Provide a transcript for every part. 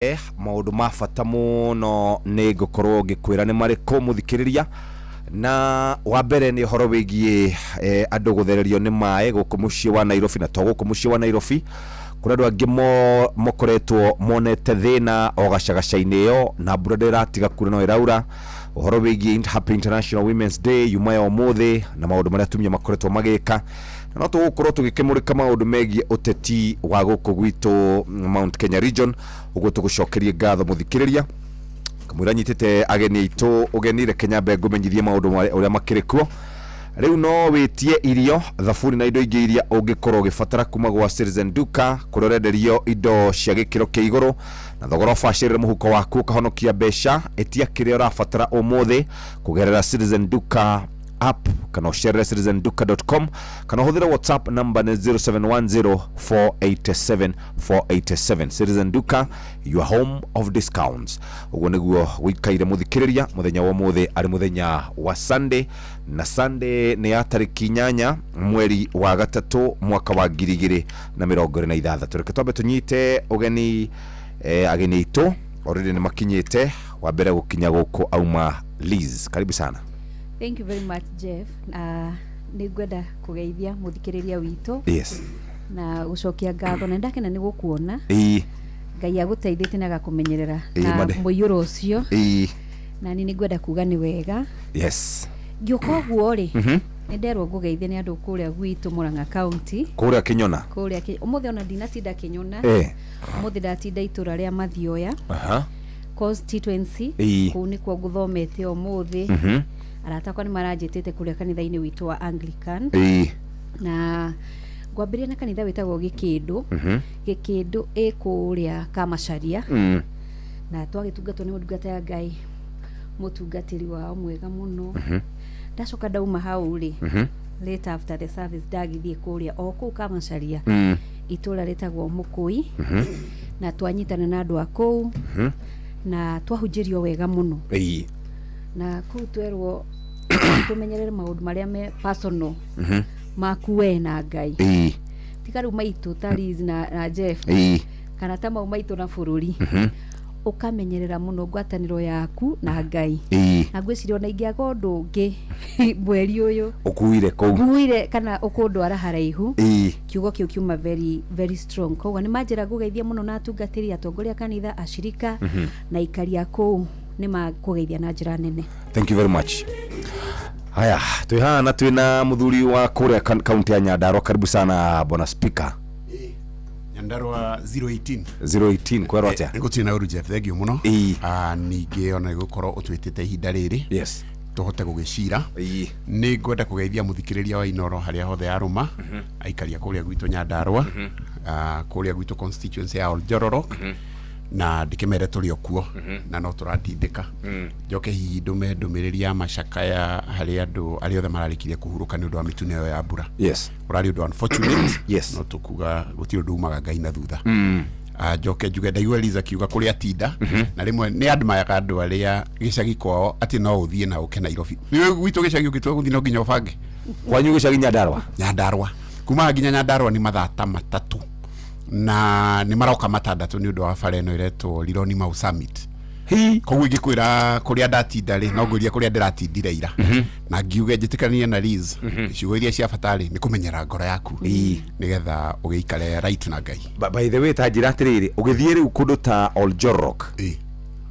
Maũndũ ma bata mũno nĩ ngũkorwo ngĩkwĩra nĩ marĩkũ, mũthikĩrĩria. Na wa mbere nĩ ũhoro wĩgiĩ andũ gũthererio nĩ maĩ gũkũ mũciĩ wa Nairobi, na to gũkũ mũciĩ wa Nairobi, kũrĩ andũ angĩ mokoretwo monete thĩna o gacagaca-inĩ ĩyo, na mbura ndĩratiga kura no ĩraura. Ũhoro wĩgiĩ Happy International Women's Day yuma ya ũmũthĩ na maũndũ marĩa atumia makoretwo magĩka, na no tũgũkorwo tũgĩkĩmũrĩka maũndũ megiĩ ũteti wa gũkũ gwitũ Mount Kenya region. Ũguo tũgũcokerie ngatho, mũthikĩrĩria. Kamũira nyitĩte ageni aitũ ũgeni, reke nyambe ngũmenyithie maũndũ ũrĩa makĩrĩ kuo rĩu. No wĩtie irio, thabuni na indo ingĩ iria ũngĩkorwo ũgĩbatara kuma gwa Citizen Duka, kũrĩa ũrenderio indo cia gĩkĩro kĩa igũrũ na thogora ũbacĩrĩre mũhuko waku, ũkahonokia mbeca. Ĩtia kĩrĩa ũrabatara ũmũthĩ kũgerera Citizen Duka app, kana ũcerere citizenduka.com, kana ũhũthĩre WhatsApp, number nĩ 0710 487 487. Citizen Duka, your home of discounts. Ũguo nĩguo gũikaire, mũthikĩrĩria. Mũthenya wa ũmũthĩ arĩ mũthenya wa Sunday, na Sunday nĩ ya tarĩki 8 mweri wa gatatũ mwaka wa 2026. Reke twambe tũnyite ũgeni ageni aitũ. Already nĩ makinyĩte. Wa mbere gũkinya gũkũ auma Liz, karibu sana. Thank you very much, Jeff. Nĩ ngwenda kũgeithia mũthikĩrĩria witũ na gũcokia ngatho, na ndakena nĩ gũkuona. Ngai agũteithĩtie na agakũmenyerera na mande. Mũiyũro ũcio. Na niĩ nĩ ngwenda kuga nĩ wega. Ngĩũka ũguo rĩ, nĩ nderwo ngũgeithie nĩ andũ kũrĩa gwitũ Murang'a County. Kũrĩa Kĩnyona. Kũrĩa ũmũthĩ ona ndinatinda Kĩnyona. Ũmũthĩ ndatinda itũra rĩa Mathioya constituency. Kũu nĩkuo ngũthomete ũmũthĩ. Arata akwa nĩ maranjĩtĩte kũrĩa kanitha-inĩ witũ wa Anglican. Na ngwambĩrĩria na kanitha wĩtagwo Gĩkĩndũ. Gĩkĩndũ ĩ kũrĩa Kamacharia. Na twagĩtungatwo nĩ ndungata ya Ngai, mũtungatĩri wao mwega mũno. Ndacoka ndauma hau rĩ, late after the service ndagĩthiĩ kũrĩa o kũu Kamacharia, itũra rĩtagwo Mũkũi, na twanyitana na andũ a kũu na twahunjĩrio wega mũno. Na kũu twerwo tũmenyerere maũndũ marĩa me personal maku we na Ngai, tiga rĩu maitũ ta Liz na Jeff, kana ta mau maitũ na bũrũri. Ũkamenyerera mũno ngwatanĩro yaku na Ngai. Na ngwĩciria ona ingĩaga ũndũ ũngĩ mweri ũyũ ũkuire kũu, nguire kana ũkũndwara haraihu, kiugo kĩu kiuma very very strong. Koguo nĩ manjĩra ngũgeithia mũno na atungatĩri, atongoria a kanitha, ashirika na aikari a kũu nĩ makũgeithia na njĩra nene. Thank you very much. Haya, twĩ haha na twĩna mũthuri wa kũrĩa kaunti ya Nyandarua. Karibu sana, bwana speaker. Nyandarua 018. 018, kwerwo atĩa? Nĩ gũtirĩ na ũru, Jeff, thank you mũno. Ningĩ ona nĩ gũkorwo ũtwĩtĩte ihinda rĩrĩ tũhote gũgĩcira. Nĩ ngwenda kũgeithia mũthikĩrĩria wa Inoro harĩa hothe arũma, aikaria kũrĩa gwitũ Nyandarua, kũrĩa gwitũ constituency ya Oljororok, na ndĩkĩmere tũrĩ o kuo na no tũratindĩka. Njoke hihi ndũme ndũmĩrĩri ya macakaya harĩ andũ arĩa othe mararĩkirie kũhurũka nĩ ũndũ wa mĩtino ĩyo ya mbura. Ũrarĩ ũndũ unfortunate, no tũkuga gũtirĩ ũndũ umaga Ngai na thutha. Njoke njuge ndaigua Eliza akiuga kũrĩa atinda, na rĩmwe nĩ admiraga andũ arĩa gĩcagi kwao atĩ no ũthiĩ na ũke Nairobi. Nĩ gwitũ gĩcagi ũngĩtua gũthiĩ no nginya ũbange. Kwanyu gĩcagi Nyandarua? Nyandarua, kuma nginya Nyandarua nĩ mathaa ta 3, na nĩ maroka 6 nĩ ũndũ wa bara ĩno ĩretwo Rironi Mau Summit. Koguo ingĩkwĩra kũrĩa ndatinda rĩ, no ngwĩrie kũrĩa ndĩratindire ira, na ngiuge njĩtĩkanie na Liz, ciugo iria cia bata rĩ, nĩ kũmenyera ngoro yaku nĩgetha ũgĩikare right na Ngai. By the way, ta njĩra atĩrĩrĩ, ũgĩthiĩ rĩu kũndũ ta Oljorok,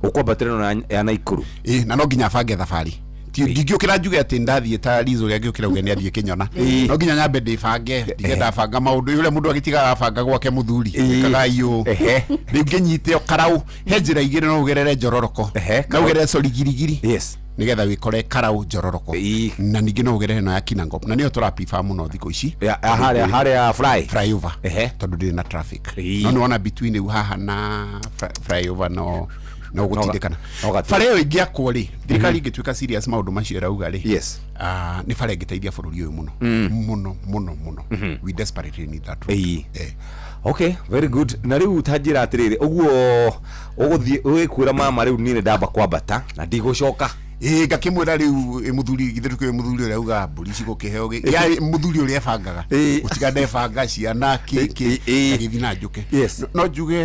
ũkwambatĩra ĩno ya Naikuru? Ĩ, na no nginya bange thabarĩ. Ndingĩũkĩra njuge atĩ ndathiĩ ta Liz ũrĩa angĩũkĩra uge nĩ athiĩ Kĩnyona. No nginya nyambe ndĩbange, ndige ndabanga maũndũ ũrĩa mũndũ agĩtigaga abanga gwake mũthuri, ĩkaga iyũ. Rĩu ngĩnyite o Karau, he njĩra igĩrĩ, no ũgerere Njororoko, no ũgerere Sorigirigiri, nĩgetha wĩkore Karau Njororoko, na ningĩ no ũgerere ĩno ya Kinangop, na nĩyo tũra prefer mũno thikũ ici. Ya harĩa fly flyover, tondũ ndĩrĩ na traffic. No nĩ wona between rĩu haha na flyover no gũtindĩkana. No gati- Bara ĩyo ĩngĩakwo rĩ, thirikari ĩngĩtuĩka serious maũndũ macio ĩrauga rĩ, nĩ bara ĩngĩteithia bũrũri ũyũ mũno mũno mũno mũno. We desperately need that road. Okay, very good. Na rĩu ta njĩra atĩrĩrĩ, ũguo ũgũthiĩ ũgĩkwĩra mama rĩu niĩ nĩ ndamba kwambata na ndigũcoka? Ĩ, ngakĩmwĩra rĩu, ĩ, mũthuri, githĩ ndũkĩũĩ mũthuri ũrĩa ugaga mbũri cigũkĩheo ya mũthuri ũrĩa ebangaga, gũtiga ndebanga ciana kĩkĩ, agĩthiĩ na njũke. No njuge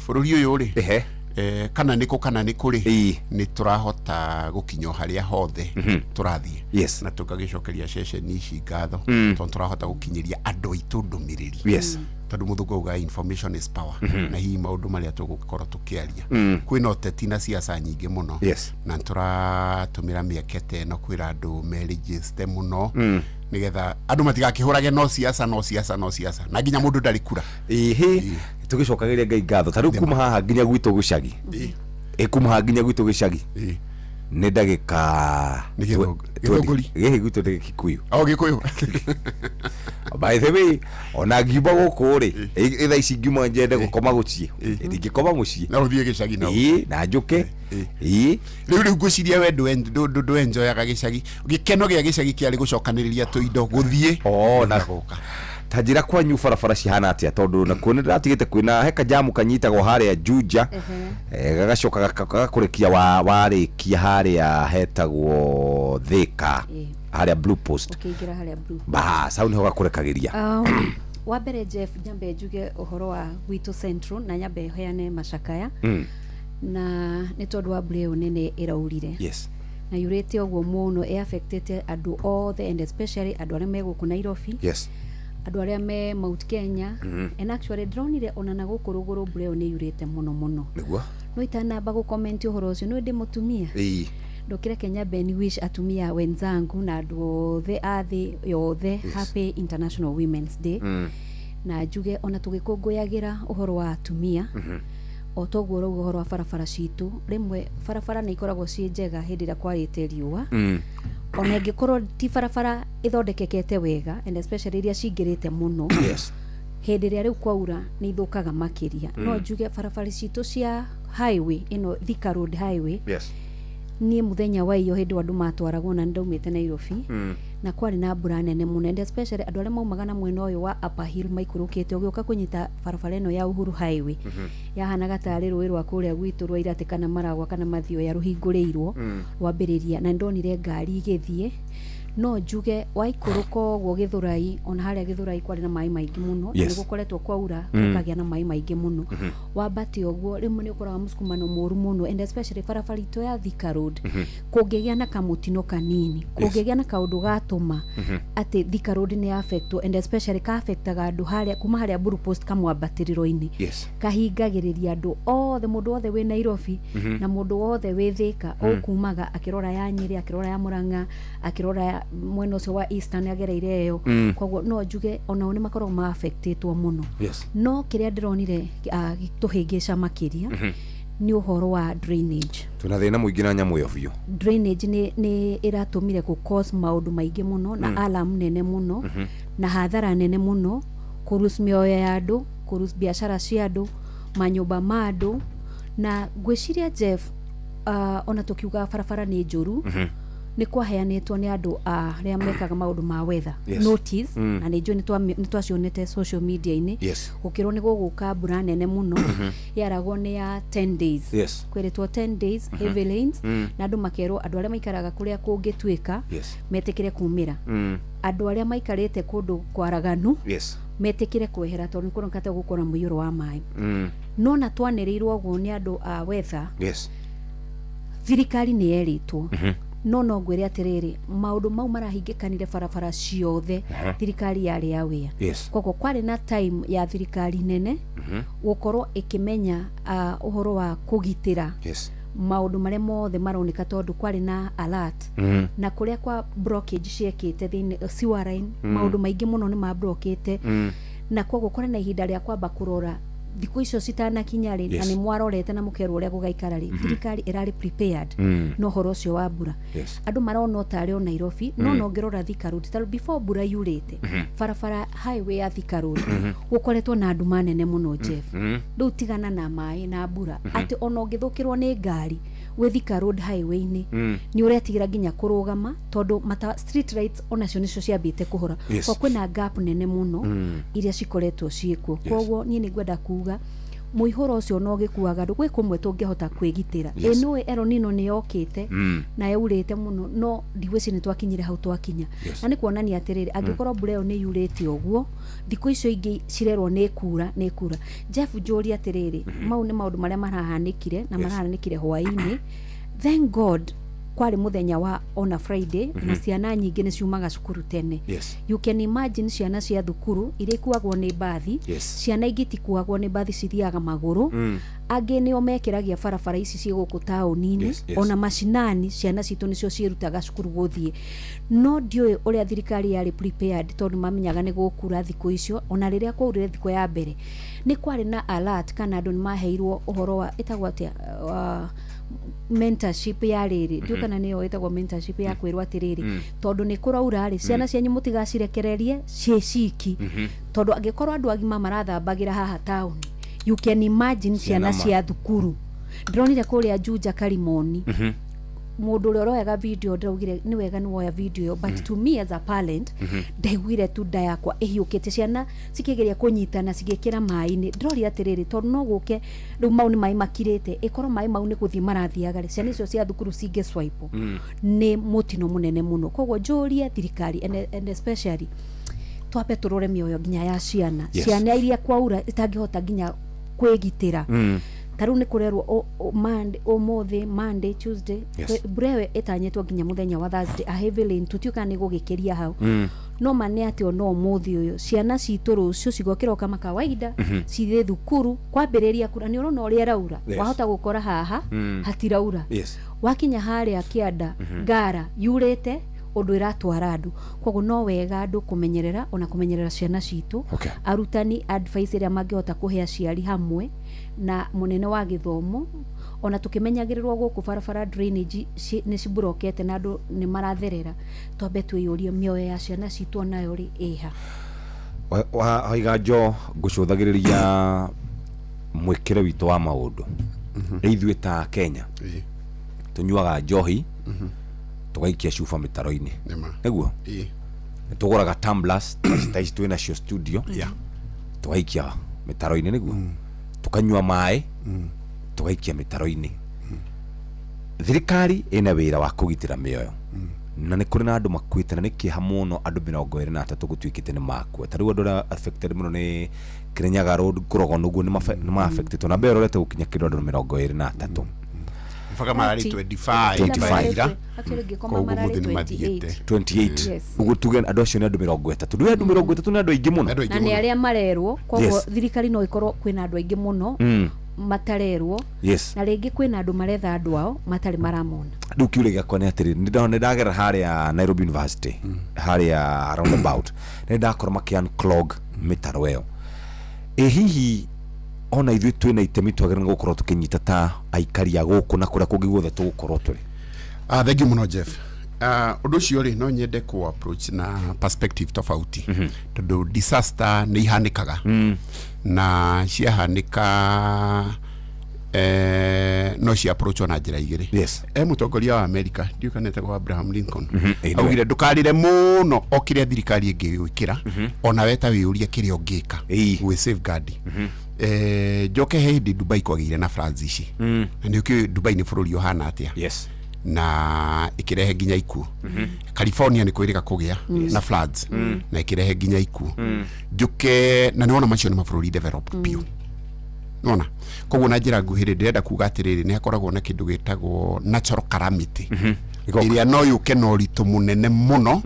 Bũrũri ũyũ rĩ, kana nĩ kũ kana nĩ kũrĩ, nĩ tũrahota gũkinya o harĩa hothe tũrathiĩ. Na tũgagĩcokeria ceceni ici ngatho, tondũ tũrahota gũkinyĩria andũ aitũ ndũmĩrĩri, tondũ mũthũngũ auga information is power. Na hihi maũndũ marĩa tũgũkorwo tũkĩaria, kwĩna ũteti na siasa nyingĩ mũno, na nĩtũratũmĩra mĩeke ta ĩno kwĩra andũ merĩgĩste mũno, nĩgetha andũ matigakĩhũrage no siasa, no siasa, no siasa, na nginya mũndũ ndarĩ kura. Ĩhĩ, tũgĩcokagĩria Ngai ngatho. Ta rĩu kuma haha nginya gwitũ gĩcagi, kuma haha nginya gwitũ gĩcagi nĩ ndagĩka Nĩ Gĩthũngũri. Gĩkĩ gwitũ nĩ Gĩkikuyu. O Gĩkũyũ. By the way, ona ngiuma gũkũ rĩ, thaa ici ngiuma njende gũkoma gũciĩ, ndingĩkoma mũciĩ. No ũthiĩ gĩcagi na Ĩĩ, na njũke. Ĩĩ. Rĩu ngwĩciria we ndũenjoyaga gĩcagi. Gĩkeno gĩa gĩcagi kĩarĩ gũcokanĩrĩria tũindo, gũthiĩ Oh, na gũka. Ta njĩra, kwanyu barabara cihana atĩa? Tondũ nakuo nĩ ndĩratigĩte kwĩna he kajamu kanyitagwo harĩa Juja, gagacoka gagakũrekia warĩkia harĩa hetagwo Thika, harĩa Blue Post. Ũkĩingĩra harĩa Blue. Bas, hau nĩho gakũrekagĩria. Wa mbere, Jeff, nyambe njuge ũhoro wa gwitũ Central na nyambe heane macakaya, na nĩ tondũ wa mbura ĩyo nene ĩraurire, na yurĩte ũguo mũno, ĩ-affectĩte andũ othe, and especially andũ arĩa me gũkũ Nairobi, andũ arĩa me Mount Kenya, and actually ndĩronire ona na gũkũ rũgũrũ mbura ĩyo nĩ yurĩte mũno mũno. No itanamba gũcomment ũhoro ũcio, nĩ ndĩ mũtumia, ndũkĩreke nyambe ni wish atumia wenzangu na andũ othe a thĩ yothe happy International Women's Day, na njuge ona tũgĩkũngũyagĩra ũhoro wa atumia, o toguo ũrauga ũhoro wa barabara citũ, rĩmwe barabara nĩ ikoragwo ciĩ njega hĩndĩ ĩrĩa kwarĩte riũa, ona ĩngĩkorwo ti barabara ĩthondekekete wega, and especially iria cingĩrĩte mũno, hĩndĩ ĩrĩa rĩu kwaura nĩ ithũkaga makĩria. No njuge barabara citũ cia highway ĩno, Thika Road Highway, niĩ mũthenya wa iyo hĩndĩ ĩyo andũ matwaragwo na nĩndaumĩte Nairobi, na kwarĩ na mbura nene mũno, and especially andũ arĩa maumaga na mwena ũyũ wa Upper Hill maikũrũkĩte ũgĩũka kũnyita barabara ĩno ya Uhuru Highway, yahanaga tarĩ rũĩ rwa kũrĩa gwitũ rwa Iratĩ kana Maragwa kana Mathioya rũhingũrĩirwo rwambĩrĩria, na nĩndonire ngari igĩthiĩ. No njuge waikũrũka ũguo Gĩthũrai, ona harĩa Gĩthũrai kwarĩ na maĩ maingĩ mũno, na nĩgũkoretwo kwaura gũkagĩa na maĩ maingĩ mũno. Wambate ũguo, rĩmwe nĩ ũkoraga mũsukumano mũru mũno, and especially barabara itũ ya Thika Road, kũngĩgĩa na kamũtino kanini, kũngĩgĩa na kaũndũ gatũma atĩ Thika Road nĩ affectwo, and especially ka affectaga andũ harĩa kuma harĩa Blue Post kamwambatĩrĩro-inĩ, kahingagĩrĩria andũ othe, mũndũ wothe wĩ Nairobi na mũndũ wothe wĩ Thika, ũkumaga akĩrora ya Nyĩrĩ, akĩrora ya Mũrang'a, akĩrora ya mwena ũcio wa Eastern agereire ĩyo. Koguo no njuge onao nĩ makoragwo ma affectĩtwo mũno. No kĩrĩa ndĩronire tũhĩngĩca makĩria nĩ ũhoro wa drainage. Twĩna thĩna mũingĩ na nyamũ ĩyo biũ. Drainage nĩ ĩratũmire gũ cause maũndũ maingĩ mũno na alarm nene mũno na hathara nene mũno, kũrus mĩoyo ya andũ, kũrus biacara cia andũ, manyũmba ma andũ. Na ngwĩciria, Jeff, ona tũkiuga barabara nĩ njũru, nĩ kwaheanĩtwo nĩ andũ arĩa mekaga maũndũ ma weather notice, na nĩ njũĩ nĩ twacionete social media-inĩ, gũkĩrwo nĩ gũgũka mbura nene mũno, yaragwo nĩ ya 10 days. Kwĩrĩtwo 10 days heavy rains, na andũ makerwo andũ arĩa maikaraga kũrĩa kũngĩtuĩka metĩkĩre kumĩra, andũ arĩa maikarĩte kũndũ kwaraganu metĩkĩre kwehera, tondũ nĩ kũroneka ta gũkorwo na mũiyũro wa maĩ. No na twanĩrĩirwo ũguo nĩ andũ a weather, thirikari nĩ yerĩtwo. No ngwĩre atĩrĩrĩ, maũndũ mau marahingĩkanire barabara ciothe, thirikari yarĩ aware. Koguo kwarĩ na time ya thirikari nene gũkorwo ĩkĩmenya ũhoro wa kũgitĩra maũndũ marĩa mothe maroneka, tondũ kwarĩ na alert, na kũrĩa kwa blockage ciekĩte thĩinĩ sewer line, maũndũ maingĩ mũno nĩ ma blockĩte, na koguo kwarĩ na ihinda rĩa kwamba kũrora thikũ icio citanakinya rĩ, na nĩ mwarorete na mũkerwo ũrĩa gũgaikara rĩ, thirikari ĩrarĩ prepared na ũhoro ũcio wa mbura. Andũ marona o tarĩ o Nairobi, no ngĩrora Thika Road, tarĩu before mbura yurĩte, barabara highway ya Thika Road gũkoretwo na nduma nene mũno, Jeff. Rĩu tigana na maĩ na mbura, atĩ ona ũngĩthũkĩrwo nĩ ngari wĩ Thika Road highway-inĩ, nĩ ũretigĩra nginya kũrũgama, tondũ mata street lights onacio nĩcio ciambĩte kũhora. Kwa kwĩna gap nene mũno iria cikoretwo ciĩkuo. Koguo niĩ nĩ ngwenda kuga Mũihũro ũcio no gĩkuaga andũ gwĩ kũmwe tũngĩhota kwĩgitĩra. Ĩ nũĩ El Nino nĩ yokĩte na yaurĩte mũno, no ndigwĩciria nĩ twakinyire hau twakinya. Na nĩ kuonania atĩrĩrĩ, angĩkorwo mbura ĩyo nĩ yurĩte ũguo, thikũ icio ingĩ cirerwo nĩ kura nĩ kura. Jeff, njũrie atĩrĩrĩ, mau nĩ maũndũ marĩa marahanĩkire na marahanĩkire hwaĩ-inĩ. Thank God kwarĩ mũthenya wa ona Friday, na ciana nyingĩ nĩ ciumaga cukuru tene. You can imagine ciana cia thukuru iria ikuagwo nĩ mbathi. Ciana ingĩ itikuagwo nĩ mbathi, cithiaga magũrũ. Angĩ nĩo mekĩragia barabara ici ciĩ gũkũ taũni-inĩ. Ona macinani ciana citũ nĩcio ciĩrutaga cukuru gũthiĩ. No ndiũĩ ũrĩa thirikari yarĩ prepared, tondũ mamenyaga nĩ gũkura thikũ icio. Ona rĩrĩa kwaurire thikũ ya mbere, nĩ kwarĩ na alert kana andũ nĩ maheirwo ũhoro wa ĩtagwo atĩa, mentorship ya rĩrĩ, ndiũ kana nĩyo ĩtagwo mentorship ya kwĩrwo atĩrĩrĩ, tondũ nĩ kũraura rĩ, ciana cianyu mũtigacirekererie ciĩ ciki, tondũ angĩkorwo andũ agima marathambagĩra haha taũni, you can imagine ciana cia thukuru. Ndĩronire kũrĩa Juja Karimoni, mũndũ ũrĩa ũroyaga video ndĩraugire nĩ wega nĩ woya video ĩyo, but to me as a parent ndaiguire tu nda yakwa ĩhiũkĩte, ciana cikĩgeria kũnyitana cigĩkĩra maĩ-inĩ. Ndĩroria atĩrĩrĩ, tondũ no gũke rĩu mau nĩ maĩ makirĩte, ĩkorwo maĩ mau nĩ gũthiĩ marathiaga rĩ, ciana icio cia thukuru cingĩ swipe nĩ mũtino mũnene mũno. Koguo njũrie thirikari and especially twambe tũrore mĩoyo nginya ya ciana. Ciana iria kwaura itangĩhota nginya kwĩgitĩra. Ta rĩu nĩ kũrerwo Monday, ũmũthĩ Monday, Tuesday, mbura ĩyo ĩtanyĩtwo nginya mũthenya wa Thursday, a heavy rain. Tũtiũĩ kana nĩ gũgĩkĩria hau. No ma nĩ atĩ ona ũmũthĩ ũyũ ciana citũ rũciũ cigokĩra kama kawaida, cithiĩ thukuru kwambĩrĩria kura. Nĩ ũrona ũrĩa ĩraura. Wahota gũkora haha hatiraura, wakinya harĩa kĩanda ngara yurĩte ũndũ ĩratwara andũ. Koguo no wega andũ kũmenyerera, ona kũmenyerera ciana citũ. Arutani, advice ĩrĩa mangĩhota kũhe aciari hamwe na mũnene wa gĩthomo, ona tũkĩmenyagĩrĩrwo gũkũ barabara drainage nĩ ciburokete na andũ nĩ maratherera, twambe twĩyũrie mĩoyo ya ciana citũ onayo rĩ ĩha. Waiganjo, ngũcũthagĩrĩria mwĩkĩre witũ wa maũndũ. Ithuĩ ta Kenya tũnyuaga njohi, tũgaikia cuba mĩtaro-inĩ. Nĩma. Nĩguo nĩ tũgũraga tumblers ta ici twĩ nacio studio, tũgaikia mĩtaro-inĩ. Nĩguo tũkanyua maĩ, tũgaikia mĩtaro-inĩ. Thirikari ĩna wĩra wa kũgitĩra mĩoyo, na nĩ kũrĩ na andũ makuĩte, na nĩ kĩeha mũno andũ 23 gũtuĩkĩte nĩ makua. Ta rĩu andũ arĩa affected mũno nĩ Kirinyaga Road, Kũrogono ũguo nĩ ma affected, na mbere ũrorete gũkinya kĩndũ andũ 23. Mpaka mararĩ 25. 25. Ira. Actually ngĩkoma Koguo mararĩ mũthĩ nĩ 28. mathiĩte. 28. Yes. Ũguo tuge andũ acio nĩ andũ 30. Rĩu andũ 30 nĩ andũ aingĩ mũno. Andũ aingĩ Na nĩ mũno. arĩa marerwo. Koguo thirikari no ĩkorwo kwĩna andũ aingĩ mũno matarerwo, na rĩngĩ kwĩna andũ maretha andũ ao matarĩ maramona. Rĩu kĩũria gĩakwa nĩ atĩrĩrĩ, nĩ ndagera harĩa Nairobi University, harĩa roundabout, nĩ ndakora makĩ unclog mĩtaro ĩyo. Ĩ hihi ona ithuĩ twĩna itemi twagĩrĩirwo nĩ gũkorwo tũkĩnyita ta aikari a gũkũ na kũrĩa kũngĩ guothe tũgũkorwo tũrĩ? Ah, thank you mũno, Jeff. Ũndũ ũcio rĩ, no nyende ku approach na perspective tofauti, tondũ disaster nĩ ihanĩkaga, na ciahanĩka no cia approach na njĩra igĩrĩ. E mũtongoria wa America, ndiũĩ kana etagwo Abraham Lincoln, Ĩ, nĩwe. Augire ndũkarĩre mũno o kĩrĩa thirikari ĩngĩgwĩkĩra, ona we ta wĩyũrie kĩrĩa ũngĩka gwĩ safeguard. Njoke he hĩndĩ Dubai kwagĩire na floods ici, na nĩ ũkĩũĩ Dubai nĩ bũrũri ũhana atĩa, na ĩkĩrehe nginya ikuũ. California nĩ kwĩrĩga kũgĩa na floods na ĩkĩrehe nginya ikuũ. Njũke na nĩwona macio nĩ mabũrũri developed biũ nona. Koguo na njĩra nguhĩ rĩ, ndĩrenda kuga atĩrĩrĩ, nĩ hakoragwo na kĩndũ gĩtagwo natural calamity Igoka. Ĩrĩa no yũke na ũritũ mũnene mũno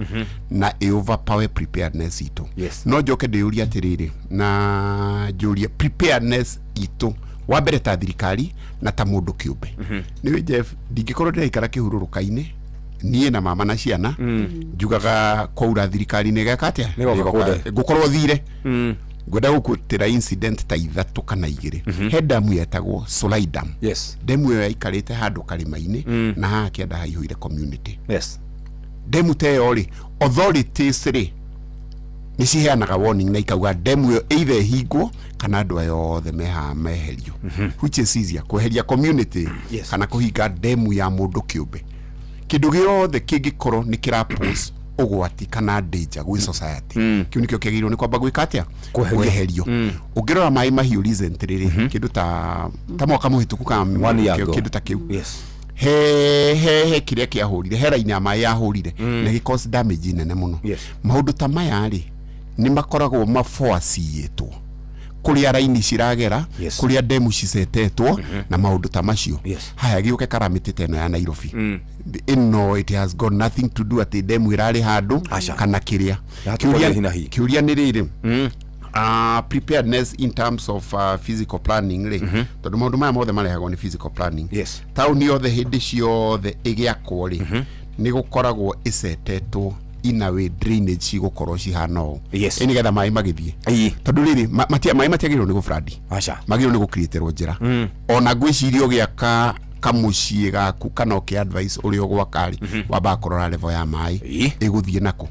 na ĩ overpower preparedness itũ. No njoke ndĩyũrie atĩrĩrĩ, na njũrie preparedness itũ wa mbere ta thirikari na ta mũndũ kĩũmbe. Nĩũĩ Jeff, ndingĩkorwo ndĩraikara kĩhurũrũka-inĩ niĩ na mama na ciana, njugaga kwaura thirikari nĩ ĩgeka atĩa? Nĩgoka Nĩgoka- kũnde. Ngũkorwo thire. Ngwenda gũkũtĩra incident ta ithatũ kana igĩrĩ. He damu yetagwo Solai Dam. Demu ĩyo yaikarĩte handũ karĩma-inĩ, na haha kĩanda haihũire community. Demu ta ĩyo rĩ, authorities rĩ, nĩ ciheanaga warning na ikauga demu ĩyo either ĩhingwo kana andũ aya othe me haha meherio. Which is easier, kweheria community kana kũhinga demu ya mũndũ kĩũmbe? Kĩndũ gĩothe kĩngĩkorwo nĩ kĩra pose Ũgwati kana danger gwĩ society, kĩu nĩkĩo kĩagĩrĩirwo nĩ kwamba gwĩka atĩa? Kweherio. Kweherio. Ũngĩrora maĩ mahiũ recently rĩ, kĩndũ ta mwaka mũhĩtũku kana One year ago. kĩndũ ta kĩu, he kĩrĩa kĩahũrire, he raini ya maĩ yahũrire na gĩ cause damage nene mũno. Maũndũ ta maya rĩ, nĩ makoragwo mafoaciyĩtwo kũrĩa raini ciragera, kũrĩa ndemu cicetetwo na maũndũ ta macio. Haya, gĩũke calamity ta ĩno ya Nairobi ĩno, it has got nothing to do atĩ ndemu ĩrarĩ handũ Aca. kana kĩrĩa. Yatũkorire hi na hi. Kĩũria nĩ rĩrĩ, preparedness in terms of physical planning rĩ, tondũ maũndũ maya mothe marehagwo nĩ physical planning. Taũni yothe hĩndĩ ciothe ĩgĩakwo rĩ, nĩ gũkoragwo ĩcetetwo in a way drainage cigũkorwo cihana ũũ. Ĩ nĩgetha maĩ magĩthiĩ, tondũ rĩrĩ maĩ matiagĩrĩirwo nĩ gũflood, Aca. Magĩrĩirwo nĩ gũcreaterwo njĩra. Ona ngwĩciria ũgĩaka kamũciĩ gaku kana ũkĩ advice ũrĩa ũgwaka rĩ, wambaga kũrora level ya maĩ ĩgũthiĩ nako.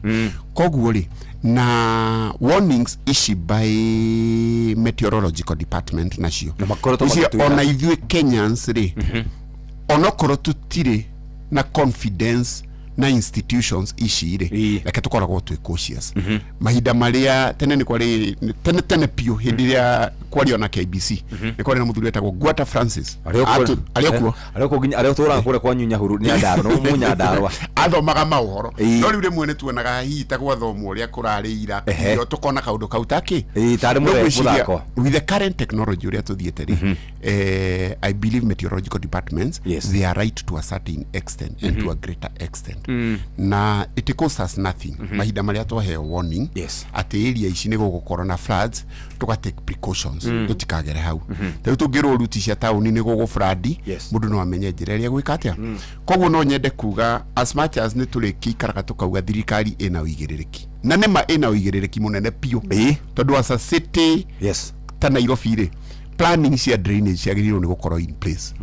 Koguo rĩ, na warnings ici by meteorological department nacio, Na makoretwo Ngwĩciria magĩtwĩra. Ona ithuĩ Kenyans rĩ, onokorwo tũtirĩ na confidence na institutions ici rĩ, reke tũkoragwo twĩ cautious. Mahinda marĩa tene nĩ kwarĩ tene tene piũ, hĩndĩ ĩrĩa kwario na KBC, nĩ kwarĩ na mũthuri wetagwo Gwata Francis. Arĩ o kuo. Arĩ okuo nginya arĩa ũtũraga kũrĩa kwanyu Nyahuru, Nyandarua, nĩ Mũnyandarua. Athomaga maũhoro. No rĩu rĩmwe nĩ tuonaga hihi ta gwathomwo ũrĩa kũrarĩ ira, tũkona kaũndũ kau takĩ. Tarĩ No ngwĩciria, mũthako. With the current technology ũrĩa tũthiĩte rĩ, I believe meteorological departments, they are right to a certain extent and to a greater extent, na it costs us nothing mahinda marĩa twaheo warning atĩ area ici nĩ gũgũkorwo na floods, tũga take precautions tũtikagere hau. Rĩu tũngĩrwo route cia taũni nĩ gũgũ flood, mũndũ no amenye njĩra ĩrĩa gwĩka atĩa. Koguo no nyende kuga, as much as nĩ tũrĩkĩikaraga tũkauga thirikari ĩna ũigĩrĩrĩki, na nĩma ĩna ũigĩrĩrĩki mũnene biũ, tondũ as a city ta Nairobi rĩ, planning cia drainage ciagĩrĩirwo nĩ gũkorwo in place,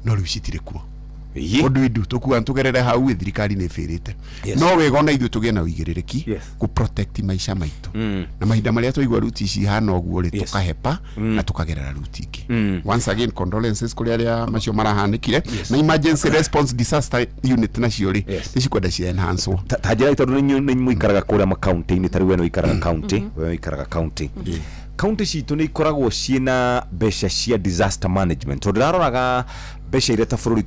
no rĩu citirĩ kuo. What do we do? Tũkuga tũgerere hau ĩ, thirikari nĩ ĩbĩrĩte. No wega ona ithuĩ tũgĩe na ũigĩrĩrĩki kũ protect maica maitũ, na mahinda marĩa twaigua route ici ihana ũguo rĩ, tũkahepa na tũkagerera route ingĩ. Once again, condolences kũrĩ arĩa macio marahanĩkire, na emergency response disaster unit nacio rĩ, nĩ cikwenda cia enhance. Ta njĩra, tondũ nĩ mũikaraga kũrĩa makaunti-inĩ, ta rĩu we nĩ ũikaraga county, we ũikaraga county, kaunti citũ nĩ ikoragwo ciĩna mbeca cia disaster management? Tondũ ndĩraroraga mbeca iria ta bũrũri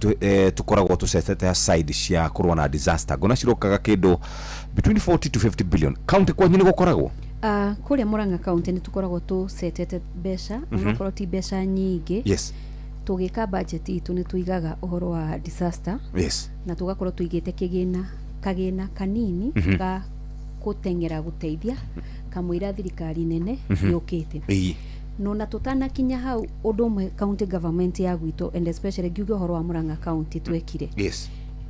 tũkoragwo tũcetete aside cia kũrũa na disaster, ngona cirokaga kĩndũ between 40 to 50 billion. Kaunti kwanyu nĩ gũkoragwo? Kũrĩa Murang'a County nĩ tũkoragwo tũcetete mbeca, onakorwo ti mbeca nyingĩ. Tũgĩka budget itũ nĩ tũigaga ũhoro wa disaster, na tũgakorwo tũigĩte kĩgĩna, kagĩna kanini ga gũteng'era gũteithia kamũira thirikari nene yũkĩte. No na tũtanakinya hau, ũndũ ũmwe county government ya gwitũ, and especially ngiuge ũhoro wa Murang'a County, twekire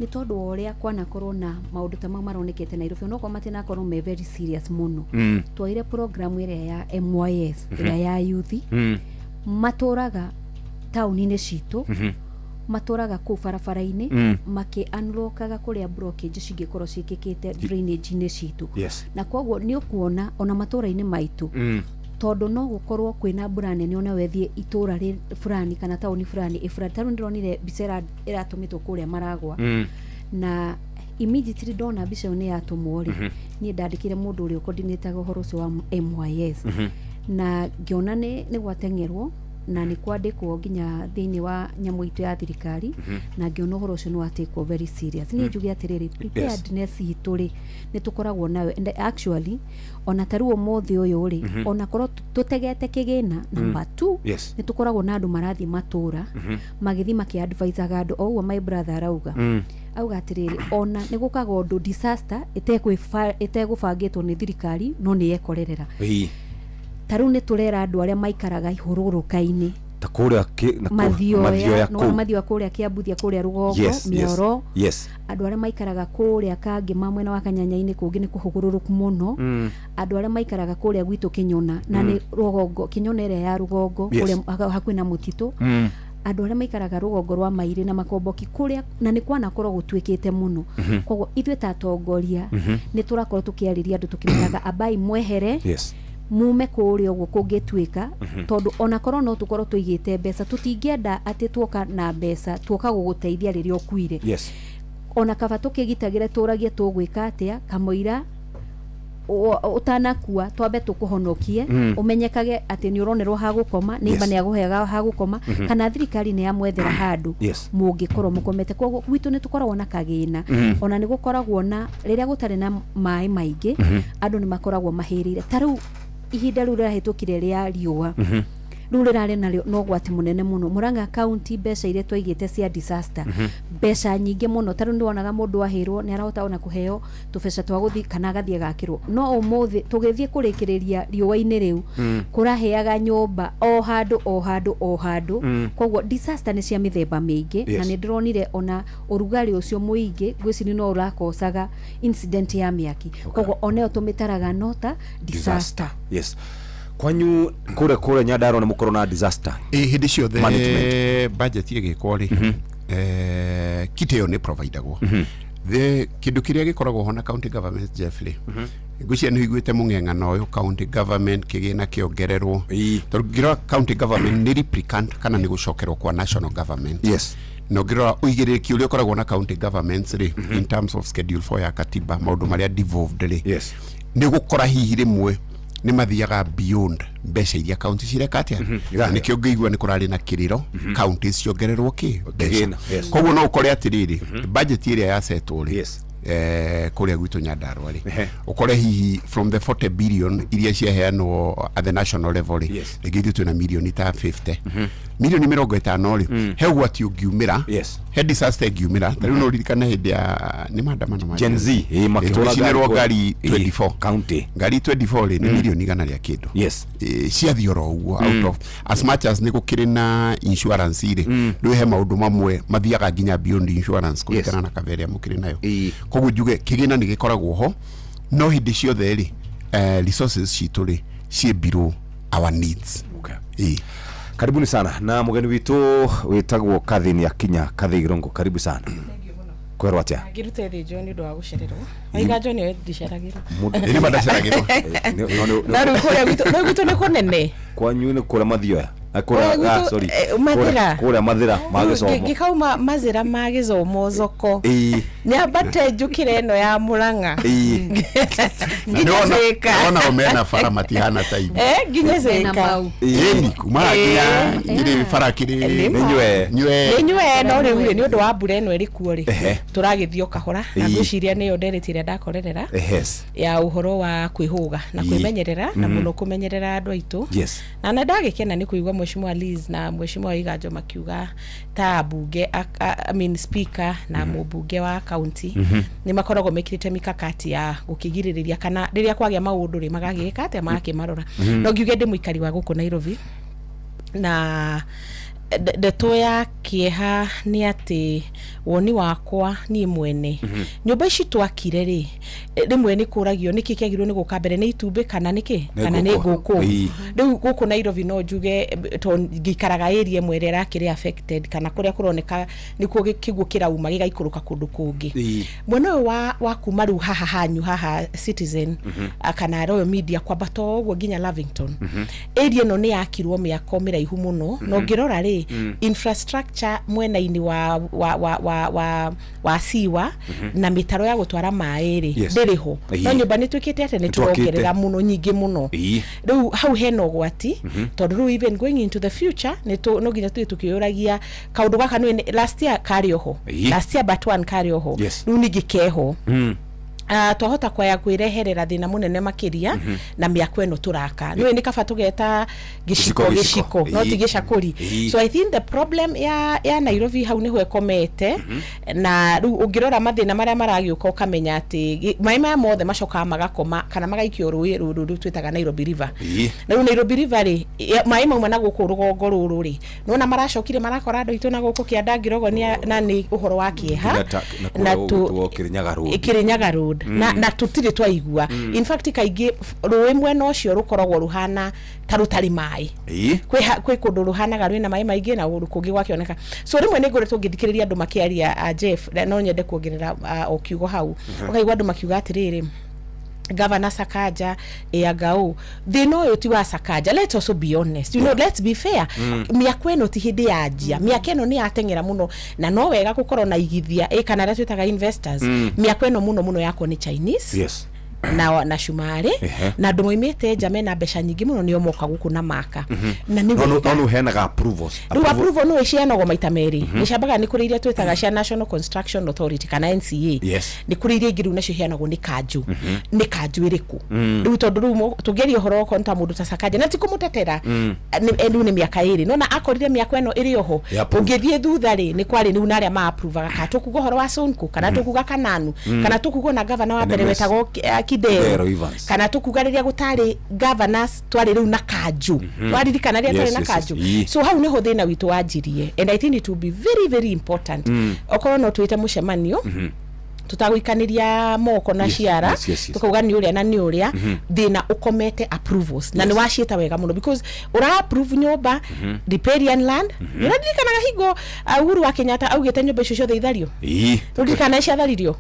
nĩ tondũ wa ũrĩa kwanakorwo na maũndũ ta mau maronekete Nairobi, onokorwo matinakorwo me very serious mũno, twoire program ĩrĩa ya MYS, ĩrĩa ya youth matũraga taũni-inĩ citũ, matũraga kũu barabara-inĩ, makĩ unlockaga kũrĩa blockage cingĩkorwo ciĩkĩkĩte drainage-inĩ citũ. Na koguo nĩ ũkuona ona matũra-inĩ maitũ, tondũ no gũkorwo kwĩna mbura nene, ona wethiĩ itũra rĩ fulani kana taũni fulani ĩ fulani. Ta rĩu ndĩronire mbica ĩratũmĩtwo kũrĩa Maragwa, na immediately ndona mbica ĩyo nĩ yatũmwo rĩ, niĩ ndandĩkire mũndũ ũrĩa ũcoordinataga ũhoro ũcio wa MYS, na ngĩona nĩ gwateng'erwo na nĩ kwandĩkwo nginya thĩinĩ wa nyamũ itũ ya thirikari, na ngĩona ũhoro ũcio nĩ watekwo very serious. Niĩ njuge atĩrĩrĩ, preparedness itũ rĩ, nĩ tũkoragwo nayo, and actually ona ta rĩu ũmũthĩ ũyũ rĩ, ona korwo tũtegete kĩgĩna, number two, nĩ tũkoragwo na andũ marathiĩ matũra magĩthiĩ makĩadvisaga andũ o ũguo my brother arauga. Auga atĩrĩrĩ, ona nĩ gũkaga ũndũ disaster ĩtegũbangĩtwo nĩ thirikari, no nĩ yekorerera. Ta rĩu nĩ tũrera andũ arĩa maikaraga ihũrũrũka-inĩ, Ta kũrĩa Mathioya, Mathioya nĩwona, kũu. Mathioya kũrĩa Kĩambuthia, kũrĩa rũgongo, Mĩoro, andũ arĩa maikaraga kũrĩa Kangĩma, mwena wa Kanyanya-inĩ, kũngĩ nĩ kũhũgũrũrũku mũno. Andũ arĩa maikaraga kũrĩa gwitũ Kĩnyona, na nĩ rũgongo, Kĩnyona ĩrĩa ya rũgongo, kũrĩa hakuhĩ na mũtitũ, andũ arĩa maikaraga rũgongo rwa Mairĩ na Makomboki kũrĩa, na nĩ kwanakorwo gũtuĩkĩte mũno. Koguo ithuĩ ta atongoria nĩ tũrakorwo tũkĩarĩria andũ tũkĩmeraga ambai mwehere, mume kũrĩa ũguo kũngĩtuĩka, tondũ onakorwo no tũkorwo tũigĩte mbeca, tũtingĩenda atĩ tuoka na mbeca tuoka gũgũteithia rĩrĩa ũkuire. Ona kaba tũkĩgitagĩre tũragie tũgwĩka atĩa kamũira ũtanakua, twambe tũkũhonokie, ũmenyekage atĩ nĩ ũronerwo ha gũkoma, neighbor nĩ agũheaga ha gũkoma, kana thirikari nĩ yamwethera handũ mũngĩkorwo mũkomete. Koguo gwitũ nĩ tũkoragwo na kagĩna, ona nĩ gũkoragwo na rĩrĩa gũtarĩ na maĩ maingĩ, andũ nĩ makoragwo mahĩrĩire. Ta rĩu ihinda rĩu rĩrahĩtũkire rĩa riũa rĩu rĩrarĩ narĩo na ũgwati mũnene mũno Murang'a County, mbeca iria twaigĩte cia disaster, mbeca nyingĩ mũno. Ta rĩu nĩ wonaga mũndũ ahĩrwo nĩ arahota ona kũheo tũbeca twa gũthiĩ kana agathiĩ agakĩrwo, no ũmũthĩ tũgĩthiĩ kũrĩkĩrĩria riũa-inĩ rĩu kũrahĩaga nyũmba o handũ o handũ o handũ. Koguo disaster nĩ cia mĩthemba mĩingĩ, na nĩ ndĩronire ona ũrugarĩ ũcio mũingĩ ngwĩciria no ũrakocaga incident ya mĩaki. Koguo onayo tũmĩtaraga no ta disaster. Yes, kwanyu kũrĩa Nyandarua nĩ mũkorwo na disaster Ĩ, hĩndĩ ciothe management. Budget ĩgĩkwo rĩ, kit ĩyo nĩ providagwo. The kĩndũ kĩrĩa gĩkoragwo ho na county government, Jeff, rĩ, ngwĩciria nĩ ũiguĩte mũng'eng'ano ũyũ, county government kĩgĩna kĩongererwo, tondũ ngĩrora county government nĩ replicant kana nĩ gũcokerwo kwa national government. Na ũngĩrora ũigĩrĩrĩki ũrĩa ũkoragwo na county governments rĩ, in terms of schedule 4 ya katiba, maũndũ marĩa devolved rĩ, nĩ gũkora hihi rĩmwe nĩ mathiaga beyond mbeca iria county cireka atĩa. Na nĩkĩo ngĩigua nĩ kũrarĩ na kĩrĩro counties ciongererwo kĩ mbeca. Kĩgĩna, yes. Koguo no ũkore atĩrĩrĩ, budget ĩrĩa yasetwo rĩ, kũrĩa gwitũ Nyandarua rĩ, ũkore hihi from the 40 billion iria ciaheanwo at the national level rĩ, rĩngĩ ithuĩ twĩna milioni ta 50, milioni 50 rĩ, he ũgwati ũngiumĩra, he disaster ĩngiumĩra. Ta rĩu no ũririkane hĩndĩ ya nĩ maandamano ma Gen Z, makĩhũra tũgĩcinĩrwo ngari 24. County. Ngari 24 rĩ, nĩ milioni 100 rĩa kĩndũ. Ciathiĩ oro ũguo out of, as much as nĩ gũkĩrĩ na insurance rĩ, rĩu he maũndũ mamwe mathiaga nginya beyond insurance kũringana na cover ĩrĩa mũkĩrĩ nayo. Koguo njuge kĩgĩna nĩ gĩkoragwo ho, no hĩndĩ ciothe rĩ, resources citũ rĩ ciĩ below our needs. Karibuni sana, na mũgeni witũ wĩtagwo Kathi nĩ akinya. Kathi Irongo, karibu sana. Kwerwo atĩa? Ngĩrute thĩnjwo nĩ ũndũ wa gũcererwo. Waiganjwo nĩwe ndiceragĩrwo. Ĩ nĩ mandaceragĩrwo. Na rĩu kũrĩa gwitũ, no gwitũ nĩ kũnene. Kwanyu nĩ kũrĩa Mathioya? Kũrĩa Kũrĩa ah, gwitũ, sorry. Mathĩra. Kũrĩa Mathĩra ma gĩcomo. Ngĩkauma mazĩra ma gĩcomo thoko, nyambate njũkĩre ĩno ya Mũrang'a nginya Thĩka. Ona o mena bara matihana ta ithuĩ. Nginya Mena Thĩka. mau. Ĩni kuma nginya irĩ bara kĩrĩ Nĩ Nĩ nywe. Nywe. Nĩ nywe, no rĩu rĩ, nĩ ũndũ wa mbura ĩno ĩrĩ kuo rĩ, tũragĩthiĩ o kahora, na ngwĩciria nĩyo ndereti ĩrĩa ndakorerera ya ũhoro wa kwĩhũga na kwĩmenyerera, na mũno kũmenyerera andũ aitũ. Na nĩ ndagĩkena nĩ kũigua Mheshimiwa Liz na Mheshimiwa Iganjo makiuga ta mbunge I mean speaker na mũmbunge wa county nĩ makoragwo mekĩrĩte mikakati ya gũkĩgirĩrĩria kana rĩrĩa kwagĩa maũndũ rĩ, magagĩka atĩa, magakĩmarora. No ngiuge ndĩ mũikari wa gũkũ Nairobi, na ndeto ya kĩeha nĩ atĩ woni wakwa niĩ mwene, nyũmba ici twakire rĩ, rĩmwe nĩ kũragio nĩkĩ kĩagĩrĩirwo nĩ gũka mbere, nĩ itumbĩ kana nĩkĩ, Nĩ kana nĩ ngũkũ. ngũkũ. Rĩu gũkũ Nairobi no njuge to ngĩikaraga area ĩmwe ĩrĩa ĩrakĩrĩ affected, kana kũrĩa kũroneka nĩkuo kĩguũ kĩrauma gĩgaikũrũka kũndũ kũngĩ. Mwena ũyũ wa kuma rĩu haha hanyu haha Citizen, kana Royal Media, kwambata o ũguo nginya Lavington, area ĩno nĩ yakirwo mĩako mĩraihu mũno, na ũngĩrora rĩ, infrastructure mwena-inĩ wa siwa na mĩtaro ya gũtwara maĩ rĩ, ndĩrĩ ho. No nyũmba nĩ twĩkĩte atĩ nĩ Nĩ twakĩte. tũrongerera mũno, nyingĩ mũno. Rĩu hau hena ũgwati, tondũ rĩu even going into the future no nginya tũthiĩ tũkĩũragia kaũndũ gaka. Nĩ last year karĩ oho, last year but one karĩ oho, rĩu ningĩ keho. Twahota kwaya kwĩreherera thĩna mũnene makĩria na mĩako ĩno tũraka. Nĩũĩ nĩ kaba tũgeta gĩciko gĩciko. Gĩciko no ti gĩcakũri. So I think the problem ya Nairobi hau nĩho ĩkomete, na rĩu ũngĩrora mathĩna marĩa maragĩũka, ũkamenya atĩ maĩ maya mothe macokaga magakoma kana magaikio rũĩ rũrũ rũu twĩtaga Nairobi River. Na rĩu Nairobi River rĩ, maĩ mauma na gũkũ rũgongo rũrũ rĩ, nĩwona maracokire marakora andũ aitũ na gũkũ kĩanda Ngirogoni, na nĩ ũhoro wa kĩeha. Nginya na kũrĩa ũgwĩtwo Kĩrĩnyaga Road. Kĩrĩnyaga Road, na tũtirĩ twaigua. In fact kaingĩ rũĩ mwena ũcio rũkoragwo rũhana ta rũtarĩ maĩ. Kwĩ kũndũ rũhanaga rwĩna maĩ maingĩ na kũngĩ gwakĩoneka. So rĩmwe nĩ ngoretwo ngĩthikĩrĩria andũ makĩaria, Jeff, na no nyende kuongerera o kiugo hau. Ũkaigua andũ makiuga atĩrĩrĩ, Governor Sakaja ĩanga thĩna ũyũ ti wa Sakaja. Let's also be honest, you know, let's be fair. Mĩako ĩno ti hĩndĩ yanjia, mĩaka ĩno nĩ yateng'era mũno, na no wega gũkorwo na igithia ĩ kana arĩa twĩtaga investors. Mĩako ĩno mũno mũno yakwo nĩ Chinese na cumarĩ na andũ moimĩte nja mena mbeca nyingĩ mũno, nĩo moka gũkũ na maka na nĩ no wega. No nĩ approvals. Rĩu approval no ĩcianagwo maita merĩ. Nĩ ciambaga, nĩ kũrĩ iria twĩtaga cia National Construction Authority kana NCA. Nĩ kũrĩ iria ingĩ rĩu nacio iheanagwo nĩ kanjũ. Nĩ kanjũ ĩrĩkũ rĩu? Tondũ rĩu tũngĩaria ũhoro okorwo nĩ ta mũndũ ta Sakaja, na ti kũmũtetera, rĩu nĩ mĩaka ĩrĩ nona akorire mĩako ĩno ĩrĩ oho. Ũngĩthiĩ thutha rĩ, nĩ kwarĩ rĩu na arĩa ma-approvaga, kana tũkuga ũhoro wa Sonko, kana tũkuga Kananu, kana tũkuga ona gavana wa mbere wetagwo Kidero, kana tũkuga rĩrĩa gũtarĩ governors, twarĩ rĩu na kanjũ. Waririkana rĩrĩa twarĩ na kanjũ? So hau nĩho thĩna witũ wanjirie, and I think it will be very very important okorwo no twĩte mũcemanio tutagũikanĩria moko na ciara, tukauga nĩ ũrĩa na nĩ ũrĩa thĩna ũkomete approvals, na nĩ waciĩta wega mũno because ũra approve nyũmba riparian land. Nĩ ũraririkanaga hingo Uhuru wa Kenyatta augĩte nyũmba icio ciothe ithario? Ũririkana ciatharirio?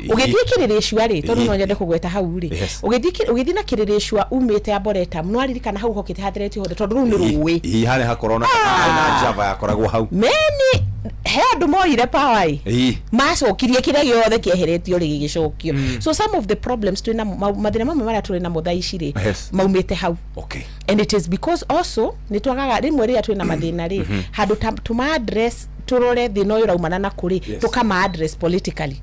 Ũgĩthiĩ Kĩrĩrĩcua rĩ, tondũ no nyende kũgweta hau rĩ, ũgĩthiĩ na Kĩrĩrĩcua umĩte Arboretum, nĩ waririkana hau hokĩte hatheretio hothe tondũ rũu nĩ rũĩ. Ĩĩ, harĩa hakorwo na harĩ na java yakoragwo hau. Meni he andũ moire power ĩ, macokirie kĩrĩa gĩothe kĩeheretio rĩ, gĩgĩcokio. So some of the problems twĩna, mathĩna mamwe marĩa tũrĩ namo thaa ici rĩ, maumĩte hau. And it is because also nĩ twagaga rĩmwe rĩrĩa twĩna mathĩna rĩ, handũ ta tũma address, tũrore thĩna ũyũ ũraumana na kũrĩ, tũkama address politically.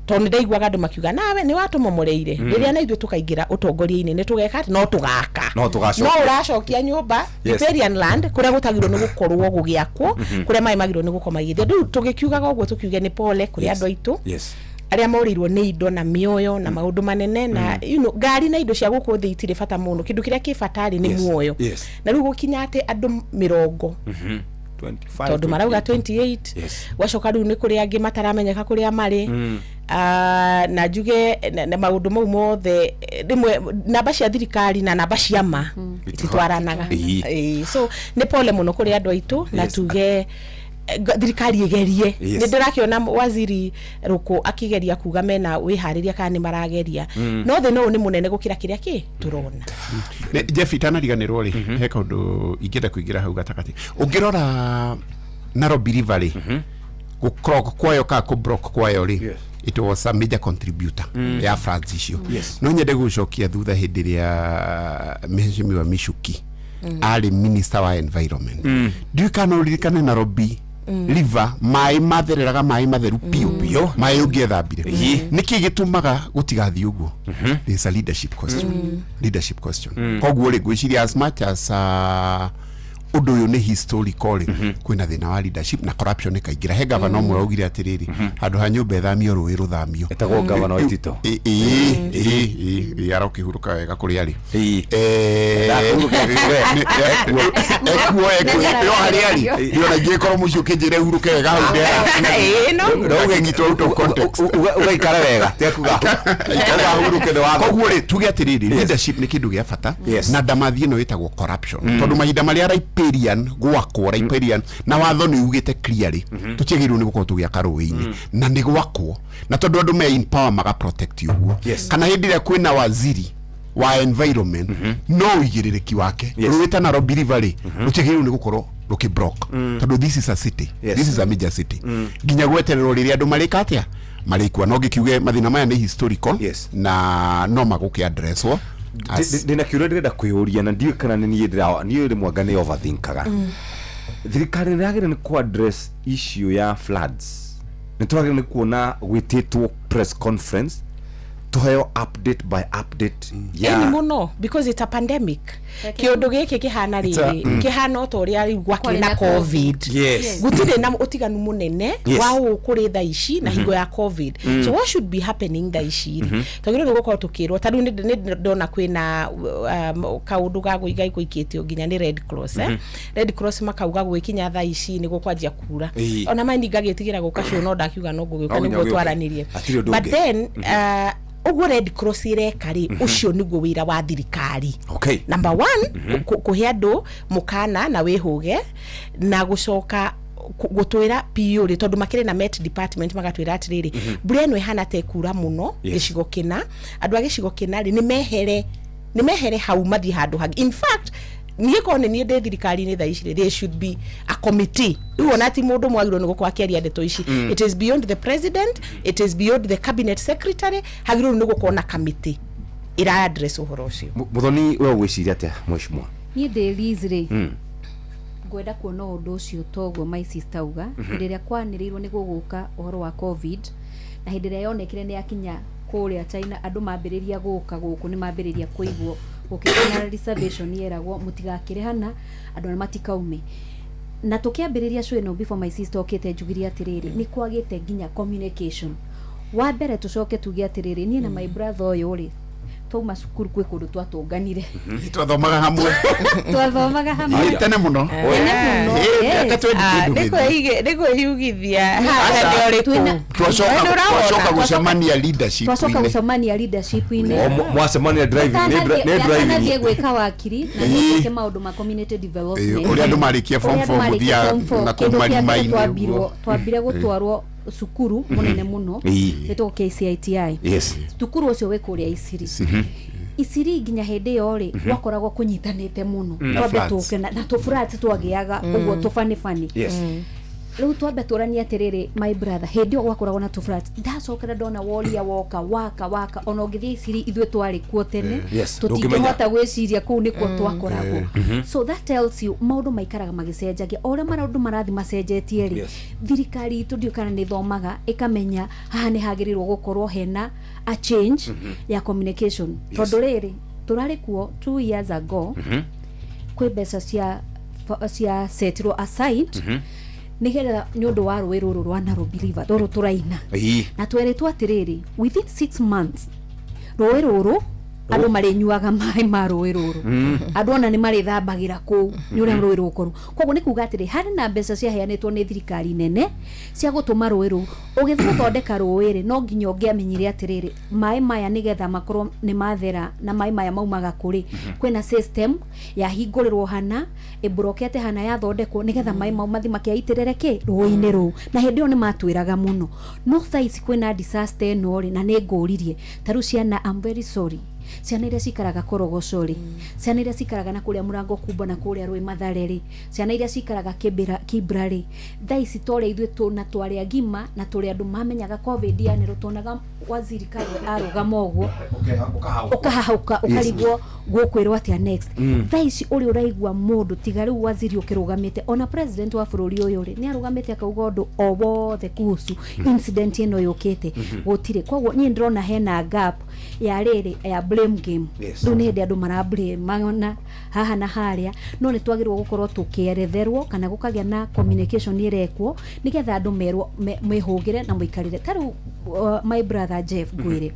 Tondũ nĩ ndaiguaga andũ makiuga nawe nĩ watũmomoreire, rĩrĩa na ithuĩ tũkaingĩra ũtongoria-inĩ nĩ tũgeka atĩ no tũgaka. No tũgacokia. No ũracokia nyũmba riparian land kũrĩa gũtagĩrwo nĩ gũkorwo gũgĩakwo, kũrĩa maĩ magĩrwo nĩ gũkorwo magĩthiĩ. Rĩu tũgĩkiugaga ũguo, tũkiuge nĩ pole kũrĩ andũ aitũ arĩa morĩirwo nĩ indo na mĩoyo na maũndũ manene na ngari na indo cia gũkũ thĩ itirĩ bata mũno. Kĩndũ kĩrĩa kĩ bata rĩ, nĩ muoyo. Na rĩu gũkinya atĩ andũ 25, tondũ marauga 28. Gwacoka rĩu nĩ kũrĩ angĩ mataramenyeka kũrĩa marĩ. Ah, na njuge na maũndũ mau mothe, rĩmwe namba cia thirikari na namba cia ma ititwaranaga. Ĩĩ, so nĩ pole mũno kũrĩ andũ aitũ na tuge thirikari ĩgerie. Nĩ ndĩrakĩona waziri Rũkũ akĩgeria kuga mena wĩharĩria kana nĩ marageria, no thĩna ũyũ nĩ mũnene gũkĩra kĩrĩa kĩ tũrona. Jeff, itanariganĩrwo rĩ, he kaũndũ ingĩenda kũingĩra hau gatagatĩ. Ũngĩrora Nairobi River rĩ, gũclog kwayo kana kũblock kwayo rĩ, it was a major contributor ya floods icio. No nyende gũcokia thutha hĩndĩ ĩrĩa Mheshimiwa Michuki arĩ minister wa environment. Ndiũĩ kana no ũririkane Nairobi River, maĩ mathereraga, maĩ matheru biũ. Biũ. Maĩ ũngĩethambire. Nĩkĩ gĩtũmaga gũtigathiĩ ũguo? There's a leadership question, leadership question. Koguo rĩ, ngwĩciria as much as ũndũ ũyũ nĩ historical rĩ, kwĩna thĩna wa leadership na corruption ĩkaingĩra. He gavana ũmwe waugire atĩrĩrĩ, handũ ha nyũmba ĩthamio, rũĩ rũthamio. Etagwo gavana Waitito. Ĩ ĩ ĩ ĩ, arokĩhurũka wega kũrĩa arĩ. Ndakũhurũka we. Ekuo ekuo yo harĩa arĩ, ndĩrona ingĩkorwo mũciĩ ũkĩnjĩra hurũke wega hau. Ĩĩ, no. Ndĩrakĩnyitwo out of context. Ugaikara wega, tekuga ugahuruke nĩ watho. Koguo rĩ, tuge atĩrĩrĩ, leadership nĩ kĩndũ gĩa bata na ndamathi ĩno ĩtagwo corruption, tondũ mahinda marĩa riparian gwakwo, riparian na watho nĩ ugĩte clearly tũtiagĩrĩirwo nĩ gũkorwo tũgĩaka rũĩ-inĩ, na nĩ gwakwo, na tondũ andũ me in power maga protect ũguo. Kana hĩndĩ ĩrĩa kwĩna waziri wa environment, no ũigĩrĩrĩki wake, rũĩ ta Nairobi River rĩ, rũtiagĩrĩirwo nĩ gũkorwo rũkĩ block, tondũ this is a city. This is a major city, nginya gwetererwo rĩrĩa andũ marĩka atĩa, marĩkua. No ngĩkiuge mathĩna maya nĩ historical na no magũkĩ addresswo Ndĩna kĩũria ndĩrenda kwĩyũria, na ndiũĩ kana nĩ niĩ ndĩra niĩ rĩmwe anga nĩ overthinkaga. Thirikari nĩ yagĩrĩire nĩ ku address issue ya floods? Nĩ twagĩrĩire nĩ kuona gwĩtĩtwo press conference, tũheo update by update ya Ĩni mũno, because it's a pandemic. Kĩũndũ gĩkĩ kĩhana rĩrĩ, kĩhana o ta ũrĩa rĩu gwakĩrĩ Kwarĩ na na COVID. Gũtirĩ na ũtiganu mũnene wa ũũ kũrĩ thaa ici na hingo ya COVID. So what should be happening thaa ici rĩ, twagĩrĩirwo nĩ gũkorwo tũkĩrwo ta rĩu nĩ ndona kwĩna kaũndũ ga gũiga gũikĩtio nginya nĩ Red Cross, eh? Red Cross makauga gwĩkinya thaa ici nĩ gũkwanjia kura. Ona mani ngagĩtigĩra gũka cio, no ndakiuga no ngũgĩũka No nginya nĩguo ũgĩũke. twaranĩrie. Hatirĩ ũndũ But ũngĩ. then ũguo Red Cross ĩreka rĩ, ũcio nĩguo wĩra wa thirikari. Number one, kũhe andũ mũkana na wĩhũge na gũcoka. Gũtwĩra PU rĩ, tondũ makĩrĩ na Met Department, magatwĩra atĩrĩrĩ, mbura ĩno ĩhana ta ĩkura mũno gĩcigo kĩna, andũ a gĩcigo kĩna rĩ, nĩ mehere hau mathiĩ handũ hangĩ. In fact, niĩ korwo nĩ niĩ ndĩ thirikari-inĩ thaa ici rĩ, there should be a committee. Rĩu ona ti mũndũ mwagĩrĩirwo nĩ gũkorwo akĩaria ndeto ici. It is beyond the president, it is beyond the cabinet secretary. Hagĩrĩirwo nĩ gũkorwo na committee ĩra address ũhoro ũcio. Muthoni, we ũgwĩciria atĩa, mheshimiwa? Niĩ ndĩ Liz rĩ, ngwenda kuona ũndũ ũcio toguo my sister auga. Hĩndĩ ĩrĩa kwanĩrĩirwo nĩ gũgũka ũhoro wa COVID, na hĩndĩ ĩrĩa yonekire nĩ yakinya kũrĩa China, andũ mambĩrĩria gũka gũkũ, nĩ mambĩrĩria kũigwo gũkĩgĩa na reservation, yeragwo mũtigakĩrĩhana, andũ arĩa matikaume. Na tũkĩambĩrĩria show ĩno, before my sister okĩte, njugire atĩrĩrĩ, nĩ kwagĩte nginya communication. Wa mbere, tũcoke tuge atĩrĩrĩ, niĩ na my brother ũyũ rĩ, twauma cukuru kwĩ kũndũ twatũnganire. Twathomaga hamwe. Twathomaga hamwe. Ĩ, tene mũno. Tene mũno. Ĩ, mĩaka 20 kĩndũ nĩ gĩthiĩ. Nĩ kwĩyugithia haha nĩ ũrĩkũ? Twacoka Nĩ ũrawona? twacoka gũcemania leadership twacoka inĩ. Gũcemania leadership-inĩ. O, mwacemania driving, nĩ driving. Atanathiĩ gwĩka wakiri na nĩke maũndũ ma community development. Ĩ, ũrĩa andũ marĩkia form Ũrĩa andũ 4 marĩkia mũthiaga form four, na kĩndũ kũu kĩa mbere marima-inĩ ũguo. Twambire gũtwarwo cukuru mũnene mũno wĩtagwo KCITI. Cukuru ũcio wĩ kũrĩa Isiri. Isiri nginya hĩndĩ ĩyo rĩ, gwakoragwo kũnyitanĩte mũno. Na Twambe flats. tũke na tũflat twagĩaga ũguo tũbanĩbani. Rĩu twambe tũranie atĩrĩrĩ, my brother, hĩndĩ ĩyo gwakoragwo na tũflat, ndacokera ndona woria woka waka waka. Ona ũngĩthiĩ Isiri, ithuĩ twarĩ kuo tene, tũtingĩhota gwĩciria kũu nĩkuo twakoragwo. So that tells you maũndũ maikaraga magĩcenjagia. O ũrĩa maũndũ marathiĩ macenjetie rĩ, thirikari itũ ndiũĩ kana nĩ ĩthomaga ĩkamenya haha nĩ hagĩrĩirwo gũkorwo hena a change ya communication. Tondũ rĩrĩ, tũrarĩ kuo 2 years ago, kwĩ mbeca cia setirwo aside nĩgetha nĩ ũndũ wa rũĩ rũrũ rwa Nairobi River rũrũ tũraina. Na twerĩtwo atĩrĩrĩ, within 6 months rũĩ rũrũ andũ marĩnyuaga maĩ ma rũĩ rũrũ, andũ ona nĩ marĩthambagĩra kũu nĩ ũrĩa rũĩ rũkũrũ. Koguo nĩ kuga atĩrĩ, harĩ na mbeca ciaheanĩtwo nĩ thirikari nene cia gũtũma rũĩ rũu. Ũgĩthiĩ gũthondeka rũĩ rĩ, no nginya ũngĩamenyire atĩrĩrĩ, maĩ maya nĩgetha makorwo nĩ mathera na maĩ maya maumaga kũrĩ, kwĩna system yahingũrĩrwo hana ĩmburokete hana yathondekwo nĩgetha maĩ mau mathi makĩaitĩrĩre kĩ rũĩ-inĩ rũu. Na hĩndĩ ĩyo nĩ matwĩraga mũno. No thaa ici kwĩna disaster ĩno rĩ, na nĩ ngũririe ta rĩu ciana, I'm very sorry, ciana iria cikaraga Korogoco rĩ, ciana iria cikaraga na kũrĩa Mũrango Kumba na kũrĩa rũĩ Mathare rĩ, ciana iria cikaraga Kibra, Kibra rĩ, thaa ici torĩa ithuĩ tũna twarĩ agima na tũrĩ andũ mamenyaga COVID yanĩrwo, tuonaga waziri Karwe arũgama ũguo ũkahahũka, ũkarigwo gũkwĩrwo atĩa next. Thaa ici ũrĩa ũraigua mũndũ tiga rĩu waziri ũkĩrũgamĩte, ona president wa bũrũri ũyũ rĩ, nĩ arũgamĩte akauga ũndũ o wothe kuhusu incident ĩno yũkĩte gũtirĩ. Koguo niĩ ndĩrona hena gap ya rĩrĩ ya blame game. Rĩu nĩ hĩndĩ andũ mara blame mana haha na harĩa, no nĩ twagĩrĩirwo gũkorwo tũkĩeretherwo kana gũkagĩa na communication ĩrekwo nĩgetha andũ merwo mwĩhũgĩre na mũikarĩre. Ta rĩu my brother Jeff, ngwĩre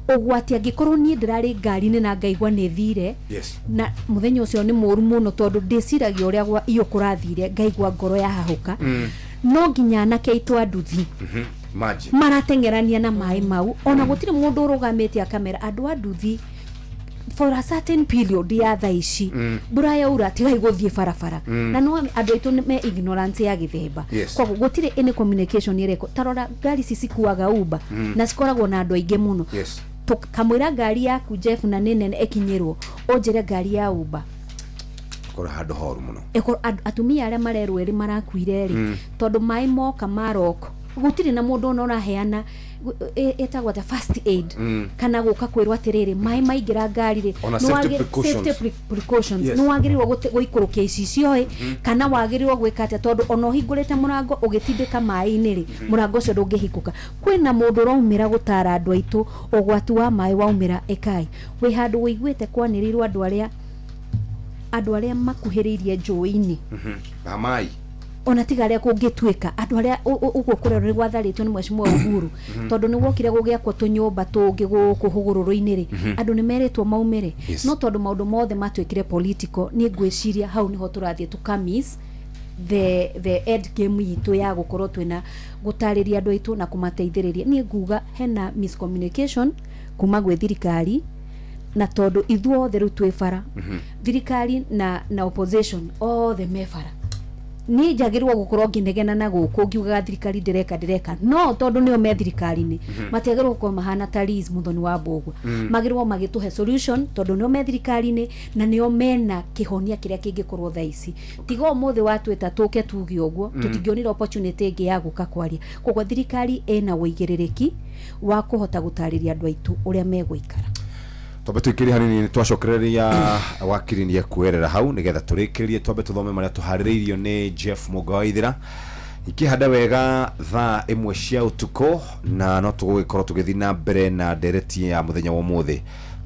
ũgwati angĩkorwo niĩ ndĩrarĩ ngari-inĩ na ngaigua nĩ thire na mũthenya ũcio nĩ mũru mũno, tondũ ndĩciragia ũrĩa iyo kũrathire, ngaigua ngoro yahahũka. No nginya anake aitũ a nduthi Imagine. marateng'erania na maĩ mau, ona gũtirĩ mũndũ ũrũgamĩte akamera andũ a nduthi for a certain period ya thaa ici mbura yaura tigai gũthiĩ barabara. Na no andũ aitũ nĩ me ignorance ya gĩthemba. Koguo gũtirĩ any communication ĩrekwo. Tarora ngari ici cikuaga Uber na cikoragwo na andũ aingĩ mũno. Kamwĩra ngari yaku Jeff na nĩ nene ĩkinyĩrwo, ũnjĩre ngari ya Uber Korwo handũ horu mũno. Atumia arĩa marerwo erĩ marakuire rĩ, tondũ maĩ moka marok, gũtirĩ na mũndũ ona ũraheana ĩtagwo atĩa, first aid, kana gũka kwĩrwo atĩrĩrĩ, maĩ maingĩra ngari rĩ, Ona safety precautions. Safety precautions. Nĩ wagĩrĩirwo gũikũrũkia icicio ĩ, kana wagĩrĩirwo gwĩka atĩa, tondũ ona ũhingũrĩte mũrango ũgĩtindĩka maĩ-inĩ rĩ, mũrango ũcio ndũngĩhingũka. Kwĩna mũndũ ũraumĩra gũtara andũ aitũ ũgwati wa maĩ waumĩra ĩkai wĩ handũ wĩiguĩte kwanĩrĩirwo andũ arĩa makuhĩrĩirie njũĩ-inĩ Amai. Ona tiga arĩa kũngĩtuĩka andũ arĩa ũguo kũrerwo nĩ gwatharĩtio nĩ mheshimiwa Uhuru, tondũ nĩ wokire gũgĩakwo tũnyũmba tũngĩ gũkũ hũgũrũrũ-inĩ rĩ, andũ nĩ merĩtwo maumĩre. No tondũ maũndũ mothe matuĩkire political, niĩ ngwĩciria hau nĩho tũrathiĩ tũkamiss the end game itũ ya gũkorwo twĩna gũtarĩria andũ aitũ na kũmateithĩrĩria. Niĩ nguga hena miscommunication kuma gwĩ thirikari, na tondũ ithuothe rĩu twĩ bara, thirikari na opposition othe me bara. Niĩ njagĩrĩrwo gũkorwo ngĩnegena na gũkũ ngiugaga thirikari ndĩreka ndĩreka. No tondũ nĩo me thirikari-inĩ matiagĩrĩrwo gũkorwo mahana ta Liz Muthoni wa Mbũgua. Magĩrĩrwo magĩtũhe solution tondũ nĩo me thirikari-inĩ na nĩo mena kĩhonia kĩrĩa kĩngĩkorwo thaa ici. Tiga ũmũthĩ watwĩta tũke tuge ũguo, tũtingĩonire opportunity ĩngĩ ya gũka kwaria. Koguo thirikari ĩna ũigĩrĩrĩki wa kũhota gũtarĩria andũ aitũ ũrĩa megũikara. Twambe tuikĩrie hanini twacokereria wakiri nĩ ekuerera hau nĩgetha tũrĩkĩrĩrie twambe tũthome marĩa tũharĩrĩirio nĩ Jeff Mũnga wa Ithira. Ikĩhanda wega thaa ĩmwe cia ũtukũ na no tũgũgĩkorwo tũgĩthiĩ na mbere na ndereti ya mũthenya wa ũmũthĩ.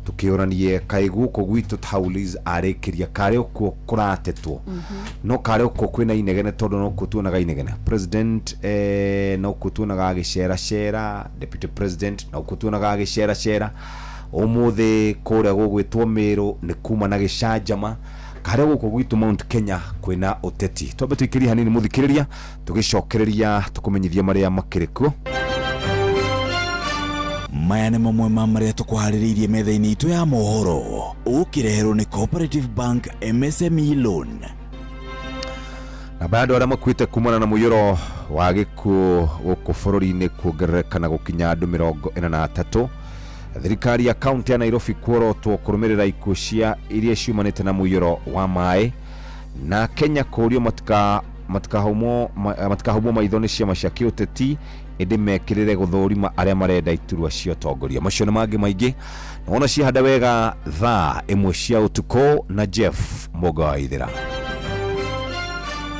Tũkĩũranie kaĩ gũkũ gwitũ Taulis arĩkĩria karĩ ũkuo kũratetwo. No karĩ ũkuo kwĩna inegene tondũ no kuo tuonaga inegene. President no kuo tuonaga agĩceracera, deputy president no kuo tuonaga agĩceracera. Ũmũthĩ kũrĩa gũgwĩtwo Mĩrũ nĩ kuma na gĩcanjama. Karĩa gũkũ gwitũ Mount Kenya kwĩna ũteti. Twambe tũikĩrie hanini mũthikĩrĩria tũgĩcokereria tũkũmenyithia marĩa makĩrĩ kuo. Maya nĩ mamwe ma marĩa tũkũharĩrĩirie metha-inĩ itũ ya mohoro. Ũkĩreherwo nĩ Cooperative Bank MSME Loan. Namba ya andũ arĩa makuĩte kumana na mũiyũro wa gĩkuũ gũkũ bũrũri-inĩ kuongerereka na gũkinya andũ 43. Thirikari ya kaunti ya Nairobi kuorotwo kũrũmĩrĩra ikuũ cia iria ciumanĩte na mũiyũro wa maĩ. Na Kenya kũũrio matikahũmwo maitho nĩ ciama cia kĩũteti ĩndĩ mekĩrĩre gũthũrima arĩa marenda iturwa cia ũtongoria. Macio nĩ mangĩ maingĩ na wona ciahanda wega thaa ĩmwe cia ũtukũ na Jeff Mũnga wa Ithira.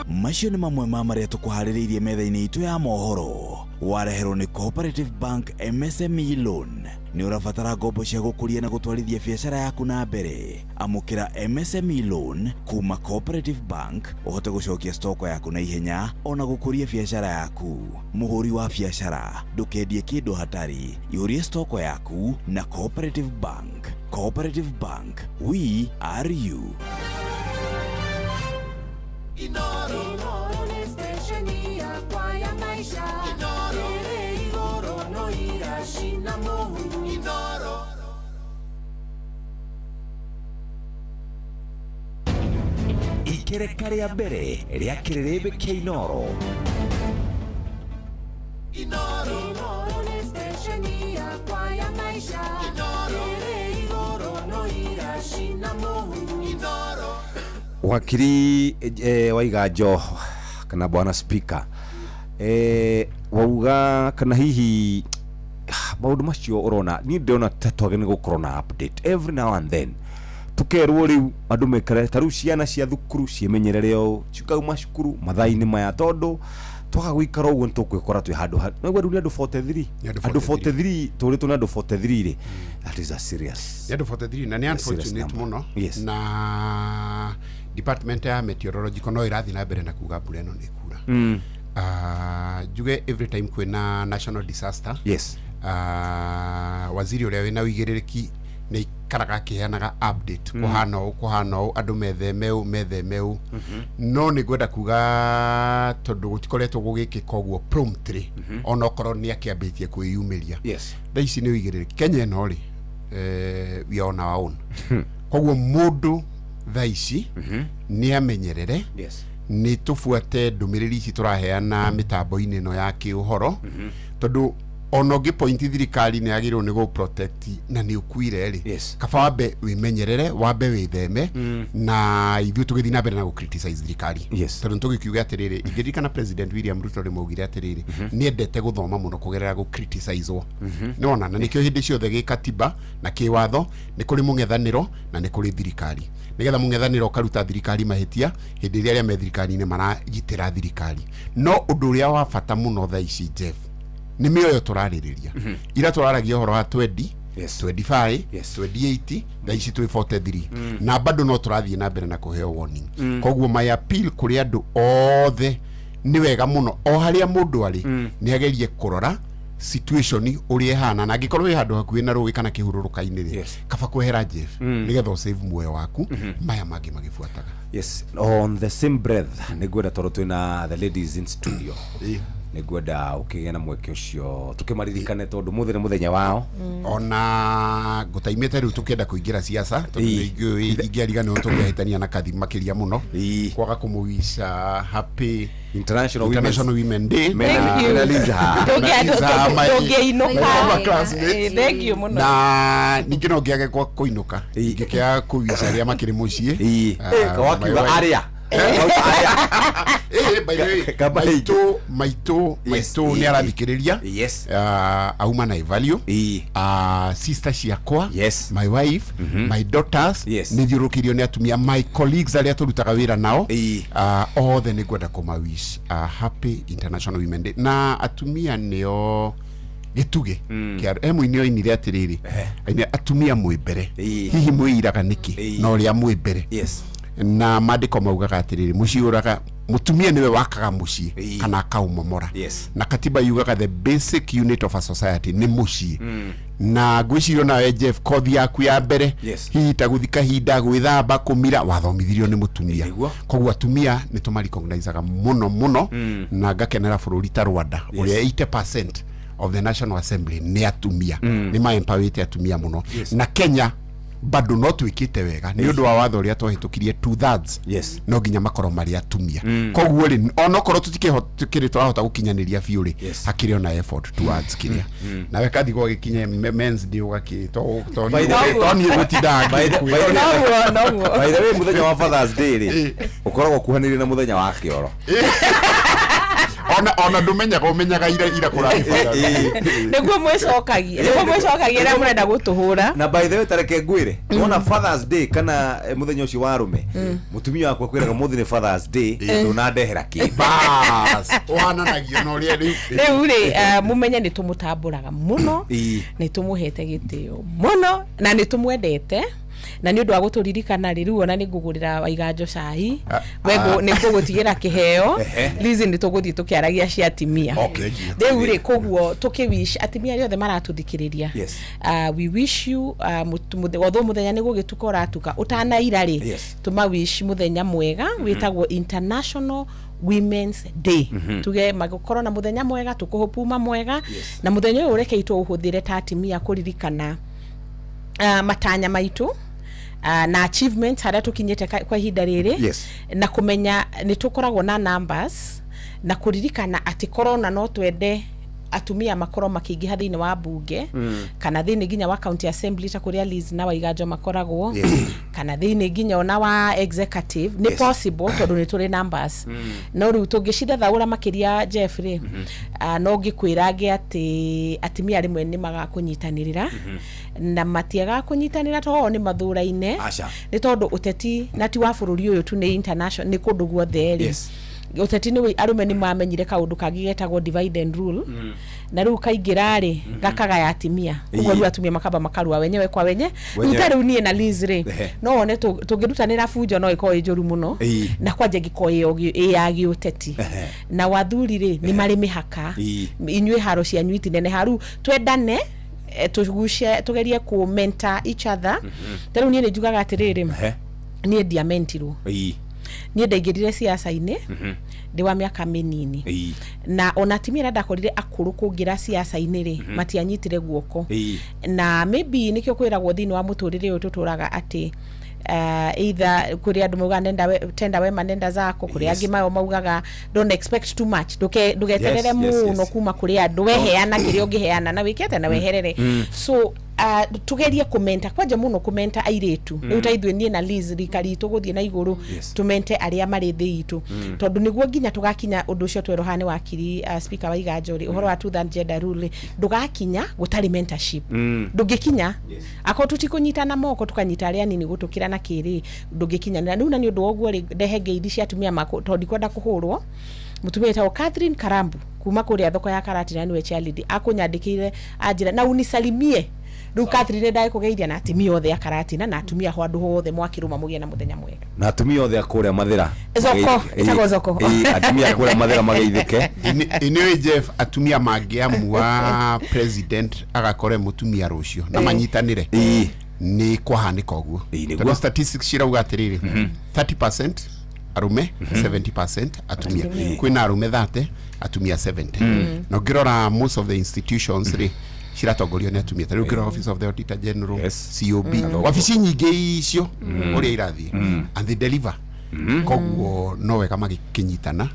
Macio nĩ mamwe ma marĩa tũkũharĩrĩirie metha-inĩ itũ ya mohoro. Wareherwo nĩ Cooperative Bank MSME Loan. Nĩ ũrabatara ngombo cia gũkũria na gũtwarithia biacara yaku na mbere. Amũkĩra MSME Loan kuma Cooperative Bank ũhote gũcokia stoko yaku na ihenya ona gũkũria biacara yaku. Mũhũri wa biacara ndũkendie kĩndũ hatarĩ. Ihũrie stoko yaku na Cooperative Bank. Cooperative Bank, we are you. Inoro nĩ station yakwa ya maisha. Ĩrĩ igũrũ no iracina mũhu. Ikereka rĩa mbere rĩa kĩrĩrĩmbĩ kĩa Inoro. Inoro nĩ station yakwa ya maisha. Ĩrĩ igũrũ no iracina mũhu. Wakiri Waiganjo kana bwana speaker wauga kana hihi maũndũ macio ũrona niĩ ndĩrona ta twagĩrĩirwo gũkorwo na update every now and then. Tukerwo rĩu andũ mekare ta rĩu ciana cia thukuru ciĩmenyerere ũũ cikauma cukuru mathaa-inĩ maya tondũ twaga gũikara ũguo nĩtũkwĩkora twĩ handũ naigua rĩu nĩ andũ 43. Nĩ andũ Andũ 43 tũrĩtwo nĩ andũ 43 rĩ, that is a serious Nĩ andũ 43 na nĩ A serious unfortunate number. mũno. Yes. Na department ya meteorological no ĩrathiĩ na mbere na kuga mbura ĩno nĩ ĩkura. Njuge every time kwĩna national disaster. Yes. Waziri ũrĩa wĩna ũigĩrĩrĩki nĩ aikaraga akĩheanaga update. Kũhana ũũ, kũhana ũũ, andũ metheme ũũ, metheme ũũ. No nĩ ngwenda kuga tondũ gũtikoretwo gũgĩkĩka ũguo promptly, onokorwo nĩ akĩambĩtie kwĩyumĩria. Yes. Thaa ici nĩ ũigĩrĩrĩki. Kenya ĩno rĩ, we are on our own. Koguo mũndũ thaa ici nĩ amenyerere. Yes. Nĩ tũbuate ndũmĩrĩri ici tũraheana mĩtambo-inĩ ĩno ya kĩũhoro. Tondũ ona ũngĩ point thirikari nĩ yagĩrĩirwo nĩ gũ protect na nĩ ũkuire rĩ. Yes. Kaba wambe wĩmenyerere, wambe wĩtheme, na ithuĩ tũgĩthiĩ na mbere na gũ criticize thirikari. Yes. Tondũ nĩtũgĩkiuga atĩrĩrĩ, ingĩririkana President William Ruto rĩmwe augire atĩrĩrĩ, nĩ endete gũthoma mũno kũgerera gũ criticizewo. Nĩwona, na nĩkĩo hĩndĩ ciothe gĩkatiba na kĩwatho nĩ kũrĩ mũng'ethanĩro na nĩ kũrĩ thirikari. Nĩgetha mũng'ethanĩro ũkaruta thirikari mahĩtia hĩndĩ ĩrĩa arĩa me thirikari-inĩ maragitĩra thirikari. No ũndũ ũrĩa wa bata mũno thaa ici Jeff, nĩ mĩoyo tũrarĩrĩria. Ira tũraragia ũhoro wa 20, Yes. 25, Yes. 28, thaa ici twĩ 43. Na bado no tũrathiĩ na mbere na kũheo warning. Koguo my appeal kũrĩ andũ othe nĩ wega mũno o harĩa mũndũ arĩ nĩ agerie kũrora situation ũrĩa ĩhana, na angĩkorwo wĩ handũ hakuhĩ na rũĩ kana kĩhurũrũka-inĩ rĩ, Yes. kaba kwehera Jeff nĩgetha ũsave muoyo waku, maya mangĩ magĩbuataga. Yes, on the same breath nĩ ngwenda tondũ twĩna the ladies in studio. Nĩ ngwenda ũkĩgĩa na mweke ũcio tũkĩmaririkane tondũ mũthĩ nĩ mũthenya wao. Ona ngũtaimĩte rĩu tũkĩenda kũingĩra siasa tondũ ingĩariganĩrwo tũngĩahĩtania na kathi makĩria mũno. Kwaga kũmũwica happy International International Women Day. Thank you. Classmates. Thank you mũno. Na ningĩ no ngĩage kwa kũinũka. Ingĩkĩaga kũwica arĩa makĩrĩ mũciĩ. Wakiuga arĩa. By the way, maitũ maitũ maitũ nĩ arathikĩrĩria. Yes. Auma na value. Sister ciakwa. Yes. My wife, my daughters. Yes. Nĩ thiũrũkĩirio nĩ atumia, my colleagues arĩa tũrutaga wĩra nao. Othe nĩ ngwenda kũma wish happy International Women Day. Na atumia nĩo gĩtugĩ kĩa e mũini oinire atĩrĩrĩ, atumia mwĩ mbere, hihi mwĩiraga nĩkĩ na ũrĩa mwĩ mbere. Yes. Na mandĩko maugaga atĩrĩrĩ, mũciĩ ũraga mũtumia nĩwe wakaga mũciĩ kana akaũmomora. Yes. Na katiba yugaga the basic unit of a society nĩ mũciĩ. Na ngwĩciria nawe Jeff, kothi yaku ya mbere, Yes. hihi ta gũthi kahinda gwĩthamba kũmira, wathomithirio nĩ mũtumia. Nĩguo. Koguo atumia nĩ tũmarecognizaga mũno mũno, na ngakenera bũrũri ta Rwanda ũrĩa 80% of the National Assembly nĩ atumia. Nĩ ma-empowerĩte atumia mũno. Na Kenya bado no twĩkĩte wega nĩ ũndũ wa watho ũrĩa twahĩtũkirie 2/3. Yes. No nginya makorwo marĩ atumia. Koguo rĩ, onokorwo tũtikĩrĩ tũrahota gũkinyanĩria biũ rĩ, Yes. hakĩrĩ ona effort towards kĩrĩa. Nawe kathi gwagĩkinye Men's Day ũgakĩ to By the way- niĩ gũtindaga By the- by the- Noguo, noguo. By the way, mũthenya wa Father's Day rĩ, ũkoragwo ũkuhanĩrĩirie na mũthenya wa kĩoro. Ona ndũmenyaga, ũmenyaga ira ira kũrathiĩ. Nĩguo mwĩcokagie, nĩguo mwĩcokagie rĩrĩa mũrenda gũtũhũra. Na by the way, tareke ngwĩre, wona Father's Day kana mũthenya ũcio wa arũme, mũtumia wakwa kwĩraga mũthĩ nĩ Father's Day, ndũnandehera kĩndũ. Bas, ũhananagio na ũrĩa rĩu. Rĩu rĩ, mũmenye nĩ tũmũtambũraga mũno, nĩ tũmũhete gĩtĩo mũno, na nĩ tũmwendete. Na nĩ ũndũ wa gũtũririkana rĩ, rĩu ona nĩ ngũgũrĩra Waiganjo cai, we nĩ ngũgũtigĩra kĩheo. Liz, nĩ tũgũthiĩ tũkĩaragia cia atimia. Okay. Rĩu rĩ, koguo tũkĩwish atimia arĩa othe maratũthikĩrĩria, Yes. We wish you, although mũthenya nĩ gũgĩtuka ũratuka, ũtanaira rĩ, Yes. tũma wish mũthenya mwega wĩtagwo International Women's Day. Tuge magũkorwo na mũthenya mwega, tũkũhũpuma mwega, na mũthenya ũyũ ũreke tũũhũthĩre ta atimia kũririkana matanya maitũ, na achievements harĩa tũkinyĩte kwa ihinda rĩrĩ. Yes. Na kũmenya nĩ tũkoragwo na numbers, na kũririkana atĩ corona no twende atumia makorwo makĩingĩha thĩinĩ wa bunge, kana thĩinĩ nginya wa county assembly ta kũrĩa Liz na Waiganjo makoragwo, Yes. kana thĩinĩ nginya ona wa executive. Nĩ Yes. possible tondũ nĩ tũrĩ numbers. No rĩu tũngĩcithathaũra makĩria, Jeff rĩ, no ngĩkwĩra ngĩ atĩ atumia rĩmwe nĩ magakũnyitanĩrĩra, na matiagaga kũnyitanĩra tondũ o nĩ mathũraine. Aca. Nĩ tondũ ũteti na ti wa bũrũri ũyũ tu, nĩ international, nĩ kũndũ guothe rĩ. Yes. Ũteti nĩ arũme nĩ mamenyire kaũndũ kangĩ getagwo divide and rule, na rĩu kaingĩra rĩ, gakagaya atimia. Koguo rĩu atumia makamba makarua wenyewe kwa wenye. Rĩu ta rĩu niĩ na Liz rĩ, no wone tũngĩrutanĩra bunjo no ĩkorwo ĩ njũru mũno, na kwanja ĩngĩkorwo ĩ ya gĩũteti. Na wathuri rĩ, nĩ marĩ mĩhaka, inyuĩ haro cianyu itineneha. Rĩu twendane, tũguce, tũgerie kũ mentor each other. Ta rĩu niĩ nĩ njugaga atĩrĩrĩ, niĩ ndiamentirwo, niĩ ndaingĩrire siasa-inĩ ndĩ wa mĩaka mĩnini, na ona atumia arĩa ndakorire akũrũ kũngĩra siasa-inĩ rĩ, matianyitire guoko. Na maybe nĩkĩo kwĩragwo thĩinĩ wa mũtũrĩre ũyũ tũtũraga atĩ either kũrĩ andũ maugaga nenda we, tenda wema nenda zako, kũrĩ angĩ mao maugaga don't expect too much, ndũgeterere mũno kuma kũrĩ andũ, weheana kĩrĩa ũngĩheana na wĩke atĩa na weherere. So tugerie kũmenta kwanja mũno, kũmenta airĩtu rĩu ta ithuĩ, niĩ na Liz, rika ritũ gũthiĩ na igũrũ, Yes. tũmente arĩa marĩ thĩ itũ, tondũ nĩguo nginya tũgakinya ũndũ ũcio twerwo haha nĩ wakiri, speaker wa Iganjo rĩ, ũhoro wa two third gender rule rĩ, ndũgakinya gũtarĩ mentorship. Ndũngĩkinya akorwo tũtikũnyitana moko, tũkanyita arĩa anini gũtũkĩra na kĩrĩ, ndũngĩkinyanĩra rĩu. Na nĩ ũndũ wa ũguo rĩ, ndehe ngeithi cia atumia makũ, tondũ ndikwenda kũhũrwo. Mũtumia wĩtagwo Catherine Karambu kuma kũrĩa thoko ya Karatina nĩwe chairlady, akũnyandĩkĩire anjĩra na unisalimie. Rĩu Catherine, ndagĩkũgeithia na atumia othe a Karatina na atumia ho andũ hothe mwakĩrũma, mũgĩe na mũthenya mwega. Na atumia othe a kũrĩa Mathĩra. Zoko, ĩtagwo Zoko. Atumia a kũrĩa Mathĩra mageithĩke. Inĩũĩ Jeff, atumia mangĩamua president agakore mũtumia rũciũ na manyitanĩre, nĩ kwahanĩka ũguo. Nĩguo. Tondũ statistics cirauga atĩrĩrĩ, 30% Arũme 70%, atumia, kwĩna arũme 30, atumia 70. Na ũngĩrora most of the institutions rĩ, ciratongorio nĩ atumia. Ta rĩu ũngĩrora Office of the Auditor General, COB, wabici nyingĩ icio ũrĩa irathiĩ, and they deliver. Koguo no wega magĩkĩnyitana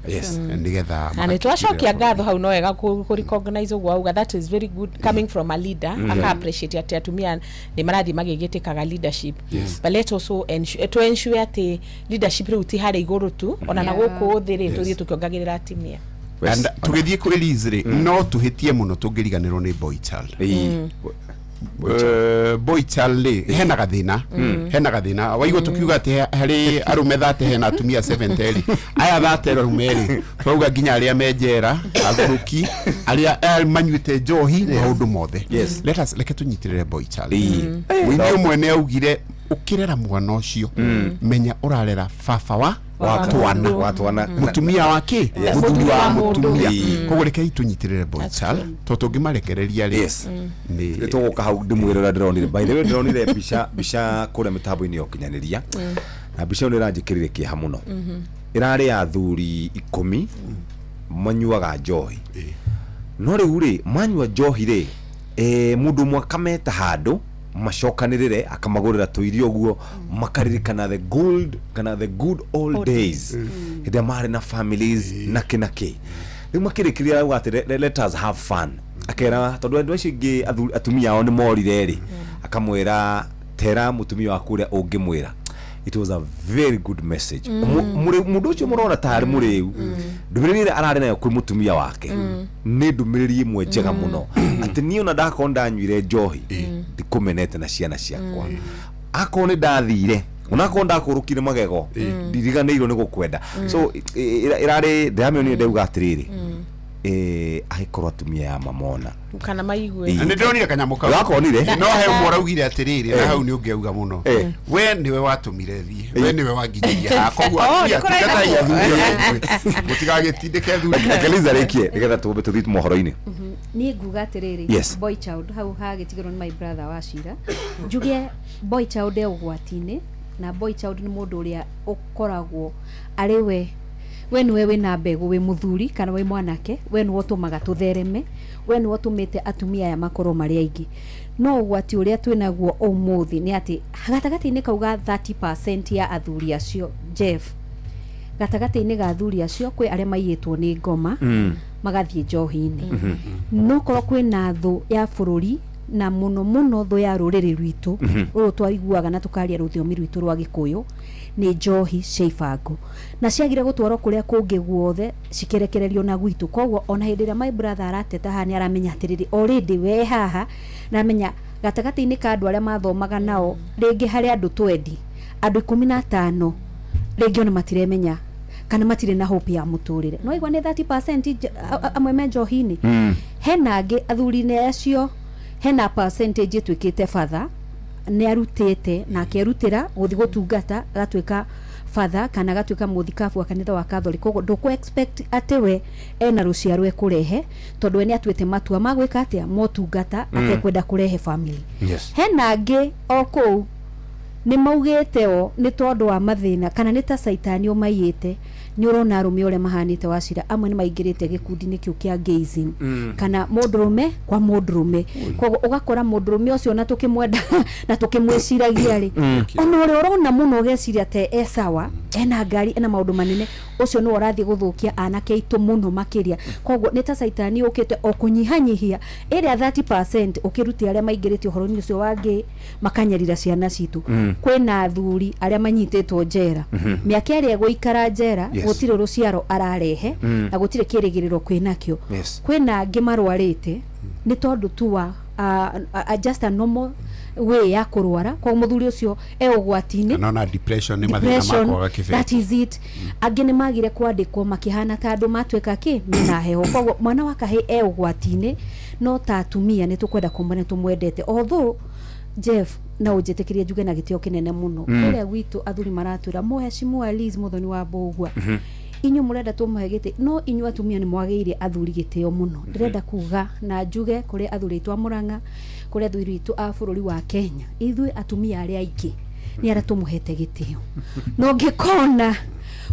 nĩgetha Na nĩ twacokia ngatho hau. No wega kũ recognize ũguo auga. That is very good coming from a leader, aka appreciate atĩ atumia nĩ marathiĩ magĩgĩtĩkaga leadership. But let also ensure, to ensure atĩ leadership rĩu ti harĩa igũrũ tu, ona na gũkũ thĩ rĩ, tũthiĩ tũkĩongagĩrĩra atumia. And tũgĩthiĩ kwĩ Liz rĩ, no tũhĩtie mũno tũngĩriganĩrwo nĩ boy child. Boy child rĩ, hena gathĩna, hena gathĩna. Waigua tũkiuga atĩ harĩ arũme 30 hena atumia 70 rĩ, aya 30 arũme rĩ, twauga nginya arĩa me njera, agũrũki, arĩa manyuĩte njohi, maũndũ mothe. Let us, reke tũnyitĩrĩre boy child. Mũini ũmwe nĩ augire, ũkĩrera mwana ũcio, menya ũrarera baba wa twana, wa twana, mũtumia wa kĩ, mũthuri wa mũtumia. Koguo rekei tũnyitĩrĩre boy child, tondũ tũngĩmarekereria rĩ, nĩ nĩ tũgũka hau ndĩmwĩre ũrĩa ndĩronire. By the way, ndĩronire mbica kũrĩa mĩtambo-inĩ ya ũkinyanĩria, na mbica ĩyo nĩ ĩranjĩkĩrire kĩeha mũno. Ĩrarĩ ya athuri 10 manyuaga njohi. No rĩu rĩ, manyua njohi rĩ, mũndũ ũmwe akameta handũ macokanĩrĩre, akamagũrĩra tũirio ũguo, makaririkana the gold kana the good old days, hĩndĩ ĩrĩa marĩ na families na kĩ na kĩ. Rĩu makĩrĩkĩria auga atĩ, "Let us have fun." Akera, tondũ andũ acio aingĩ atumia ao nĩ morire rĩ, akamwĩra, "Tera mũtumia waku ũrĩa ũngĩmwĩra." It was a very good message. Mũndũ ũcio mũrona tarĩ mũrĩu, ndũmĩrĩri ĩrĩa ararĩ nayo kwĩ mũtumia wake nĩ ndũmĩrĩri ĩmwe njega mũno, atĩ niĩ ona ndakorwo ndanyuire njohi, ndikũmenete na ciana ciakwa. Akorwo nĩ ndathire, onakorwo ndakũrũkire magego, ndiriganĩirwo nĩ gũkwenda. So ĩrarĩ, ndĩramĩonire, ndauga atĩrĩrĩ, angĩkorwo atumia ya mamona kana maigue. Na nĩ ndĩronire kanyamũ kau. Wakonire? No he ũmwe ũraugire atĩrĩrĩ, na hau nĩ ũngĩauga mũno, "We nĩwe watũmire thiĩ, we nĩwe wanginyirie haha." Koguo Oh, atumia, nĩ kũrenda tungatai athuri ona ithuĩ, mũtigagĩtindĩke athuri. Reke Liza rĩkie nĩgetha tũmbe tũthiĩ mohoro-inĩ. Niĩ nguga atĩrĩrĩ, boy child hau hagĩtigĩrwo nĩ my brother wa cira, njuge boy child e ũgwati-inĩ. Na boy child nĩ mũndũ ũrĩa ũkoragwo arĩ we nĩwe wĩna mbegũ, wĩ mũthuri kana wĩ mwanake, we nĩwe ũtũmaga tũthereme, we nĩwe ũtũmĩte atumia aya makorwo marĩ aingĩ. No ũgwati ũrĩa twĩnaguo ũmũthĩ nĩ atĩ gatagatĩ-inĩ kau ga 30% ya athuri acio, Jeff, gatagatĩ-inĩ ga athuri acio kwĩ arĩa maiyĩtwo nĩ ngoma, magathiĩ njohi-inĩ. No korwo kwĩna thũ ya bũrũri, na mũno mũno thũ ya rũrĩrĩ rwitũ rũrũ twaiguaga na tũkaria rũthiomi rwitũ rwa Gĩkũyũ, nĩ njohi cia ibango, na ciagire gũtwarwo kũrĩa kũngĩ guothe, cikĩrekererio na gwitũ. Koguo ona hĩndĩ ĩrĩa my brother arateta haha, nĩ aramenya atĩrĩrĩ, already we haha namenya gatagatĩ-inĩ ka andũ arĩa mathomaga nao, rĩngĩ harĩ andũ 20, andũ 15 rĩngĩ ona matiremenya kana matirĩ na hope ya mũtũrĩre. No igua nĩ 30% amwe me njohi-inĩ. Hena angĩ athuri-inĩ acio, hena percentage ĩtuĩkĩte batha, nĩ arutĩte na akerutĩra gũthiĩ gũtungata, agatuĩka father kana agatuĩka mũthikabu wa kanitha wa Catholic. Koguo ndũkũ expect atĩ we ena rũciaro ekũrehe, tondũ we nĩ atuĩte matua ma gwĩka atĩa, motungata, atekwenda kũrehe family. Hena angĩ o kũu nĩ maugĩte o nĩ tondũ wa mathĩna, kana nĩ ta caitani ũmaiyĩte. Nĩ ũrona arũme ũrĩa mahanĩte wacira, amwe nĩ maingĩrĩte gĩkundi-inĩ kĩu kĩa gayism, kana mũndũrũme kwa mũndũrũme. Koguo ũgakora mũndũrũme ũcio, na tũkĩmwenda na tũkĩmwĩciragia rĩ, ona ũrĩa ũrona mũno ũgeciria te e sawa, ena ngari, ena maũndũ manene, ũcio nĩwe ũrathiĩ gũthũkia anake aitũ mũno makĩria. Koguo nĩ ta caitani ũkĩte o kũnyihanyihia ĩrĩa 30%, ũkĩrutia arĩa maingĩrĩte ũhoro-inĩ ũcio wa gay, makanyarira ciana citũ. Kwĩna athuri arĩa manyitĩtwo njera, mĩaka ĩrĩa ĩgũikara njera, gũtirĩ rũciaro ararehe na gũtirĩ kĩrĩgĩrĩro kwĩnakĩo. Kwĩna angĩ marwarĩte nĩ tondũ tu wa just a normal way ya kũrwara. Koguo mũthuri ũcio e ũgwati-inĩ. Kana ona depression nĩ mathĩna ma Depression, kwaga kĩbeti. That is it. Angĩ nĩ magire kwandĩkwo, makĩhana ta andũ matuĩka kĩ mena heho. Koguo mwana wa kahĩ e ũgwati-inĩ. No ta atumia nĩ tũkwenda kũmwenda, nĩ tũmwendete. Although Jeff, no ũnjĩtĩkĩrie njuge na gĩtĩo kĩnene mũno, kũrĩa gwitũ athuri maratwĩra, "Mũheshimiwa Liz Muthoni wa Mbũgua, inyuĩ mũrenda tũmũhe gĩtĩ." No inyuĩ atumia nĩ mwagĩire athuri gĩtĩo mũno. Ndĩrenda kuga na njuge kũrĩ athuri aitũ a Mũrang'a, kũrĩ athuri aitũ a bũrũri wa Kenya, ithuĩ atumia arĩa aingĩ nĩ arĩa tũmũhete gĩtĩo. Na ũngĩkona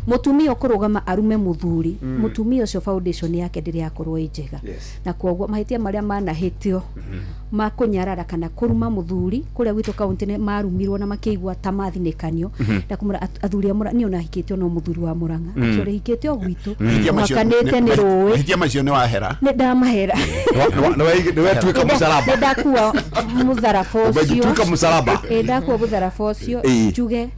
Mutumia ũkũrũgama arume muthuri, mutumia ũcio foundation yake ndĩrĩ yakorwo ĩ njega. Na koguo mahĩtia marĩa manahĩtio ma kũnyarara kana kũruma mũthuri kũrĩa gwitũ kaunti nĩ marumirwo na makĩigua ta mathinĩkanio, na kũmũra athuri a Murang'a, niĩ ona hikĩtio no mũthuri wa Murang'a, actually hikĩte o gwitũ, mũhakanĩte nĩ rũĩ. Mahĩtia macio nĩ wahera. Nĩ ndamahera. Nĩwetuĩka mũcaraba. Nĩ ndakua mũtharaba ũcio. Ũmejituĩka mũcaraba. Ĩ, ndakua mũtharaba ũcio. Njuge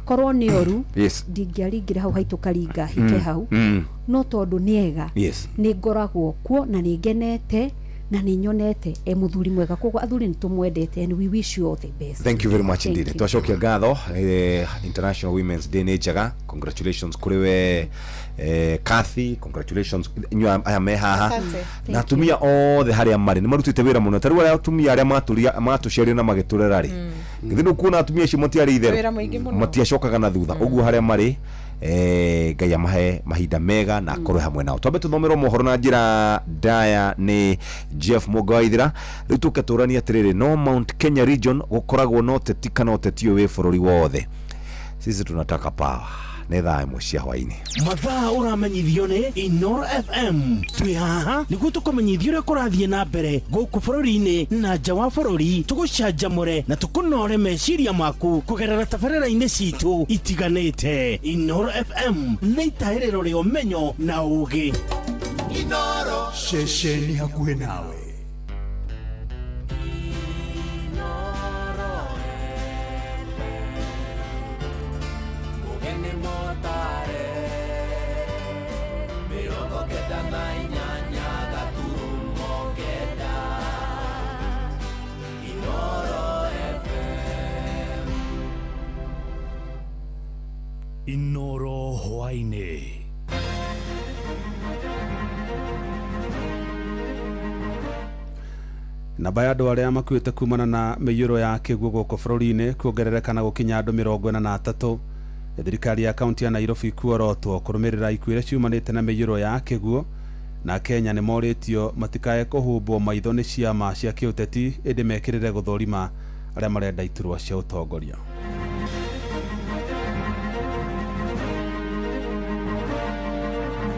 korwo nĩ oru, ndingĩaringire hau haitũ karinga hike hau, no tondũ nĩ ega, nĩ ngoragwo kuo na nĩ ngenete na nĩ nyonete e mũthuri mwega. Koguo athuri nĩ tũmwendete and we wish you all the best. Thank you very much. Thank indeed you. Twacokia ngatho. International Women's Day nĩ njega. Congratulations kũrĩ we, Kathy, congratulations inyuĩ aya me haha. Asante. Na atumia othe harĩa marĩ nĩ marutĩte wĩra mũno. Ta rĩu arĩa atumia arĩa matũciarire na magĩtũrera rĩ, githĩ nĩ atumia acio matiarĩ itherũ? Wĩra mũingĩ mũno. Matiacokaga na thutha ũguo harĩa marĩ. Ngai amahe mahinda mega na akorwe hamwe nao. Twambe tuthomerwo mohoro na njĩra ndaya nĩ Jeff Mũnga wa Ithira. Rĩu tũke tũranie atĩrĩrĩ, no Mount Kenya region gũkoragwo na ũteti kana ũteti ũyũ wĩ bũrũri wothe? Sisi tunataka power. Nĩ thaa 1 cia hwainĩ. Mathaa ũramenyithio nĩ Inoro FM. Twĩ haha nĩguo tũkũmenyithia ũrĩa kũrathiĩ na mbere gũkũ bũrũri-inĩ na nja wa bũrũri, tũgũcanjamũre na tũkũnore meciria maku kũgerera tabarĩra-inĩ citũ itiganĩte. Inoro FM nĩ itahĩrĩro rĩa ũmenyo na ũgĩ. Inoro. Ceceni hakuhĩ nawe. Inoro hwainĩ. Namba ya andũ arĩa makuĩte kumana na mĩiyũro ya kĩguũ gũkũ bũrũri-inĩ kuongerereka na gũkinya andũ 43. Thirikari ya kaunti ya Nairobi kuorotwo kũrũmĩrĩra ikuũ iria ciumanĩte na mĩiyũro ya kĩguũ, na Kenya nĩ morĩtio matikae kũhumbwo maitho nĩ ciama cia kĩũteti ĩndĩ mekĩrĩre gũthũrima arĩa marenda iturwa cia ũtongoria.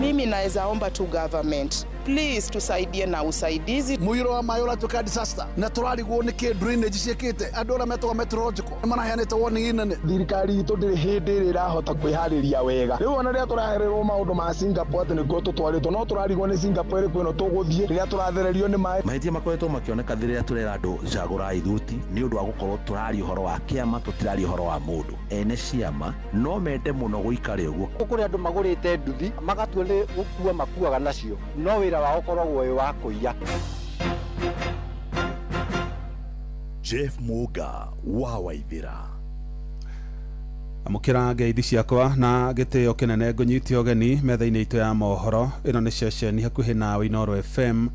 Mimi naweza omba tu government, please tusaidie na usaidizi. Mũiyũro wa maĩ ũratuĩka disaster na tũrarigwo nĩkĩ drainage ciĩkĩte. Andũ arĩa metagwo meteorological nĩ maraheanĩte warning nene. Thirikari itũ ndĩrĩ hĩndĩ ĩrĩa ĩrahota kwĩharĩria wega. Rĩu ona rĩrĩa tũrahererwo maũndũ ma Singapore atĩ nĩkuo tũtwarĩtwo, no tũrarigwo nĩ Singapore ĩrĩkũ ĩno tũgũthiĩ rĩrĩa tũrathererio nĩ maĩ. Mahĩtia makoretwo makĩoneka rĩrĩa tũrera andũ cagũrai thuti nĩ ũndũ wa gũkorwo tũraria ũhoro wa kĩama, tũtiraria ũhoro wa mũndũ. Ene ciama no mende mũno gũikare ũguo. Kũrĩ andũ magũrĩte nduthi magatua nĩ gũkua makuaga nacio, no wĩra wao ũkoragwo wĩ wa kũiya. Jeff Muga wa Waithira. Amũkĩra ngeithi ciakwa na gĩtĩo kĩnene, ngũnyite ũgeni metha-inĩ itũ ya mohoro. Ĩno nĩ ceceni hakuhĩ nawe Inoro FM.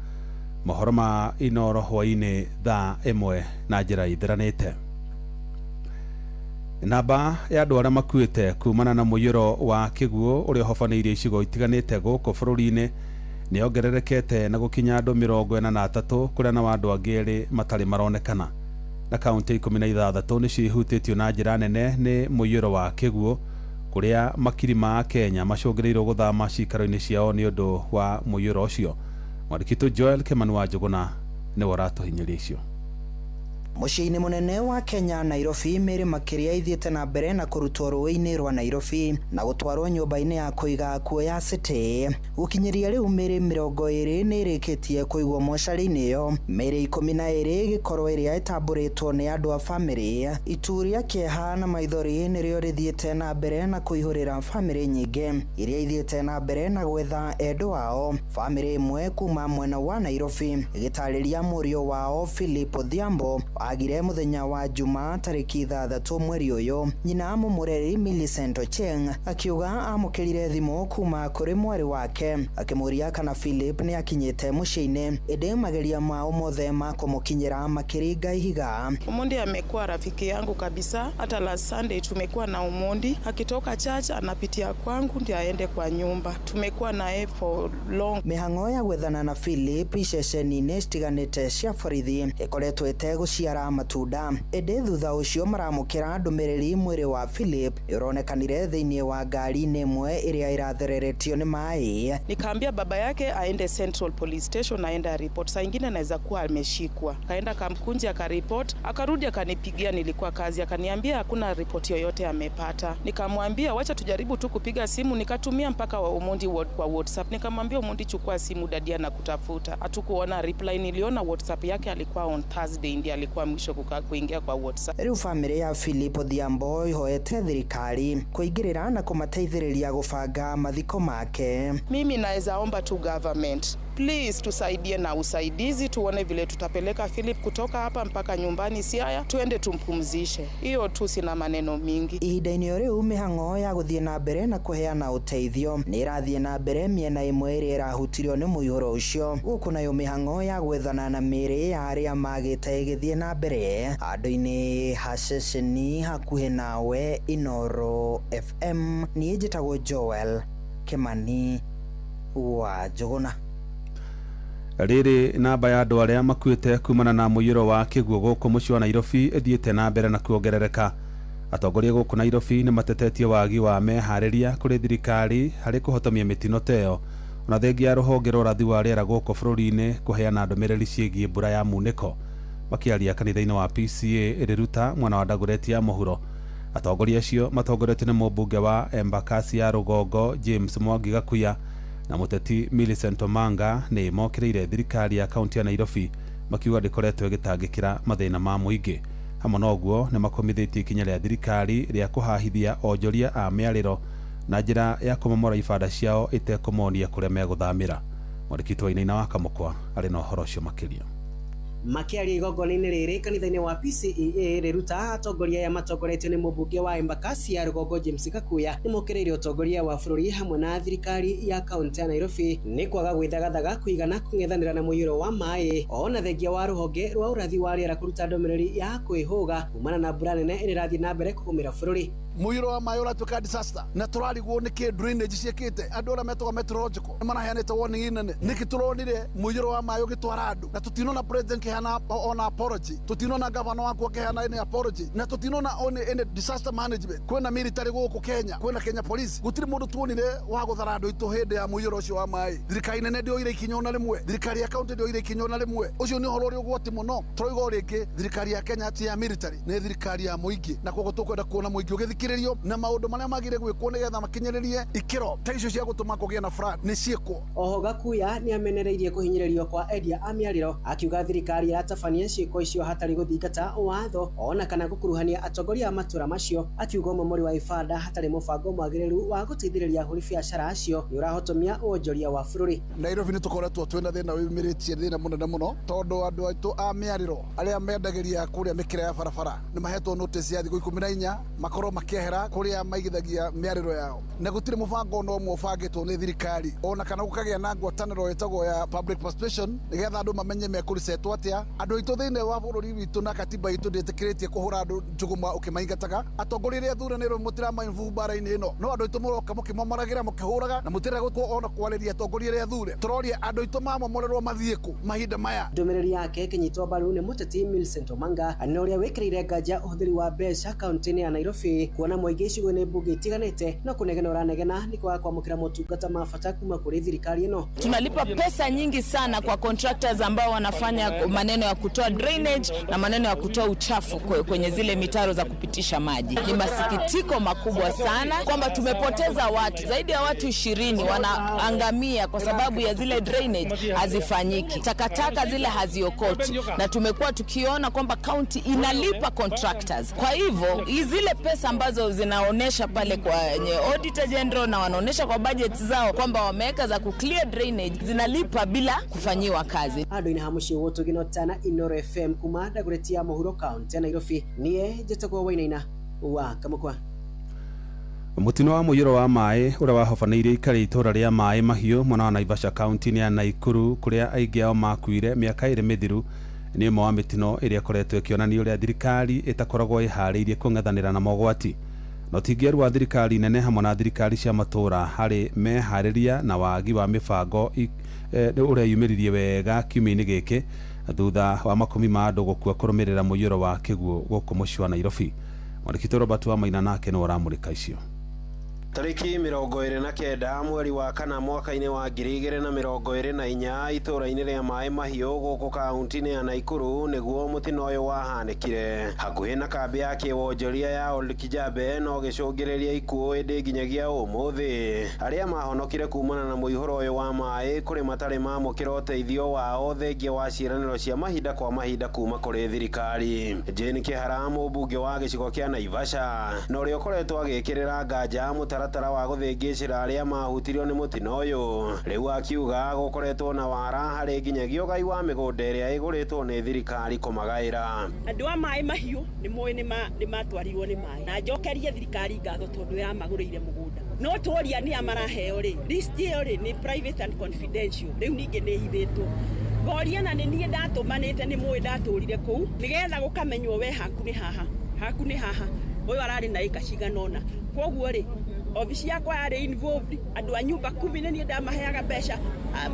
Mohoro ma Inoro hwainĩ thaa 1 na njĩra ithiranĩte. Namba ya andũ arĩa makuĩte kumana na mũiyũro wa kĩguũ ũrĩa ũhobanĩirie icigo itiganĩte gũkũ bũrũri-inĩ nĩ yongererekete na gũkinya andũ 43, kũrĩa na andũ angĩ erĩ matarĩ maronekana. Na kaunti 16 nĩcio ihutĩtio na njĩra nene nĩ mũiyũro wa kĩguũ, kũrĩa makiri ma Kenya macũngĩrĩirwo gũthama ciikaro-inĩ ciao nĩ ũndũ wa mũiyũro ũcio. Mwandĩki Joel Kimani wa Njũgũna nĩwe ũratũhinyĩria icio. Mũciĩ-inĩ mũnene wa Kenya Nairobi, mĩĩrĩ makĩria ithiĩte na mbere na kũrutwo rũĩ-inĩ rwa Nairobi na gũtwarwo nyũmba-inĩ ya kũiga akuũ ya City. Gũkinyĩria rĩu mĩĩrĩ 20 nĩ ĩrĩkĩtie kũigwo mocarĩ-inĩ ĩyo, mĩĩrĩ 12 ĩgĩkorwo ĩrĩa ĩtambũrĩtwo nĩ andũ a bamĩrĩ. Itu rĩa kĩeha na maithori nĩrĩo rĩthiĩte na mbere na kũihũrĩra bamĩrĩ nyingĩ iria ithiĩte na mbere na gwetha endwa ao. Bamĩrĩ ĩmwe kuma mwena wa Nairobi ĩgĩtarĩria mũriũ wao Philip Odhiambo agire mũthenya wa Juma tarĩki 6 mweri ũyũ. Nyina mũmũreri Millicent Ochieng akiuga amũkĩrire thimũ kuma kũrĩ mwarĩ wake akĩmũria kana Philip nĩ akinyĩte mũciĩ-inĩ, ĩndĩ mageria mao mothe ma kũmũkinyĩra makĩringa ihiga. Omondi amekuwa rafiki yangu kabisa. Hata last Sunday tumekuwa na Omondi, akitoka church anapitia kwangu ndio aende kwa nyumba. Tumekuwa naye for long. Mĩhang'o ya gwethana na Philip iceceni-inĩ citiganĩte cia borithi ĩkoretwo ĩtegũciara gũciara matunda. Ĩndĩ thutha ũcio maramũkĩra ndũmĩrĩri mwĩrĩ wa Philip nĩũronekanire thĩinĩ wa ngari-inĩ ĩmwe ĩrĩa ĩrathereretio nĩ maĩ. Nikaambia baba yake aende Central Police Station aende aripot. Saa ingine anaweza kuwa ameshikwa. Kaenda Kamkunji akaripot, akarudi akanipigia, nilikuwa kazi, akaniambia hakuna ripoti yoyote amepata. Nikamwambia wacha tujaribu tu kupiga simu, nikatumia mpaka wa Omondi kwa WhatsApp. Nikamwambia Omondi, chukua simu, dadia na kutafuta. Hatukuona reply, niliona WhatsApp yake alikuwa on Thursday, ndiye alikuwa mwisho kuingia kwa WhatsApp. Rĩu famĩlĩ ya Philip Odhiambo ihoete thirikari kũingĩrĩra na kũmateithĩrĩria gũbanga mathiko make. Mimi naweza omba tu government, please tusaidie na usaidizi, tuone vile tutapeleka Philip kutoka hapa mpaka nyumbani Siaya, tuende tumpumzishe. Hiyo tu, sina maneno mingi. Ihinda-inĩ o rĩu mĩhang'o ya gũthiĩ na mbere na kũheana ũteithio nĩ ĩrathiĩ na mbere mĩena ĩmwe ĩrĩa ĩrahutirio nĩ mũihũro ũcio, gũkũ nayo mĩhang'o ya gwethana na mĩĩrĩ ya arĩa magĩte ĩgĩthiĩ na mbere handũ-inĩ ha ceceni hakuhĩ nawe. Inooro FM, niĩ njĩtagwo Joel Kimani wa Njũgũna. Rĩrĩ namba ya andũ arĩa makuĩte kumana na mũiyũro wa kĩguũ gũkũ mũciĩ wa Nairobi ĩthiĩte na mbere na kuongerereka. Atongoria gũkũ Nairobi nĩ matetetie wagi wa meharĩria kũrĩ thirikari harĩ kũhotomia mĩtino ta ĩyo, ona thengia ya rũhonge rwa ũrathi wa rĩera gũkũ bũrũri-inĩ kũheana ndũmĩrĩri ciĩgiĩ mbura ya munĩko. Makĩaria kanitha-inĩ wa PCA ĩrĩruta mwena wa Dagoretti ya mũhuro, atongoria acio matongoretio nĩ mũmbunge wa Embakasi ya rũgongo James Mwangi Gakuya na mũteti Millicent Omanga nĩ mokĩrĩire thirikari ya kaunti ya Nairobi makiuga ndĩkoretwo ĩgĩtangĩkĩra mathĩna ma mũingĩ. Hamwe na ũguo nĩ makomithĩtie ikinya rĩa thirikari rĩa kũhahithia onjoria a mĩarĩro na njĩra ya kũmomora ibanda ciao ĩtekũmonia kũrĩa megũthamĩra. Mwandĩki Wainaina wa Kamũkwa arĩ na ũhoro ũcio makĩria. Makĩaria igongona-inĩ rĩrĩ kanitha-inĩ wa PCEA rĩruta atongoria aya matongoretio nĩ mũmbunge wa Embakasi ya rũgongo James Gakuya nĩ mokĩrĩire ũtongoria wa bũrũri hamwe na thirikari ya kaunti ya Nairobi nĩ kwaga gwĩthagathaga kũigana kũng'ethanĩra na mũiyũro wa maĩ, ona thengia wa rũhonge rwa ũrathi wa rĩera kũruta ndũmĩrĩri ya kwĩhũga kumana na mbura nene ĩrĩa ĩrathiĩ na mbere kũgũmĩra bũrũri. Mũiyũro wa maĩ ũratuĩka disaster na tũrarigwo nĩkĩ drainage ciĩkĩte. Andũ arĩa metagwo meteorological nĩ maraheanĩte warning nene. Nĩkĩ tũronire mũiyũro wa maĩ ũgĩtwara andũ na tũtinona president kĩheana ona apology, tũtinona governor waku akĩheana any apology, na tũtinona any disaster management. Kwĩna military gũkũ Kenya, kwĩna Kenya Police, gũtirĩ mũndũ tuonire wa gũthara andũ aitũ hĩndĩ ya mũiyũro ũcio wa maĩ. Thirikari nene ndĩoire ikinya ona rĩmwe, thirikari ya county ndĩoire ikinya ona rĩmwe. Ũcio nĩ ũhoro ũrĩ ũgwati mũno. Tũroiga o rĩngĩ, thirikari ya Kenya ti ya military, nĩ thirikari ya mũingĩ, na koguo tũkwenda kuona mũingĩ ũgĩthikĩrĩrio na maũndũ marĩa magĩrĩire gwĩkwo nĩgetha makinyĩrĩrie ikĩro ta icio cia gũtũma kũgĩe na flood nĩ ciĩkwo. Oho Gakuya nĩ amenereirie kũhinyĩrĩrio kwa endia a mĩarĩro akiuga thirikari ĩratabania ciĩko icio hatarĩ gũthingata watho ona kana gũkuruhania atongoria a matũra macio, akiuga ũmomori wa ibanda hatarĩ mũbango mwagĩrĩru wa gũteithĩrĩria ahũri biacara acio nĩ ũrahotomia wonjoria wa bũrũri. Nairobi nĩ tũkoretwo twĩna thĩna wĩyumĩrĩtie, thĩna mũnene mũno, tondũ andũ aitũ a mĩarĩro arĩa mendagĩria kũrĩa mĩkĩra ya barabara nĩ mahetwo notice ya thikũ 14 makorwo makĩehera kũrĩa maigithagia mĩarĩro yao, na gũtirĩ mũbango ona ũmwe ũbangĩtwo nĩ thirikari ona kana gũkagĩa na ngwatanĩro ĩtagwo ya public participation nĩgetha andũ mamenye mekũrisetwo atĩa. Andũ aitũ thĩinĩ wa bũrũri witũ na katiba itũ ndĩtĩkĩrĩtie kũhũra andũ njũgũma ũkĩmaingataga. Atongoria arĩa athuranĩrwo mũtiramaimbu mbara-inĩ ĩno, no andũ aitũ mũroka mũkĩmomoragĩra mũkĩhũraga na mũtirenda ona kwarĩria atongoria arĩa athure. Tũroria andũ aitũ mamomorerwo mathiĩ kũ mahinda maya. Ndũmĩrĩri yake ĩkĩnyitwo mbaru nĩ mũteti Millicent Omanga na ũrĩa wĩkĩrĩire nganja ũhũthĩri wa mbeca kaunti-inĩ ya Nairobi kuona mũingĩ icigo-inĩ mbunge itiganĩte no kũnegena ũranegena nĩ kwaga kwamũkĩra motungata ma bata kuma kũrĩ thirikari ĩno. Tunalipa pesa nyingi sana kwa contractors ambao wanafanya maneno ya kutoa drainage na maneno ya kutoa uchafu kwenye zile mitaro za kupitisha maji. Ni masikitiko makubwa sana kwamba tumepoteza watu zaidi ya watu 20 wanaangamia kwa sababu ya zile drainage hazifanyiki, takataka zile haziokoti, na tumekuwa tukiona kwamba county inalipa contractors. Kwa hivyo zile pesa ambazo zinaonesha pale kwenye Auditor General na wanaonesha kwa budget zao kwamba wameweka za kuclear drainage zinalipa bila kufanyiwa kazi. Andũ-inĩ ha mũciĩ wotũgĩnotana Inooro FM kuma Dagoretti ya mũhuro kaunti ya Nairobi, niĩ njĩtagwo Wainaina wa Kamũkwa. Mũtino wa mũiyũro wa maĩ ũrĩa wahobanĩirie ikari itũũra rĩa Maĩ Mahiũ mwena wa Naivasha kaunti-inĩ ya Naikuru kũrĩa aingĩ ao makuire mĩaka 2 mĩthiru nĩ ũmwe wa mĩtino ĩrĩa ĩkoretwo ĩkĩonania ũrĩa thirikari ĩtakoragwo ĩharĩirie kũng'ethanĩra na mogwati. No tingeru wa thirikari nene hamwe na thirikari cia matũũra harĩ meharĩria na wagi wa mĩbango ũrĩa yumĩririe wega kiumia-inĩ gĩkĩ Thutha wa makumi ma andũ gũkua kũrũmĩrĩra mũiyũro wa kĩguũ gũkũ mũciĩ wa Nairobi. Mwandĩki Robert wa Maina nake nĩwe ũramũrĩka icio. Tarĩki 29 mweri wa kana mwaka-inĩ wa 2024 itũũra-inĩ rĩa Maĩ Mahiũ gũkũ kaunti-inĩ ya Naikuru nĩguo mũtino ũyũ wahanĩkire. Hakuhĩ na kambĩ ya kĩwonjoria ya Old Kijabe no gĩcũngĩrĩria ikuũ ĩndĩ nginyagia ũmũthĩ. Arĩa mahonokire kumana na mũihũro ũyũ wa maĩ kũrĩ matarĩ mamũkĩra ũteithio wao thengia wa ciĩranĩro cia mahinda kwa mahinda kuma kũrĩ thirikari. Jane Kĩhara, mũmbunge wa gĩcigo kĩa Naivasha na ũrĩa ũkoretwo agĩkĩrĩra nganja mũtaratara wa gũthĩngĩcĩra arĩa mahutirio nĩ mũtino ũyũ, rĩu akiuga gũkoretwo na wara harĩ nginyagia ũgai wa mĩgũnda ĩrĩa ĩgũrĩtwo nĩ thirikari kũmagaĩra. Andũ a Maĩ Mahiũ nĩ moĩ nĩ matwarirwo nĩ maĩ, na njokerie thirikari ngatho tondũ yamagũrĩire mũgũnda. No tworia nĩ a maraheo rĩ, list ĩyo rĩ nĩ private and confidential, rĩu ningĩ nĩ ĩhithĩtwo. Ngoria na nĩ niĩ ndatũmanĩte, nĩ mũĩ ndatũrire kũu nĩgetha gũkamenywo we haku nĩ haha, haku nĩ haha, ũyũ ararĩ na ĩka cigana ũna. Kwoguo rĩ, obici yakwa yarĩ involved, andũ a nyumba kumi nĩ niĩ ndamaheaga mbeca,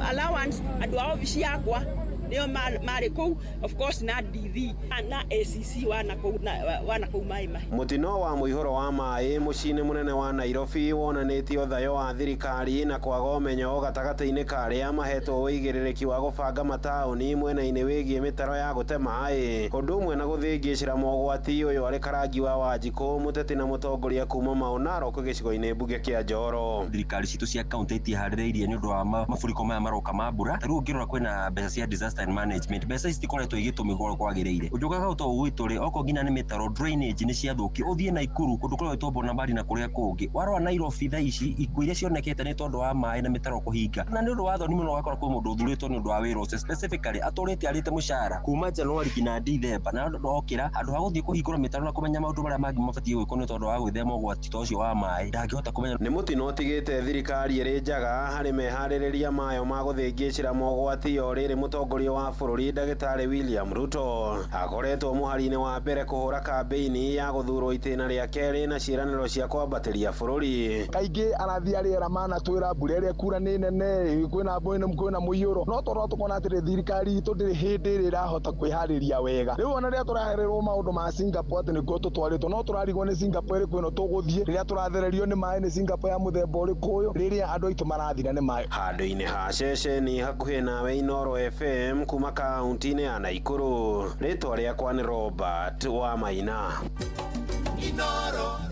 allowance, andũ a obici yakwa nĩo marĩ kũu, of course na DV na ACC wana kũu Maĩ Mahiũ. Mũtino wa mũihũro wa maĩ mũciĩ-inĩ mũnene wa Nairobi wonanĩtie ũthayo wa thirikari na kwaga ũmenyo gatagatĩ-inĩ ka arĩa mahetwo ũigĩrĩrĩki wa gũbanga mataũni mwena-inĩ wĩgiĩ mĩtaro ya gũte maĩ, ũndũ ũmwe na gũthĩngĩcĩra mogwati. Ũyũ arĩ Karangi wa Wanjikũ, mũteti na mũtongoria kuma Mau Narok gĩcigo-inĩ mbunge kĩa Njoro. Thirikari citũ cia kaunti itiharĩrĩirie nĩ ũndũ wa mafuriko maya maroka ma mbura. Rĩu ũngĩrora kwĩna mbeca cia disaster management, mbeca ici citikoretwo igĩtũmĩrwo kwagĩrĩire. Ũnjũkaga ũto gwitũ rĩ, okorwo nginya nĩ mĩtaro drainage nĩ ciathũkio, ũthiĩ Naikuru kũndũ kũrĩa gwĩtwo Bonabari na kũrĩa kũngĩ, warora Nairobi thaa ici ikuũ iria cionekete nĩ tondũ wa maĩ na mĩtaro kũhinga. Na nĩ ũndũ wa thoni mũno ũgakora kwĩ mũndũ ũthurĩtwo nĩ ũndũ wa wĩra ũcio specifically atũrĩte arĩte mũcara kuma January nginya December, na okĩra handũ ha gũthiĩ kũhingũra mĩtaro na kũmenya maũndũ marĩa mangĩ mabatiĩ gwĩkwo nĩ tondũ wa gwĩthema ũgwati ta ũcio wa maĩ, ndangĩhota kũmenya. Nĩ mũtino ũtigĩte thirikari ĩrĩ njaga harĩ meharĩrĩria mayo ma gũthĩngĩcĩra mogwati. O rĩrĩ mũtongoria wa bũrũri ndagĩtarĩ William Ruto akoretwo mũhari-inĩ wa mbere kũhũra kambĩini ya gũthurwo itĩna rĩa kerĩ na ciĩranĩro cia kwambatĩria bũrũri. Kaingĩ arathiĩ arĩera manatwĩra mbura ĩrĩa ĩkura nĩ nene, kwĩna kwĩna mũiyũro, no tondũ tũkona atĩrĩ thirikari itũ ndĩrĩ hĩndĩ ĩrĩa ĩrahota kwĩharĩria wega. Rĩu ona rĩrĩa tũrahererwo maũndũ ma Singapore atĩ nĩkuo tũtwarĩtwo, no tũrarigwo nĩ Singapore ĩrĩkũ ĩno tũgũthiĩ, rĩrĩa tũrathererio nĩ maĩ nĩ Singapore ya mũthemba ũrĩkũ ũyũ, rĩrĩa andũ aitũ marathira nĩ maĩ. Handũ-inĩ ha ceceni hakuhĩ nawe Inooro FM kuma kaunti-inĩ ya Naikuru, rĩtwa rĩakwa nĩ Robert wa Maina.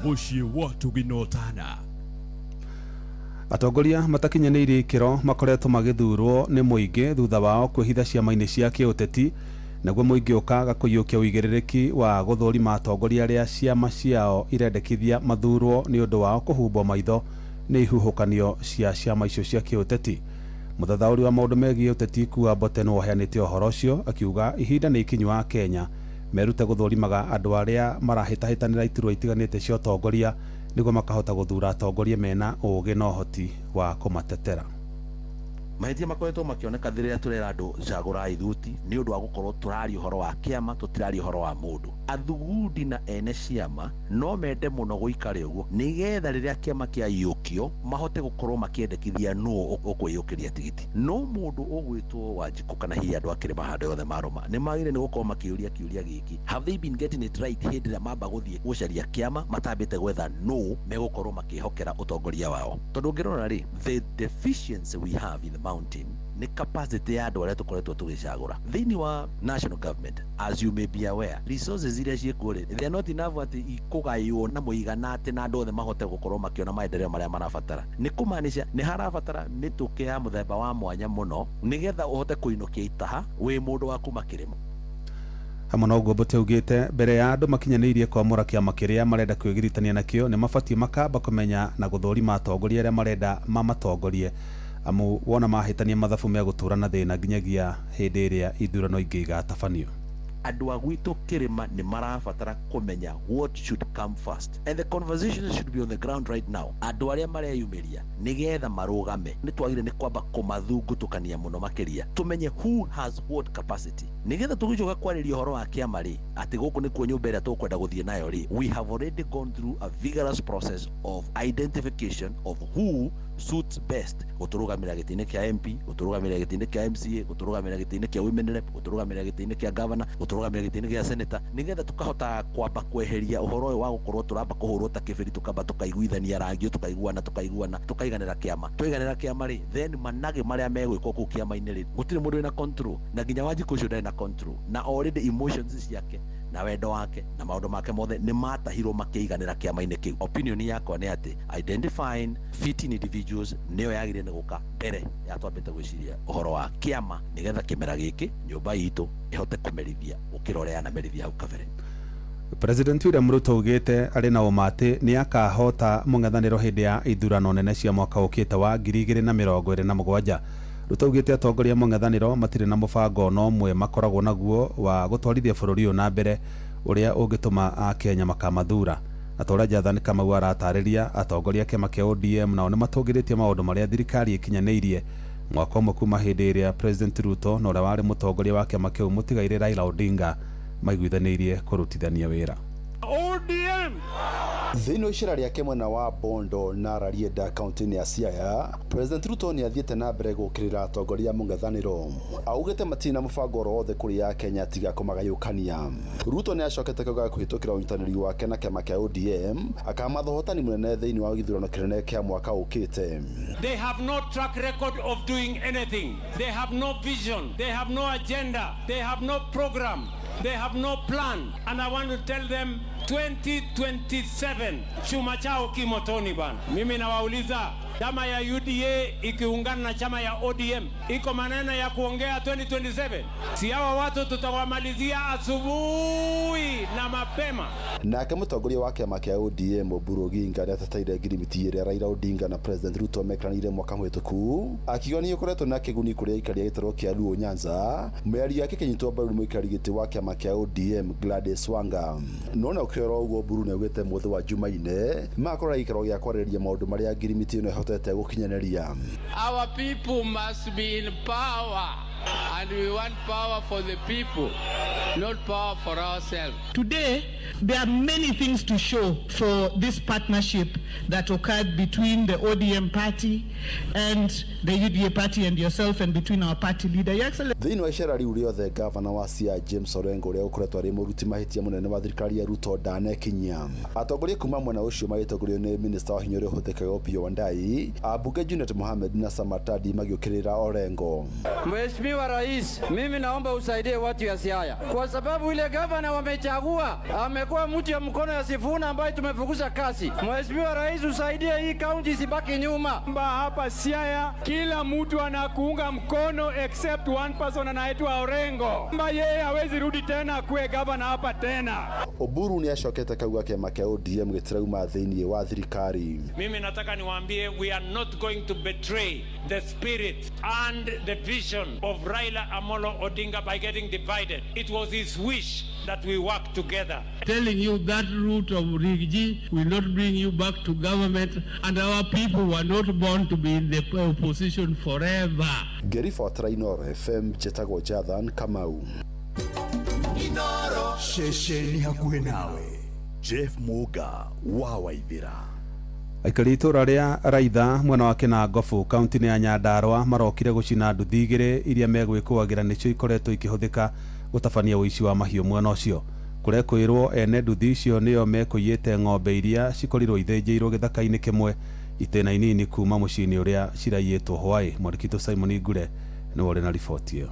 Mũciĩ wa Tũginotana. Atongoria matakinyanĩirie ikĩro makoretwo magĩthurwo nĩ mũingĩ thutha wao kwĩhitha ciama-inĩ cia kĩũteti, naguo mũingĩ ũkaga kũiyũkia ũigĩrĩrĩki wa gũthũrima atongoria arĩa ciama ciao irendekithia mathurwo nĩ ũndũ wao kũhumbwo maitho nĩ ihuhũkanio cia ciama icio cia kĩũteti. Mũthathaũri wa maũndũ megiĩ ũteti Kuwa Mbote nĩwe ũheanĩte ũhoro ũcio, akiuga ihinda nĩ ikinyu wa Kenya merute gũthũrimaga andũ arĩa marahĩtahĩtanĩra iturwa itiganĩte cia ũtongoria nĩguo makahota gũthura atongoria mena ũũgĩ na ũhoti wa kũmatetera. Mahĩtia makoretwo makĩoneka rĩrĩa tũrera andũ cagũrai thuti nĩ ũndũ wa gũkorwo tũraria ũhoro wa kĩama, tũtiraria ũhoro wa mũndũ. Athugundi na ene ciama no mende mũno gũikare ũguo nĩgetha rĩrĩa kĩama kĩaiyũkio mahote gũkorwo makĩendekithia nũũ ũkwĩyũkĩria tigiti. No mũndũ ũgwĩtwo Wanjikũ kana hihi andũ a kĩrĩma handũ yothe marũma nĩ magĩrĩire nĩ gũkorwo makĩũria kĩũria gĩkĩ, have they been getting it right hĩndĩ ĩrĩa mamba gũthiĩ gũcaria kĩama matambĩte gwetha nũũ megũkorwo makĩhokera ũtongoria wao? Tondũ ũngĩrora rĩ, the deficiency we have in the mountain nĩ capacity ya andũ arĩa tũkoretwo tũgĩcagũra thĩinĩ wa national government. As you may be aware, resources iria ciĩkuo rĩ, they are not enough atĩ ikũgaywo na mũigana atĩ na andũ othe mahote gũkorwo makĩona maendeleo marĩa marabatara. Nĩ kũmaanisha nĩ harabatara mĩtũkĩ ya mũthemba wa mwanya mũno nĩgetha ũhote kũinũkia itaha wĩ mũndũ wa kuma kĩrĩma. Hamwe na ũguo Mbote augĩte mbere ya andũ makinyanĩirie kwamũra kĩama kĩrĩa marenda kwĩgiritania nakĩo nĩ mabatiĩ makamba kũmenya na gũthũrima atongoria arĩa marenda mamatongorie, amu wona mahĩtania mathabu megũtũra na thĩna nginyagia hĩndĩ ĩrĩa ithurano ingĩ igatabanio. Andũ a gwitũ kĩrĩma nĩ marabatara kũmenya what should come first, and the conversation should be on the ground right now. Andũ arĩa mareyumĩria nĩgetha marũgame nĩ twagĩrĩire nĩ kwamba kũmathungutũkania mũno makĩria, tũmenye who has what capacity, nĩgetha tũgĩcoka kwarĩria ũhoro wa kĩama rĩ, atĩ gũkũ nĩkuo nyũmba ĩrĩa tũkwenda gũthiĩ nayo rĩ, we have already gone through a vigorous process of identification of who suits best gũtũrũgamĩrĩra gĩtĩ-inĩ kĩa MP, gũtũrũgamĩrĩra gĩtĩ-inĩ kĩa MCA, gũtũrũgamĩrĩra gĩtĩ-inĩ kĩa women rep, gũtũrũgamĩrĩra gĩtĩ-inĩ kĩa governor, gũtũrũgamĩrĩra gĩtĩ-inĩ gĩa senator, nĩgetha tũkahota kwamba kweheria ũhoro ũyũ wa gũkorwo tũramba kũhũrwo ta kĩbĩri, tũkamba tũkaiguithania rangi, tũkaiguana, tũkaiguana, tũkaiganĩra kĩama, twaiganĩra kĩama rĩ, then managĩ marĩa megwĩkwo kũu kĩama-inĩ rĩ, gũtirĩ mũndũ wĩna control, na nginya Wanjikũ ũcio ndarĩ na control, na already emotions ciake na wendo wake na maũndũ make mothe nĩ matahirwo makĩiganĩra kĩama-inĩ kĩu. Opinion yakwa nĩ atĩ identifying fitting individuals nĩyo yagĩrĩire nĩ gũka mbere ya twambĩte gwĩciria ũhoro wa kĩama, nĩgetha kĩmera gĩkĩ nyũmba itũ ĩhote kũmerithia gũkĩra ũrĩa yanamerithia hau kabere. President William Ruto augĩte arĩ na ũma atĩ nĩ akahota mũng'ethanĩro hĩndĩ ya ithurano nene cia mwaka ũkĩte wa 2027. Ruto augĩte atongoria mũng'ethanĩro matirĩ na mũbango ona ũmwe makoragwo naguo wa gũtwarithia bũrũri ũyũ na mbere ũrĩa ũngĩtũma Akenya makamathura. Na ta ũrĩa Jathan Kamau aratarĩria, atongoria a kĩama kĩa ODM nao nĩ matũngĩrĩtie maũndũ marĩa thirikari ĩkinyanĩirie mwaka ũmwe kuma hĩndĩ ĩrĩa President Ruto na ũrĩa warĩ mũtongoria wa kĩama kĩu mũtigairĩ Raila Odinga maiguithanĩirie kũrutithania wĩra. ODM Thĩinĩ wa icera rĩake mwena wa Bondo na Rarieda kaunti-inĩ ya Siaya, President Ruto nĩ athiĩte na mbere gũũkĩrĩra atongoria a mũng'ethanĩro. Augĩte matirĩ na mũbango oro wothe kũrĩ Akenya tiga kũmagayũkania. Ruto nĩ acokete kauga kũhĩtũkĩra ũnyitanĩri wake na kĩama kĩa ODM akamatha ũhotani mũnene thĩinĩ wa gĩthurano kĩnene kĩa mwaka ũkĩte. They have no track record of doing anything. They have no vision. They have no agenda. They have no program. They have no plan. And I want to tell them 2027 chuma chao kimotoni bana. Mimi nawauliza, chama ya UDA ikiungana na chama ya ODM iko maneno ya kuongea 2027? Si hawa watu tutawamalizia asubuhi na mapema. Nake mũtongoria wa kĩama kĩa ODM Oburu Oginga nĩateteire ngirimiti ĩrĩa Raila Odinga na President Ruto mekĩranĩire mwaka mũhĩtũku, akiuga nĩ ũkoretwo na kĩguni kũrĩ aikari a gĩtarũ kĩa Luo Nyanza. Mĩario yake ĩkĩnyitwo mbaru nĩ mũikarĩri gĩtĩ wa kĩama kĩa ODM Gladys Wanga. No na ũkĩrora ũguo, Oburu nĩaugĩte mũthĩ wa Jumaine magakorwo na gĩikaro gĩa kwarĩrĩria maũndũ marĩa ngirimiti ĩno ĩhotete gũkinyanĩria. Our people must be in power, and we want power for the people, not power for ourselves. Today, there are many things to show for this partnership that occurred between the ODM party and the UDA party and yourself, and between our party leader. Your Excellency. Thĩinĩ wa icera rĩu rĩothe, gavana wa Siaya James Orengo ũrĩa ũkoretwo arĩ mũruti mahĩtia mũnene wa thirikari ya Ruto ndanekinyia. Atongoria kuma mwena ũcio magĩtongorio nĩ minista wa hinya ũrĩa ũhũthĩkaga Opiyo Wandayi, ambunge Junet Mohamed na Samatadi magĩũkĩrĩra Orengo. Mheshimiwa Rais, mimi naomba usaidie watu ya Siaya kwa sababu ile gavana wamechagua amekuwa mtu ya mkono ya Sifuna ambaye tumefukuza kazi. Mheshimiwa Rais, usaidie hii kaunti isibaki nyuma. Hapa Siaya kila mtu anakuunga mkono except one person anaitwa Orengo. Mba yeye hawezi rudi tena kuwe gavana hapa tena. Oburu nĩ acokete kauga kĩama kĩa ODM gĩtirauma thĩinĩ wa thirikari. Mimi nataka niwaambie, we are not going to betray the spirit and the vision of Raila Amolo Odinga by getting divided. It was his wish that we work together. Telling you that route of Rigji will not bring you back to government, and our people were not born to be in the opposition forever. Ngĩribotera Inooro FM, njĩtagwo Jathan Kamau. Inooro ceceni hakuhĩ nawe. Jeff Muga wa Waithira. Aikari itũra rĩa Raitha mwena wa Kĩnangobu kaunti-inĩ ya Nyandarua marokire gũcina nduthi igĩrĩ iria megwĩkũagĩra nĩcio ikoretwo ikĩhũthĩka gũtabania ũici wa mahiũ mwena ũcio. Kũrekwĩrwo ene nduthi icio nĩo mekũiyĩte ng'ombe iria cikorirwo ithĩnjĩirwo gĩthaka-inĩ kĩmwe itĩna inini kuma mũciĩ-inĩ ũrĩa ciraiyĩtwo hwaĩ. Mwandĩki Simon Ngure nĩwe ũrĩ na riboti ĩyo.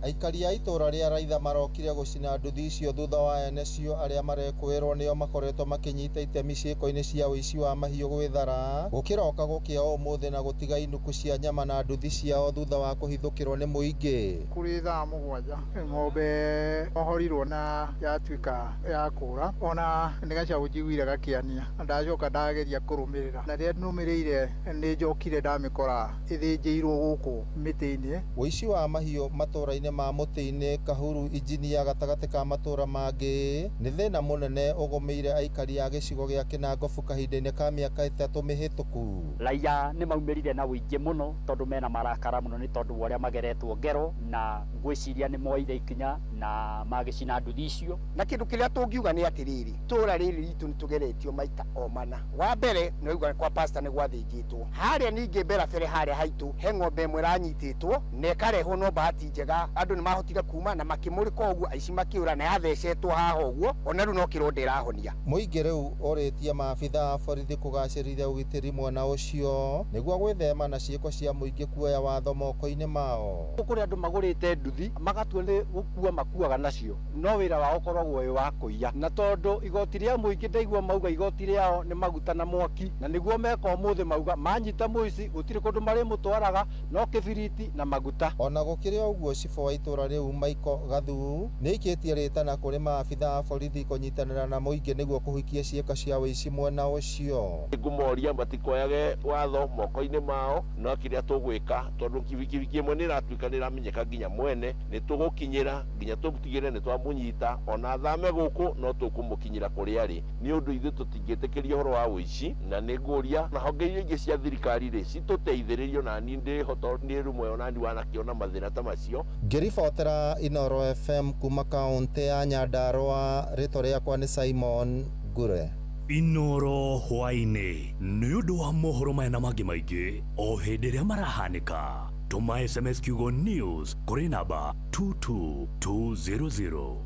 Aikari a itũra rĩa Raitha marokire gũcina nduthi icio thutha wa ene cio arĩa marekwĩrwo nĩo makoretwo makĩnyita itemi ciĩko-inĩ cia ũici wa mahiũ gwĩthara gũkĩroka gũkĩa ũmũthĩ na gũtiga inuku cia nyama na nduthi ciao thutha wa kũhithũkĩrwo nĩ mũingĩ. Kũrĩ thaa 7 ng'ombe ohorirwo na yatuĩka ya kũra, ona nĩ gacaũ njiguire gakĩania, ndacoka ndageria kũrũmĩrĩra, na rĩrĩa nũmĩrĩire nĩ njokire ndamĩkora ĩthĩnjĩirwo gũkũ mĩtĩ-inĩ. Ũici wa mahiũ matũra-inĩ matũũra-inĩ ma Mũtĩ-inĩ, Kahuru, Injinia gatagatĩ ka matũũra mangĩ nĩ thĩna mũnene ũgũmĩire aikari a gĩcigo gĩa Kĩnangobu kahinda-inĩ ka mĩaka 3 mĩhĩtũku. Raiya nĩ maumĩrire na ũingĩ mũno tondũ mena marakara mũno nĩ tondũ wa ũrĩa mageretwo ngero na ngwĩciria nĩ moire ikinya na magĩcina nduthi icio. Na kĩndũ kĩrĩa tũngiuga nĩ atĩrĩrĩ, itũũra rĩrĩ ritũ nĩ tũgeretio maita o mana. Wa mbere nĩ waigua kwa pastor nĩ gwathĩnjĩtwo. Harĩa ningĩ mberabere harĩa haitũ he ng'ombe ĩmwe ĩranyitĩtwo na ĩkarehwo no bahati njega andũ nĩ mahotire kuma na makĩmũrĩka ũguo aici makĩũra na yathecetwo haha ũguo ona rĩu no kĩronda ĩrahonia. Mũingĩ rĩu ũrĩtie maabitha a borithi kũgacĩrithia ũgitĩri mwena ũcio nĩguo gwĩthema na ciĩko cia mũingĩ kuoya watho moko-inĩ mao. Kũrĩ andũ magũrĩte nduthi magatua nĩ gũkua makuaga nacio no wĩra wao ũkoragwo wĩ wa kũiya, na tondũ igoti rĩa mũingĩ ndaigua mauga igoti rĩao nĩ maguta na mwaki, na nĩguo meka ũmũthĩ mauga manyita mũici gũtirĩ kũndũ marĩmũtwaraga no kĩbiriti na maguta. Ona gũkĩrĩ ũguo cibũ wa itũra rĩu Michael Gathu nĩaikĩtie rĩtana kũrĩ maabitha a borithi kũnyitanĩra na mũingĩ nĩguo kũhukia ciĩko cia ũici mwena ũcio. Ngũmoria matikoyage watho moko-inĩ mao no kĩrĩa tũgwĩka tondũ kibikibi ĩmwe nĩ ĩratuĩka nĩ ĩramenyeka nginya mwene nĩ tũgũkinyĩra nginya tũtigĩre nĩ twamũnyita ona athame gũkũ no tũkũmũkinyĩra kũrĩa arĩ nĩ ũndũ ithuĩ tũtingĩtĩkĩria ũhoro wa ũici na nĩ ngũria na honge iria ingĩ cia thirikari rĩ citũteithĩrĩrie ona niĩ ndĩho tondũ nĩ rũmwe ona niĩ wanakĩona mathĩna ta macio. Ngĩribotera Inooro FM kuma kaũntĩ ya Nyandarua, rĩtwa rĩakwa nĩ Simon Ngure. Inooro hwaĩ-inĩ nĩ ũndũ wa mohoro maya na mangĩ maingĩ o hĩndĩ ĩrĩa marahanĩka tũma SMS kiugo news kũrĩ namba 22200.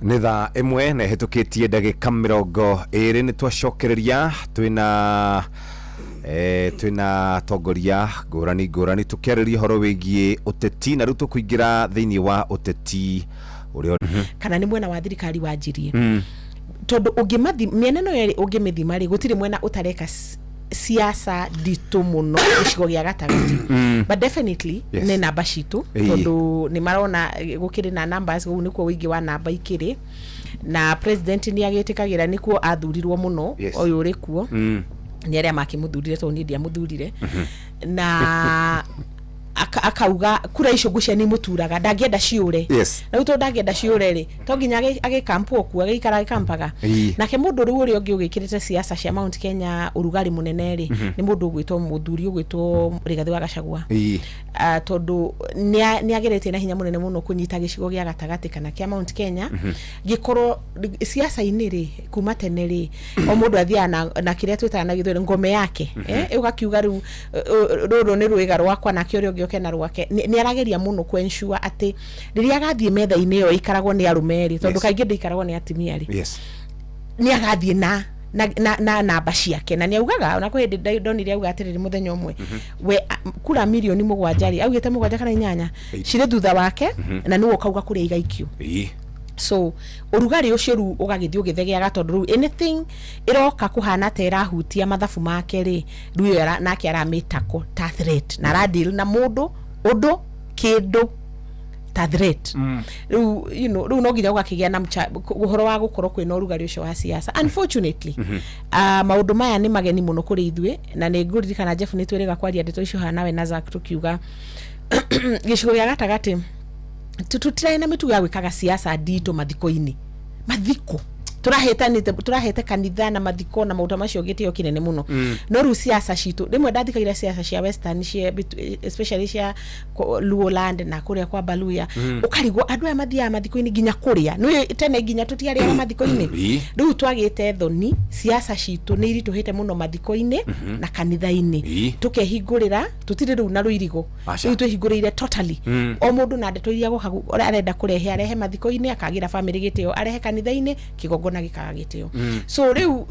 Nĩ thaa 1 na ĩhĩtũkĩtie ndagĩka 20 nĩ twacokereria twĩna twĩna atongoria ngũrani ngũrani tũkĩarĩria ũhoro wĩgiĩ ũteti na rĩu tũkũingĩra thĩinĩ wa ũteti ũrĩa kana nĩ mwena wa thirikari wanjirie tondũ ũngĩmathi mĩena ĩno yerĩ ũngĩmĩthima rĩ gũtirĩ mwena ũtareka siasa nditũ mũno gĩcigo gĩa gatagatĩ, but definitely nĩ namba citũ tondũ nĩ marona gũkĩrĩ na numbers kũu nĩkuo ũingĩ wa namba ikĩrĩ na president nĩ agĩtĩkagĩra nĩkuo athurirwo mũno ũyũ ũrĩ kuo nĩ arĩa makĩmũthurire tondũ niĩ ndiamũthurire na akauga kura icio ngwĩciria nĩ imũturaga ndangĩenda ciũre na rĩu tondũ ndangĩenda ciũre rĩ to nginya agĩkampwo kuo agĩikara agĩkampaga nake mũndũ rĩu ũrĩa ũngĩ ũgĩkĩrĩte siasa cia Mount Kenya ũrugarĩ mũnene rĩ nĩ mũndũ ũgwĩtwo mũthuri ũgwĩtwo Rigathĩ wa Gachagua tondũ nĩ ageretie na hinya mũnene mũno kũnyita gĩcigo gĩa gatagatĩ kana kĩa Mount Kenya gĩkorwo siasa-inĩ rĩ kuma tene rĩ o mũndũ athiaga na kĩrĩa twĩtaga na gĩthweri ngome yake ũgakiuga rĩu rũrũ nĩ rwĩga rwakwa nake ũrĩa ũngĩ oke na rwake nĩ arageria mũno kũ ensure atĩ rĩrĩa agathiĩ metha-inĩ ĩyo ĩikaragwo nĩ arũme rĩ tondũ kaingĩ ndĩikaragwo nĩ atumia rĩ nĩ agathiĩ na namba ciake na nĩ augaga ona kwĩ hĩndĩ ndonire auga atĩrĩrĩ mũthenya ũmwe we kura mirioni 7 rĩ augĩte 7 kana 8 cirĩ thutha wake na nĩwe ũkauga kũrĩa igaikio. So ũrugarĩ ũcio rĩu ũgagĩthiĩ ũgĩthegeaga tondũ rĩu anything ĩroka kũhana ta ĩrahutia mathabu make rĩ rĩu ĩyo nake aramĩtako ta threat na aradeal na mũndũ ũndũ kĩndũ ta threat rĩu you know rĩu no nginya ũgakĩgĩa na ũhoro wa gũkorwo kwĩna ũrugarĩ ũcio wa siasa unfortunately maũndũ maya nĩ mageni mũno kũrĩ ithuĩ na nĩ ngũririkana Jeff nĩ twĩrĩga kwaria ndeto icio haha nawe na Zack tũkiuga gĩcigo gĩa gatagatĩ tũtirarĩ na mĩtugo ya gwĩkaga siasa nditũ mathiko-inĩ mathiko tũrahete kanitha na mathiko na maũndũ macio gĩtĩo kĩnene mũno no rĩu siasa citũ rĩmwe ndathikagĩra siasa cia western cia especially cia Luoland na kũrĩa kwa Baluya ũkarigwo andũ aya mathiaga mathiko-inĩ nginya kũrĩa nĩ tene nginya tũtiarĩaga mathiko-inĩ rĩu twagĩte thoni siasa citũ nĩ iritũhĩte mũno mathiko-inĩ na kanitha-inĩ tũkehingũrĩra tũtirĩ rĩu na rũirigo rĩu twĩhingũrĩire totally o mũndũ na ndeto iria goka arenda kũrehe arehe mathiko-inĩ akagĩra family gĩtĩo arehe kanitha-inĩ kĩgongona gĩkaga gĩtĩo so rĩu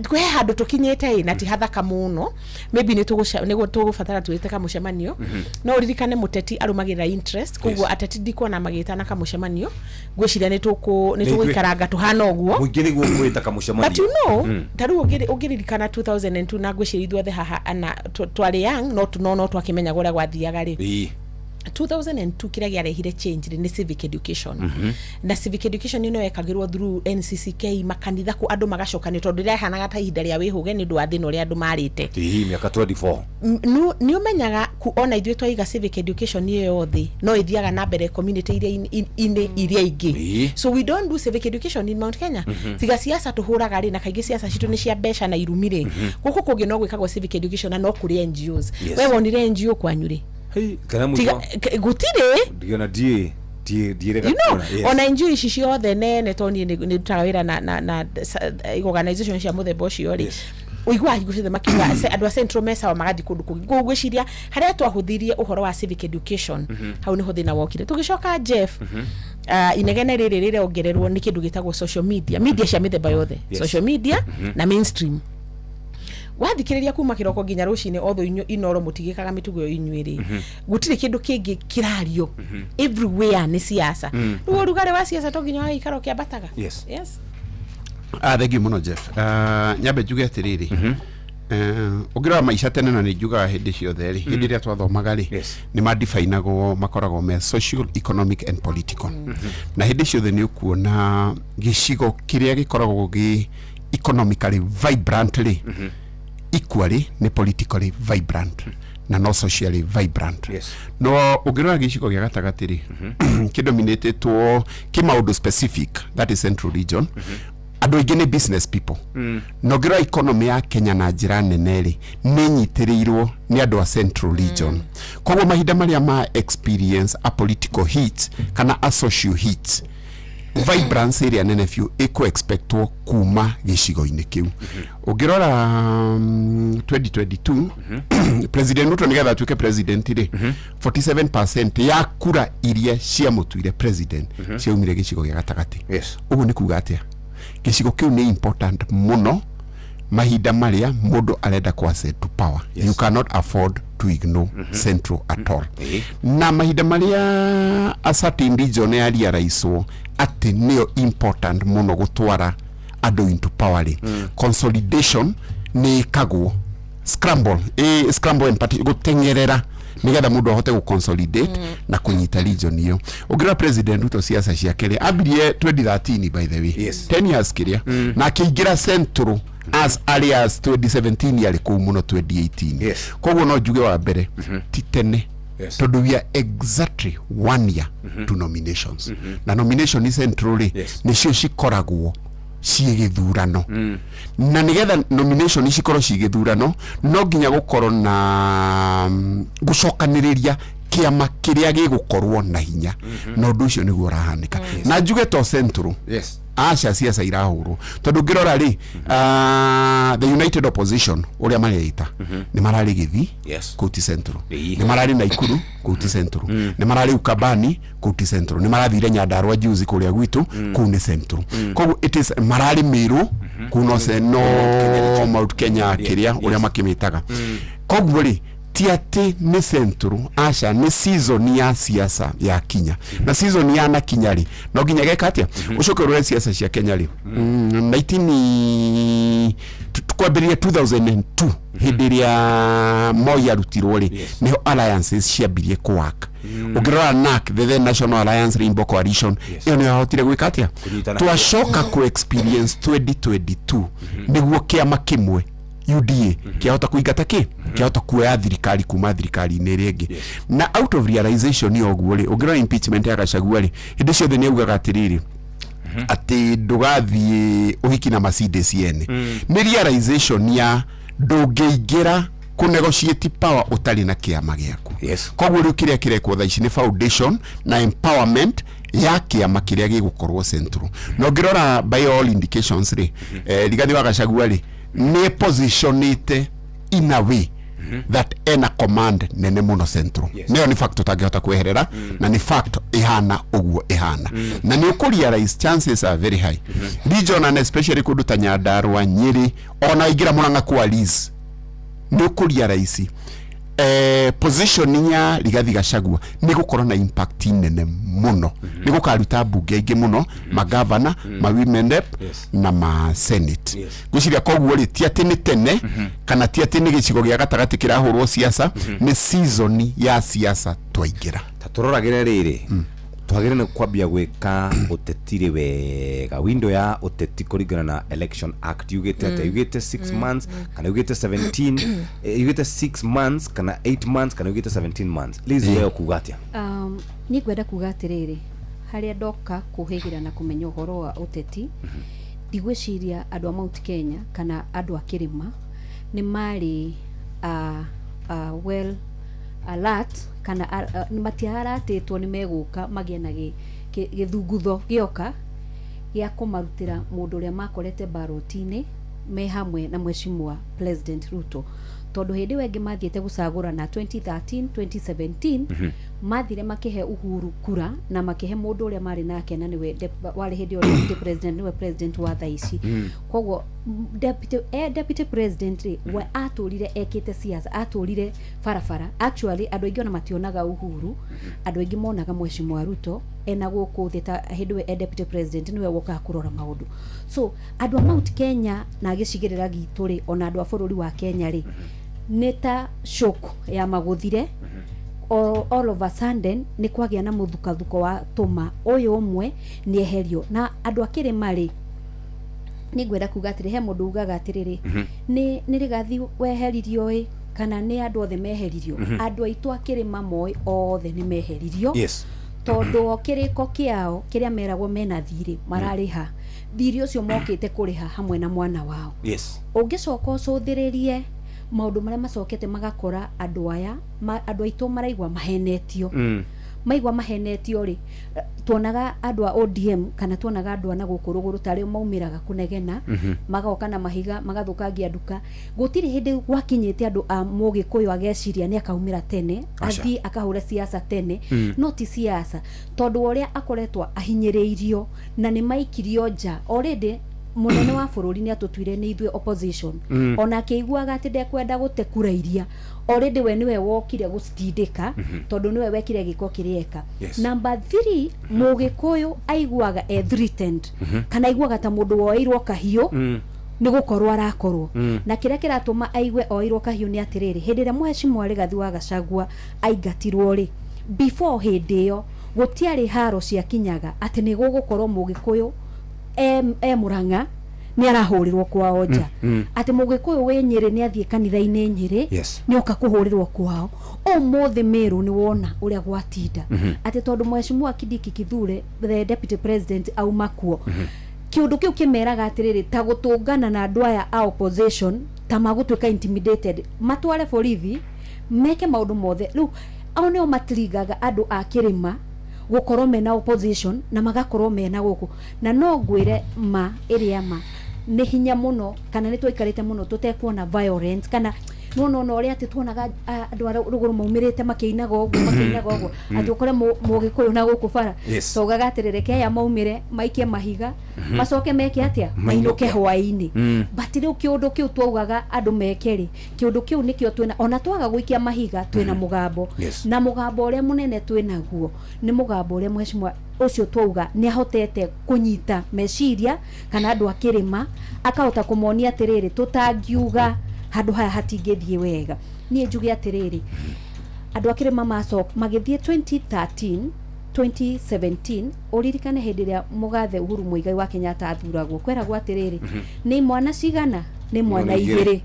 kwĩ handũ tũkinyĩte ĩ na ti hathaka mũno maybe nĩ tũgũbatara twĩte kamũcemanio no ũririkane mũteti arũmagĩrĩra interest koguo ateti ndikuona magĩtana kamũcemanio ngwĩciria nĩ tũgũikaranga tũhana ũguo mũingĩ nĩguo kwĩta kamũcemanio but you know ta rĩu ũngĩririkana 2002 na ngwĩciria ithuothe haha ana twarĩ young no twakĩmenyaga ũrĩa gwathiaga rĩ 2002 kĩrĩa gĩarehire change rĩ nĩ civic education. Na civic education ĩno yekagĩrwo through NCCK, makanitha kũ andũ magacokanio, tondũ rĩahanaga ta ihinda rĩa wĩhũge nĩ ũndũ wa thĩna ũrĩa andũ marĩte. Hihi mĩaka 24. Nĩ ũmenyaga ona ithuĩ twaiga civic education ĩyo yothe no ĩthiaga na mbere community iria inĩ iria ingĩ. So we don't do civic education in Mount Kenya. Tiga siasa tũhũraga rĩ, na kaingĩ siasa citũ nĩ cia mbeca na irumi rĩ. Gũkũ kũngĩ no gwĩkagwo civic education na no kũrĩ NGOs. We wonire NGO kwanyu rĩ? Hey, kana Tiga mũico gũtirĩ. Ndiona ndiĩ ndiĩ ndiĩrĩga You know, kuona, yes. Ona NGO ici ciothe nene, to niĩ nĩ ndutaga wĩra na organization cia mũthemba ũcio rĩ, ũiguaga hingo ciothe makiuga andũ a central me sawa, magathiĩ kũndũ kũngĩ. Koguo ngwĩciria harĩa twahũthirie ũhoro wa civic education, hau nĩho thĩna wokire. Tũgĩcoka, Jeff, inegene rĩrĩ rĩrongererwo nĩ kĩndũ gĩtagwo social media, media cia mĩthemba yothe, social media na mainstream. Wathikĩrĩria kuma kĩroko nginya rũcinĩ, otho inyuĩ inoro mũtigĩkaga mĩtugo ĩyo inyuĩ rĩ, gũtirĩ kĩndũ kĩngĩ kĩrario, everywhere nĩ siasa. Rĩu ũrugarĩ wa siasa to nginya wagĩikara ũkĩambataga. Yes. Ah, thank you mũno, Jeff. Nyambe njuge atĩrĩrĩ, ũngĩrora maica tene, na nĩ njugaga hĩndĩ ciothe rĩ, hĩndĩ ĩrĩa twathomaga rĩ, nĩ madifainagwo, makoragwo me social, economic and political. Na hĩndĩ ciothe nĩ ũkuona gĩcigo kĩrĩa gĩkoragwo gĩ economically vibrant rĩ, equally nĩ politically vibrant na no socially vibrant. No ũngĩrora gĩcigo gĩa gatagatĩ rĩ, kĩdominatĩtwo kĩ maũndũ specific, that is central region. Andũ aingĩ nĩ business people. Na ũngĩrora economy ya Kenya na njĩra nene rĩ, nĩ ĩnyitĩrĩirwo nĩ andũ a central region. Koguo mahinda marĩa ma experience a political heat kana a social heat, vibrance ĩrĩa nene biũ ĩkũ expectwo kuma gĩcigo-inĩ kĩu. Ũngĩrora 2022, President Ruto nĩgetha atuĩke president rĩ, 47% ya kura iria ciamũtuire president ciaumire gĩcigo gĩa gatagatĩ. Ũguo nĩ kuga atĩa? Gĩcigo kĩu nĩ important mũno mahinda marĩa mũndũ arenda ku ascend to power. You cannot afford to ignore central at all. Na mahinda marĩa a certain region ya realizewo atĩ nĩyo important mũno gũtwara andũ into power rĩ, consolidation nĩ ĩkagwo, scramble, scramble and party, gũteng'erera nigetha mũndũ ahote gũ consolidate na kũnyita region ĩyo. Ũngĩrora President Ruto, siasa ciake rĩ, ambirie 2013, by the way, 10 years kĩrĩa, na akĩingĩra central as early as 2017, arĩ kũu mũno 2018. Koguo no njuge wa mbere ti tene, tondũ we are exactly one year to nominations. Na nomination i central rĩ, nĩcio cikoragwo ciĩ gĩthurano. Na nĩgetha nomination cikorwo ciĩ gĩthurano, no nginya gũkorwo na gũcokanĩrĩria kĩama kĩrĩa gĩgũkorwo na hinya. Na ũndũ ũcio nĩguo ũrahanĩka. Na njuge to central, aca, ciaca irahũrwo, tondũ ngĩrora rĩ, the united opposition ũrĩa mareita nĩ mararĩ Gĩthii, kũu ti central. Nĩ mararĩ Naikuru, kũu ti central. Nĩ mararĩ Ukambani, kũu ti central. Nĩ marathire Nyandarua juzi kũrĩa gwitũ, kũu nĩ central. Koguo it is mararĩ Meru, kũu no no Mount Kenya kĩrĩa ũrĩa makĩmĩtaga. Koguo rĩ, ti atĩ nĩ central, aca, nĩ season ya siasa ya kinya. Na season ya na kinya rĩ, no nginya geka atĩa? Ũcoke ũrore siasa cia Kenya rĩ, 19 kwambĩrĩria 2002, hĩndĩ ĩrĩa Moi arutirwo rĩ, nĩho alliances ciambirie kũwaka. Ũngĩrora NARC, the then National Alliance Rainbow Coalition, ĩyo nĩyo yahotire gwĩka atĩa? Kũnyitana. Twacoka ku experience 2022, nĩguo kĩama kĩmwe UDA kĩahota kũingata kĩ kĩahota kuoya thirikari kuma thirikari-inĩ ĩrĩa ĩngĩ. Na out of realization ya ũguo rĩ, ũngĩrora impeachment ya Gachagua rĩ, hĩndĩ ciothe nĩ augaga atĩrĩrĩ, atĩ ndũgathiĩ ũhiki na Mercedes yene. Nĩ realization ya ndũngĩingĩra kũ negotiate power ũtarĩ na kĩama gĩaku. Koguo rĩu kĩrĩa kĩrekwo thaa ici nĩ foundation na empowerment ya kĩama kĩrĩa gĩgũkorwo central. Na ũngĩrora by all indications rĩ, Rigathi wa Gachagua rĩ, nĩ positionĩte in a way that ena command nene mũno central. Nĩyo nĩ fact ũtangĩhota kweherera, na nĩ fact ĩhana ũguo ĩhana. Na nĩ ũkũ realize chances are very high region, and especially kũndũ ta Nyandarua, Nyĩrĩ, ona ingĩra Mũrang'a kwa Liz, nĩ ũkũ realize position ya Rigathi Gachagua nĩ gũkorwo na impact nene mũno. Nĩ gũkaruta mbunge aingĩ mũno, magavana, ma women rep na ma senate. Ngwĩciria koguo rĩ, ti atĩ nĩ tene kana ti atĩ nĩ gĩcigo gĩa gatagatĩ kĩrahũrwo siasa, nĩ season ya siasa twaingĩra. Ta tũroragĩre rĩrĩ, twagĩrĩire nĩ kwambia gwĩka ũteti rĩ wega. Window ya ũteti kũringana na Election Act yugĩte atĩa? Yugĩte 6 months kana yugĩte 17, yugĩte 6 months kana 8 months kana yugĩte 17 months? Liz, we ũkuga atĩa? Niĩ ngwenda kuga atĩrĩrĩ, harĩa ndoka kũhĩgĩra na kũmenya ũhoro wa ũteti, ndigwĩciria andũ a Mount Kenya kana andũ a kĩrĩma nĩ marĩ well alert kana matiaratĩtwo nĩ megũka magĩe na gĩthungutho gĩoka gĩa kũmarutĩra mũndũ ũrĩa makorete baroti-inĩ me hamwe na Mheshimiwa President Ruto, tondũ hĩndĩ ĩyo ĩngĩ mathiĩte gũcagũrana 2013, 2017, mathire makĩhe Uhuru kura na makĩhe mũndũ ũrĩa marĩ nake, na nĩwe warĩ hĩndĩ ĩyo deputy president, nĩwe president wa thaa ici. Koguo deputy president rĩ, we atũrire ekĩte siasa, atũrire barabara. Actually, andũ aingĩ ona mationaga Uhuru, andũ aingĩ monaga Mheshimiwa Ruto ena gũkũ thĩ ta hĩndĩ ĩyo e deputy president, nĩwe wokaga kũrora maũndũ. So andũ a Mount Kenya na gĩcigĩrĩra gitũ rĩ, ona andũ a bũrũri wa Kenya rĩ, nĩ ta shock ya magũthire. All of a sudden nĩ kwagĩa na mũthukathuko wa tũma ũyũ ũmwe nĩ eherio. Na andũ a kĩrĩma rĩ, nĩ ngwenda kuga atĩrĩ, he mũndũ ugaga atĩrĩrĩ, nĩ Rigathi weheririo ĩ, kana nĩ andũ othe meheririo? Andũ aitũ a kĩrĩma moĩ othe nĩ meheririo, tondũ o kĩrĩko kĩao kĩrĩa meragwo mena thirĩ, mararĩha thirĩ ũcio mokĩte kũrĩha hamwe na mwana wao. Ũngĩcoka ũcũthĩrĩrie maũndũ marĩa macokete, magakora andũ aya andũ aitũ maraigua mahenetio. Maigua mahenetio rĩ, tuonaga andũ a ODM kana tuonaga andũ a na gũkũ rũgũrũ tarĩo maumĩraga kũnegena, magoka na mahiga, magathũkangia nduka. Gũtirĩ hĩndĩ gwakinyĩte andũ a mũgĩkũyũ ageciria nĩ akaumĩra tene, Aca. athiĩ akahũre siasa tene. No ti siasa, tondũ wa ũrĩa akoretwo ahinyĩrĩirio na nĩ maikirio nja. Already mũnene wa bũrũri nĩ atũtuire nĩ ithuĩ opposition. Ona akĩiguaga atĩ ndekwenda gũte kura iria, already we nĩwe wokire gũcitindĩka, tondũ nĩwe wekire gĩko kĩrĩa eka. Number 3, mũgĩkũyũ aiguaga e threatened, kana aiguaga ta mũndũ woeirwo kahiũ nĩ gũkorwo arakorwo. Na kĩrĩa kĩratũma aigue oirwo kahiũ nĩ atĩrĩrĩ, hĩndĩ ĩrĩa Mheshimiwa Rigathi wa Gachagua aingatirwo rĩ, before hĩndĩ ĩyo gũtiarĩ haro ciakinyaga atĩ nĩ gũgũkorwo mũgĩkũyũ e Mũrang'a nĩ arahũrĩrwo kwao nja, atĩ mũgĩkũyũ wĩ Nyĩrĩ nĩ athiĩ kanitha-inĩ Nyĩrĩ, nĩ oka kũhũrĩrwo kwao. Ũmũthĩ Mĩrũ nĩ wona ũrĩa gwatinda, atĩ tondũ Mheshimiwa Kindiki Kithure, the deputy president, auma kuo, kĩũndũ kĩu kĩmeraga atĩrĩrĩ, ta gũtũngana na andũ aya a opposition, ta magũtuĩka intimidated, matware borithi, meke maũndũ mothe. Rĩu ao nĩo matirigaga andũ a kĩrĩma gũkorwo mena opposition na magakorwo mena gũkũ. Na no ngwĩre ma ĩrĩa ma nĩ hinya mũno, kana nĩ twaikarĩte mũno tũtekuona violence, kana nona ona ũrĩa atĩ tuonaga andũ a rũgũrũ maumĩrĩte makĩinaga ũguo, makĩinaga ũguo, atĩ ũkore mũgĩkũyũ na gũkũ bara. Taugaga atĩrĩ, reke aya maumĩre maikie mahiga, macoke meke atĩa? Mainũke. Mainũke hwaĩ-inĩ. But rĩu kĩũndũ kĩu twaugaga andũ meke rĩ, kĩũndũ kĩu nĩkĩo twĩna. Ona twaga gũikia mahiga, twĩna mũgambo. Na mũgambo ũrĩa mũnene twĩnaguo nĩ mũgambo ũrĩa mheshimiwa ũcio twauga nĩ ahotete kũnyita meciria kana andũ a kĩrĩma, akahota kũmonia atĩrĩrĩ, tũtangiuga handũ haya hatingĩthiĩ wega. Niĩ njuge atĩrĩrĩ, andũ a kĩrĩma macoka magĩthiĩ 2013, 2017, ũririkane hĩndĩ ĩrĩa mũgathe Uhuru Muigai wa Kenyatta athuragwo, kweragwo atĩrĩrĩ, nĩ mwana cigana? Nĩ mwana igĩrĩ.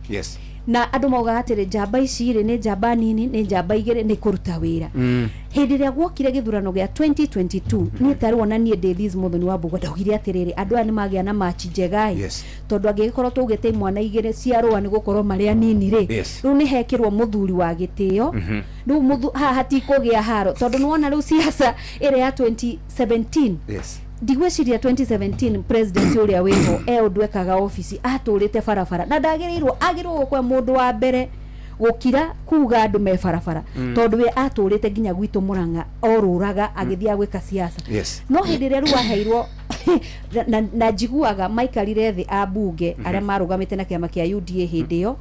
Na andũ maugaga atĩrĩ, njamba ici rĩ, nĩ njamba nini, nĩ njamba igĩrĩ, nĩ kũruta wĩra. Hĩndĩ ĩrĩa gwokire gĩthurano gĩa 2022, niĩ tarĩ wona niĩ ndĩ Liz Muthoni wa Mbugua, ndaugire atĩrĩrĩ, andũ aya nĩ magĩa na machi njega ĩ, tondũ angĩgĩkorwo twaugĩte imwana igĩrĩ ciarũa nĩ gũkorwo marĩ anini rĩ, rĩu nĩ hekĩrwo mũthuri wa gĩtĩo. Rĩu haha hatikũgĩa haro, tondũ nĩwona rĩu siasa ĩrĩa ya 2017, ndigwĩciria 2017 president ũrĩa wĩho e ũndũ ekaga obici, atũrĩte barabara na ndagĩrĩirwo, agĩrĩirwo gũkorwo mũndũ wa mbere gũkira kuga andũ me barabara, tondũ we atũrĩte nginya gwitũ Mũrang'a orũraga agĩthiaga gwĩka siasa. No hĩndĩ ĩrĩa rĩu aheirwo na njiguaga maikarire thĩ a bunge arĩa marũgamĩte na kĩama kĩa UDA hĩndĩ ĩyo,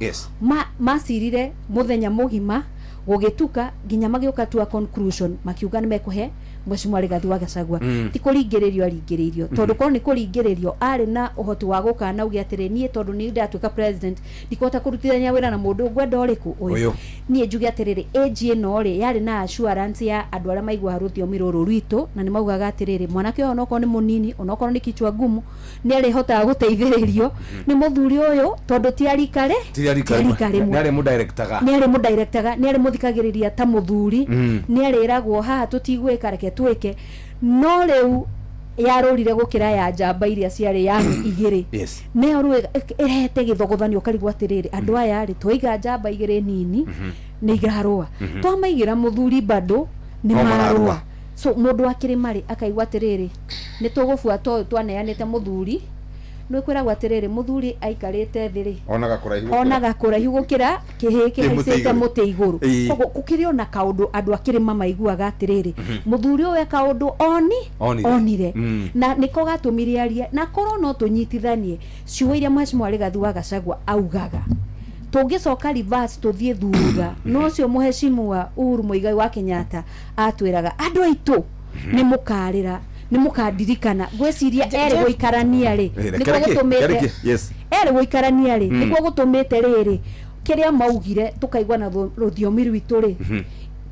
macirire mũthenya mũgima gũgĩtuka, nginya magĩũka to a conclusion, makiuga nĩ mekũhe Mheshimiwa Rigathi wa Gachagua Mm. ti kũringĩrĩrio aringĩrĩirio, tondũ korwo nĩ kũringĩrĩrio arĩ na ũhoti wa gũka na uge atĩrĩ, niĩ tondũ nĩ ndatuĩka president ndikũhota kũrutithania wĩra na mũndũ ngwenda ũrĩkũ ũyũ. Ũyũ. Niĩ njuge atĩrĩrĩ, age ĩno rĩ yarĩ na assurance ya andũ arĩa maiguaga rũthiomi rũrũ rwitũ, na nĩ maugaga atĩrĩrĩ, mwanake ũyũ onokorwo nĩ mũnini, onokorwo nĩ kichwa ngumu, nĩ arĩhotaga gũteithĩrĩrio nĩ mũthuri ũyũ, tondũ ti arika Ti arika rĩmwe. Nĩ arĩ mũdirectaga. Nĩ arĩ mũdirectaga, nĩ arĩ mũthikagĩrĩria ta mũthuri. Nĩ arĩragwo haha tũtigwĩka, reke twĩke. No rĩu yarũrire gũkĩra ya njamba iria ciarĩ yani igĩrĩ. Nĩyo rĩu ĩrehete gĩthogothanio, ũkarigwo atĩrĩrĩ, andũ aya rĩ, twaiga njamba igĩrĩ nini nĩ irarũa, twamaigĩra mũthuri bado nĩ No mararũa. Mararũa. So mũndũ wa kĩrĩma rĩ akaigua atĩrĩrĩ, nĩ tũgũbuata ũyũ twaneanĩte mũthuri. Nĩ kwĩragwo atĩrĩrĩ, mũthuri aikarĩte thĩ rĩ, onaga kũraihu gũkĩra- onaga kũraihu gũkĩra kĩhĩ Kĩ mũtĩ kĩhaicĩte igũrũ. mũtĩ igũrũ. Koguo gũkĩrĩ ona kaũndũ andũ a kĩrĩma maiguaga atĩrĩrĩ, mũthuri ũyũ e kaũndũ oni Onire. onire na nĩko gatũmire arie, na korwo no tũnyitithanie ciugo iria Mheshimiwa Rigathi wa Gachagua augaga, tũngĩcoka reverse tũthiĩ thutha, no ũcio Mheshimiwa Uhuru Muigai wa Kenyatta atwĩraga andũ aitũ nĩ mũkarĩra, nĩ mũkandirikana. Ngwĩciria erĩ gũikarania rĩ, Eh, nĩkuo reke- gũtũmĩte reke- yes. erĩ gũikarania rĩ, nĩkuo gũtũmĩte rĩrĩ kĩrĩa maugire tũkaigua na rũthiomi rwitũ rĩ,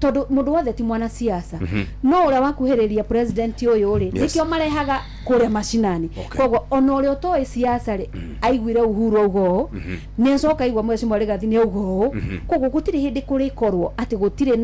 tondũ mũndũ wothe ti mwanasiasa, no ũrĩa wakuhĩrĩria president ũyũ rĩ, nĩkĩo marehaga kũrĩa macinani. Koguo ona ũrĩa ũtoĩ siasa rĩ, aiguire Uhuru auga ũũ, nĩ acoka aigua Mheshimiwa Rigathi nĩ auga ũũ. Koguo gũtirĩ hĩndĩ kũrĩkorwo atĩ gũtirĩ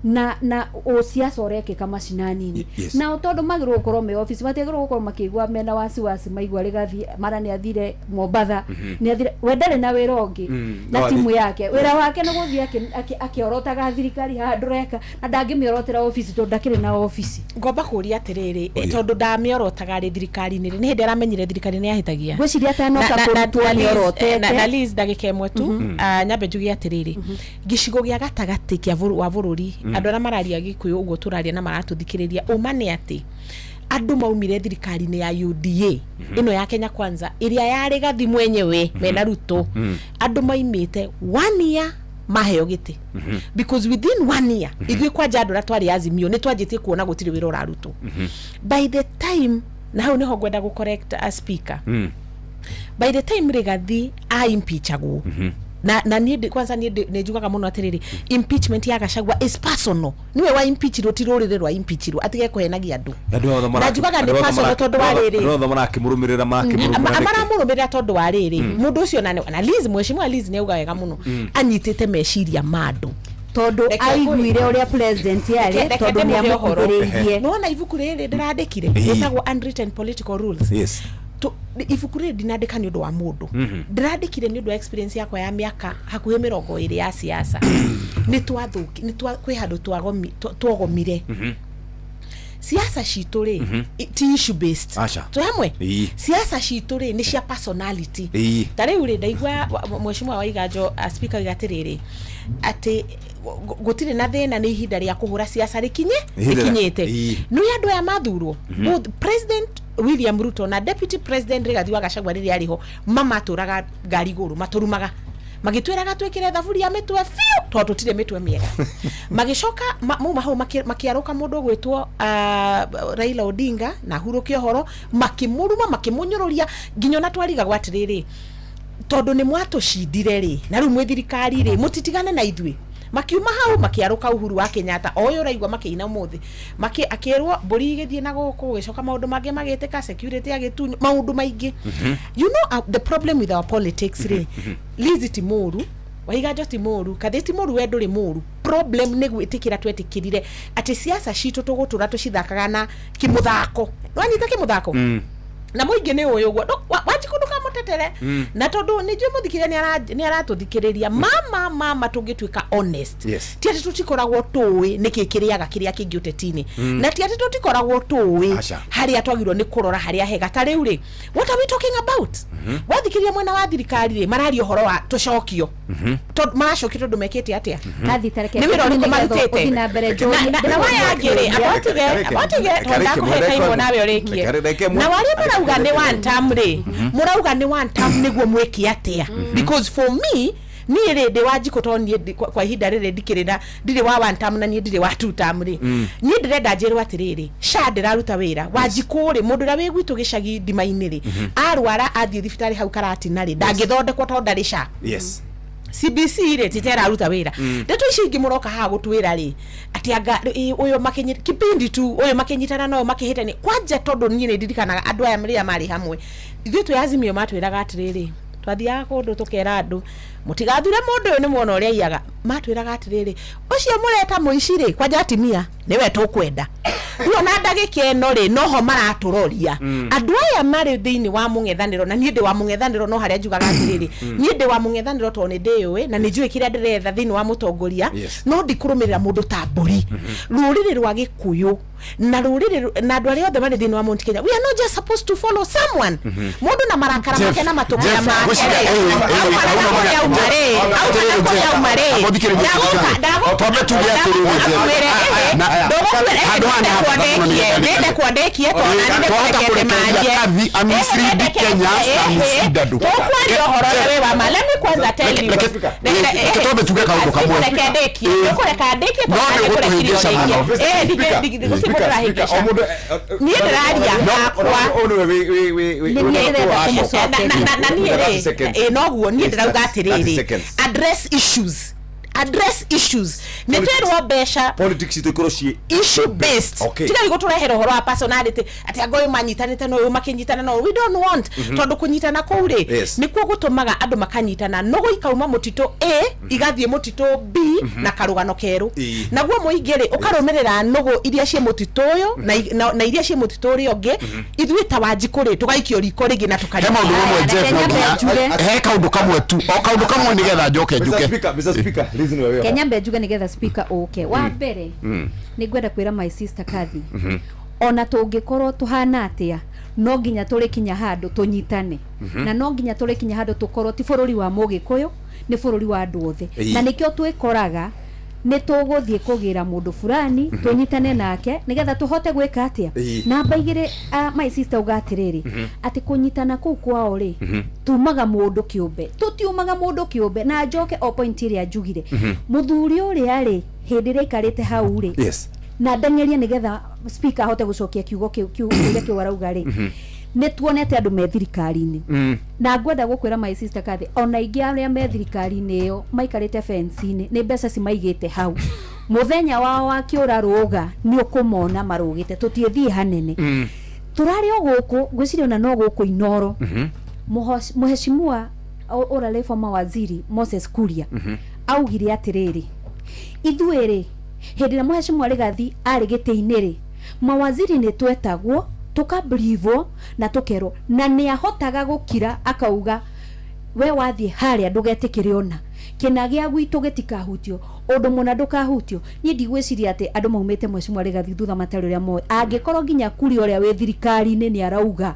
na ũsiasa ũrekĩka macinani-inĩ. Nao tondũ magĩrĩirwo gũkorwo me office, matiagĩrĩirwo gũkorwo makĩigua mena wasiwasi maigua Rigathi mara nĩ athire Mombatha, nĩ athire, we ndarĩ na wĩra ũngĩ na No timu athiĩ- yake. Wĩra wake nĩ gũthiĩ akĩorotaga thirikari handũ reka, na ndangĩmĩorotera ofici tondũ ndakĩrĩ na ofici. Ngomba kũria atĩrĩrĩ, tondũ ndamĩorotaga rĩ thirikari-inĩ rĩ, nĩ hĩndĩ aramenyire thirikari nĩ yahĩtagia. Ngwĩciria atanoka kũrutwo na Liz, nĩorotete. na Liz, ndagĩka ĩmwe tu. Ah, nyambe njuge atĩrĩrĩ, gĩcigo gĩa gatagatĩ kĩa wa bũrũri, andũ arĩa mararia Gĩkũyũ ũguo tũraria na maratũthikĩrĩria, ũma nĩ atĩ andũ maumire thirikari-inĩ ya UDA ĩno ya Kenya Kwanza ĩrĩa yarĩ Gathi mwenyewe mena Ruto, andũ maimĩte one year maheo gĩtĩ, because within one year ithuĩ kwanja andũ arĩa twarĩ Azimio nĩ twanjĩtie kuona gũtirĩ wĩra ũrarutwo. By the time, na hau nĩho ngwenda gũ correct a speaker, by the time Rigathi a impeachagwo, na niĩ kwanza niĩ nĩ njugaga mũno atĩrĩrĩ, impeachment ya Gachagua is personal. Niwe wa impeachirwo, ti rũrĩrĩ rwa impeachirwo, atige kũhenagia andũ. Andũ othe Na njugaga nĩ personal tondũ wa rĩrĩ. Andũ othe marakĩmũrũmĩrĩra marakĩmũrũmĩrĩra nĩkĩ? Maramũrũmĩrĩra tondũ wa rĩrĩ, mũndũ ũcio na Liz, Mheshimiwa Liz nĩ auga wega mũno, anyitĩte meciria ma andũ. Tondũ Reke aiguire ũrĩa president yarĩ, Reke tondũ nĩ ndĩmũhe ũhoro. amũkuhĩrĩirie. Nĩwona ibuku rĩrĩ ndĩrandĩkire rĩtagwo Unwritten Political Rules. Ibuku rĩrĩ ndinandĩka nĩ ũndũ wa mũndũ, ndĩrandĩkire nĩ ũndũ wa experience yakwa ya mĩaka hakuhĩ 20 ya siasa. Nĩ twathũki nĩ twa kwĩ handũ twogomire siasa citũ rĩ, ti issue based. Aca. Twĩ hamwe. Siasa citũ rĩ, nĩ cia personality. Ta rĩu rĩ, ndaigua Mheshimiwa Waiganjo, speaker, oiga atĩrĩrĩ, atĩ gũtirĩ na thĩna, nĩ ihinda rĩa kũhũra siasa rĩkinye Ihinda rĩa- rĩkinyĩte. Nĩ andũ aya mathurwo, both President William Ruto na Deputy President Rigathi wa Gachagua, rĩrĩa arĩ ho, mamatũraga ngari igũrũ, matũrumaga, magĩtwĩraga twĩkĩre thaburia mĩtwe biũ tondũ tũtirĩ mĩtwe mĩega. Magĩcoka mauma hau makĩarũka mũndũ ũgwĩtwo Raila Odinga na hurũke ũhoro, makĩmũruma, makĩmũnyũrũria, nginya ona twarigagwo atĩrĩrĩ, tondũ nĩ mwatũcindire rĩ, na rĩu mwĩ thirikari rĩ, mũtitigane na ithuĩ. Makiuma hau makĩarũka Uhuru wa Kenyatta, o ũyũ ũraigua makĩina ũmũthĩ. Akĩrwo mbũri igĩthiĩ na gũkũ, gũgĩcoka maũndũ mangĩ magĩtĩka, security agĩtunywo, maũndũ maingĩ. You know, the problem with our politics rĩ, Liz ti mũru, Waiganjo ti mũru, Kathĩ ti mũru, we ndũrĩ mũru. Problem nĩ gwĩtĩkĩra twetĩkĩrire atĩ siasa citũ tũgũtũra tũcithakaga na kĩmũthako. Nĩwanyita kĩmũthako? Na mũingĩ nĩ ũyũ ũguo. Wanjikũ ndũkamũtetere, na tondũ nĩ njũĩ mũthikĩrĩria nĩ aratũthikĩrĩria. Mama tũngĩtuĩka honest, ti atĩ tũtikoragwo tũĩ nĩkĩ kĩrĩaga kĩrĩa kĩngĩ ũteti-inĩ, na ti atĩ tũtikoragwo tũĩ Aca. harĩa twagĩrĩirwo nĩ kũrora harĩa hega. Ta rĩu rĩ, what are we talking about? Wathikĩrĩria mwena wa thirikari rĩ, mararia ũhoro wa tũcokio. Tondũ maracokio tondũ mekĩte atĩa? Kathi, tareke Nĩ wĩra ũrĩkũ nĩgetha marutĩte? ũthiĩ na mbere, Njũĩ. Na waya angĩ rĩ, ambotige tondũ ndakũhe time nawe ũrĩkie. Na warĩa marauga nĩ one term rĩ, mũrauga nĩ one term nĩguo mwĩke atĩa? Because for me, Niĩ rĩ, ndĩ Wanjikũ, tondũ niĩ kwa ihinda rĩrĩ ndikĩrĩ na ndirĩ wa one term na niĩ ndirĩ wa two term rĩ, niĩ ndĩrenda njĩrwo atĩrĩrĩ, SHA ndĩraruta wĩra. Wanjikũ rĩ, mũndũ ũrĩa wĩ gwitũ gĩcagi ndima-inĩ rĩ, arwara athiĩ thibitarĩ hau Karatina rĩ, ndangĩthondekwo tondũ ndarĩ SHA. CBC rĩ, tita ĩraruta wĩra. Ndeto ici ingĩ mũroka haha gũtwĩra rĩ, atĩ anga ũyũ makĩnyi kipindi tu ũyũ makĩnyitana na ũyũ makĩhĩtania kwanja, tondũ niĩ nĩ ndirikanaga andũ aya rĩrĩa marĩ hamwe, ithuĩ twĩ Azimio matwĩraga atĩrĩrĩ, twathiaga kũndũ tũkera andũ mũtigathure mũndũ ũyũ, nĩ mwona ũrĩa aiyaga. Matwĩraga atĩrĩrĩ, ũcio mũreta mũici rĩ, kwanja atimia nĩwe tũkwenda. Rĩu ona ndagĩka ĩno rĩ, noho maratũroria. Andũ aya marĩ thĩinĩ wa mũng'ethanĩro, na niĩ ndĩ wa mũng'ethanĩro, no harĩa njugaga atĩrĩrĩ, niĩ ndĩ wa mũng'ethanĩro tondũ nĩ ndĩyũĩ na nĩ njũĩ kĩrĩa ndĩretha thĩinĩ wa mũtongoria. No ndikũrũmĩrĩra mũndũ ta mbũri. Rũrĩrĩ rwa Gĩkũyũ na rũrĩrĩ na andũ arĩa othe marĩ thĩinĩ wa Mount Kenya, we are not just supposed to follow someone, mũndũ na marakara Jeff, make na matũkũya Jeff, make ngwĩciria, rĩ, auma na kũrĩa auma rĩ, auma na kũrĩa auma rĩ, Abo thikĩrĩria, ndagũka ndagũka Twambe tuge atĩrĩrĩ, Jeff. Akwĩre, ndũgũkwĩra, Handũ haha nĩ ha bata mũno nĩgetha nĩende kwandĩkie tondũ nani nĩ Twahota kũrekete kũrekereria marie. Kathi amislead Kenyans na mislead andũ. Tũkwaria ũhoro ũrĩa wĩ wa ma. Let me kwanza tell you. Reke twambe tuge kaũndũ kamwe. Reke ndĩkie. Ndũkũreka ndĩkie No, tondũ nĩ nĩ kũrekirie ũgũtũhĩngĩca mũno. ũrĩkie. Gũtirĩ mũndũ ũrahĩngĩca. Niĩ ndĩraria hakwa. Nĩ niĩ ndĩrenda kũmũcokeria. Na niĩ rĩ, noguo niĩ ndĩrauga atĩrĩrĩ, address issues, address issues. Nĩ twĩrwo mbeca Politics itũ ikorwo ciĩ issue based. Tiga gä tũrehere ũhoro wa personality, atĩ anga ũyũ manyitanĩte na ũyũ makĩnyitana na ũyũ. We don't want, tondũ kũnyitana kũu rĩ, nĩkuo gũtũmaga andũ makanyitana, nũgũ ikauma mũtitũ A igathiĩ mũtitũ B na karũgano kerũ. Naguo mũingĩ rĩ, ũkarũmĩrĩra nũgũ iria ciĩ mũtitũ ũyũ na iria ciĩ mũtitũ ũrĩa ũngĩ. Ithuĩ ta Wanjikũ rĩ, tũgaikio riko rĩngĩ na He maũndũ mamwe, tũkarĩkia. Jeff, no Kenya nginya Mbe he kaũndũ kamwe tu, o kaũndũ kamwe, nĩgetha njoke njuke. Mr. Speaker, listen wewe. Kenya mbe njuge nĩgetha speaker ũke wa mbere. Nĩ ngwenda kwĩra my sister Kathy, ona tũngĩkorwo tũhana atĩa, no nginya tũrĩkinya handũ tũnyitane, na no nginya tũrĩkinya handũ tũkorwo ti bũrũri wa Mũgĩkũyũ, nĩ bũrũri wa andũ othe. Na nĩkĩo twĩkoraga nĩ tũgũthiĩ kũgĩra mũndũ fulani tũnyitane nake nĩgetha tũhote gwĩka atĩa. Namba igĩrĩ, my sister uga atĩrĩrĩ, atĩ kũnyitana kũu kwao rĩ, tumaga mũndũ kĩũmbe, tũtiumaga mũndũ kĩũmbe. Na njoke o point ĩrĩa njugire, mũthuri ũrĩa rĩ, hĩndĩ ĩrĩa aikarĩte hau rĩ, na ndeng'erie nĩgetha speaker ahote gũcokia kiugo kĩu, kĩũria kĩu arauga rĩ, nĩ tuonete andũ me thirikari-inĩ, na ngwenda gũkwĩra my sister Kathy, ona aingĩ arĩa me thirikari-inĩ ĩyo maikarĩte fence-inĩ, nĩ mbeca cimaigĩte hau. Mũthenya wao wa kĩũra rũga nĩ ũkũmona marũgĩte. Tũtiĩthiĩ hanene, tũrarĩ o gũkũ, ngwĩciria ona no gũkũ Inoro. Mheshimiwa ũrarĩ former waziri Moses Kuria augire atĩrĩrĩ, ithuĩ rĩ, hĩndĩ ĩrĩa Mheshimiwa Rigathi arĩ gĩtĩ-inĩ rĩ, mawaziri nĩ twetagwo tũkabrivwo na tũkerwo, na nĩ ahotaga gũkira akauga, we wathiĩ harĩa ndũgetĩkĩre ona kĩna gĩa gwitũ gĩtikahutio, ũndũ mũna ndũkahutio. Niĩ ndigwĩciria atĩ andũ maumĩte Mheshimiwa Rigathi thutha matarĩ ũrĩa moĩ, angĩkorwo nginya Kuria ũrĩa wĩ thirikari-inĩ nĩ arauga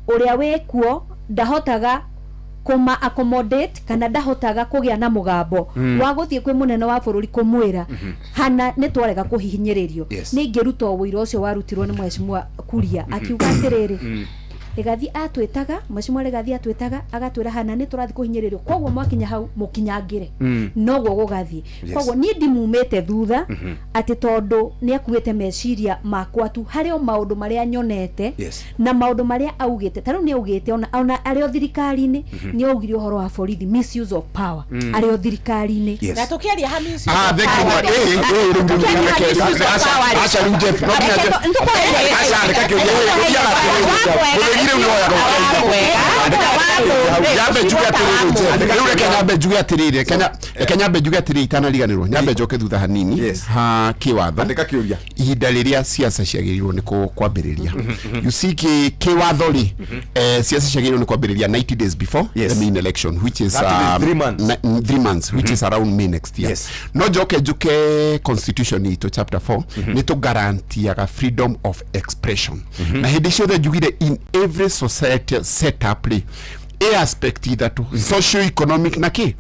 ũrĩa wĩkuo ndahotaga kũma accommodate kana ndahotaga kũgĩa na mũgambo wa gũthiĩ kwĩ mũnene wa bũrũri kũmwĩra hana nĩ twarega kũhihinyĩrĩrio. Nĩ ingĩruta o ũira ũcio warutirwo nĩ Mheshimiwa Kuria akiuga atĩrĩrĩ, Rigathi atwĩtaga, Mheshimiwa Rigathi atwĩtaga agatwĩra hana nĩ tũrathiĩ kũhinyĩrĩrio, koguo mwakinya hau mũkinyangĩre. Noguo gũgathiĩ. Koguo niĩ ndimumĩte thutha atĩ tondũ nĩ akuĩte meciria makwa tu, harĩ o maũndũ marĩa nyonete na maũndũ marĩa augĩte. Ta rĩu nĩ augĩte ona arĩ o thirikari-inĩ, nĩ augire ũhoro wa borithi, misuse of power, arĩ o thirikari-inĩ. Na tũkĩaria ha misuse Ah, of thank you. power. Rĩu Tũkĩaria ha misuse of power rĩ. Aca rĩu Jeff, no nginya Jeff. Aca, reka kĩũria. Ũthiaga atĩrĩrĩ, Jeff. Mũthĩgi rĩu nĩwoyaga ũkaigua. Nyambe njuge atĩrĩrĩ, Jeff. Rĩu reke nyambe njuge atĩrĩrĩ, reke nyambe njuge atĩrĩrĩ itanariganĩrwo, nyambe njoke thutha hanini ha kĩwatho. Andĩka kĩũria. Ihinda rĩrĩa siasa ciagĩrĩirwo nĩ kwambĩrĩria, you see, kĩwatho rĩ, siasa ciagĩrĩirwo nĩ kwambĩrĩria 90 days before the main election, which is 30 days, 3 months. 3 months, which is around May next year. No njoke njuke constitution itũ chapter 4 nĩ tũgarantiaga freedom of expression, na hĩndĩ ciothe njugire in every society setup rĩ, ĩ aspect ithatũ, socio economic na kĩ.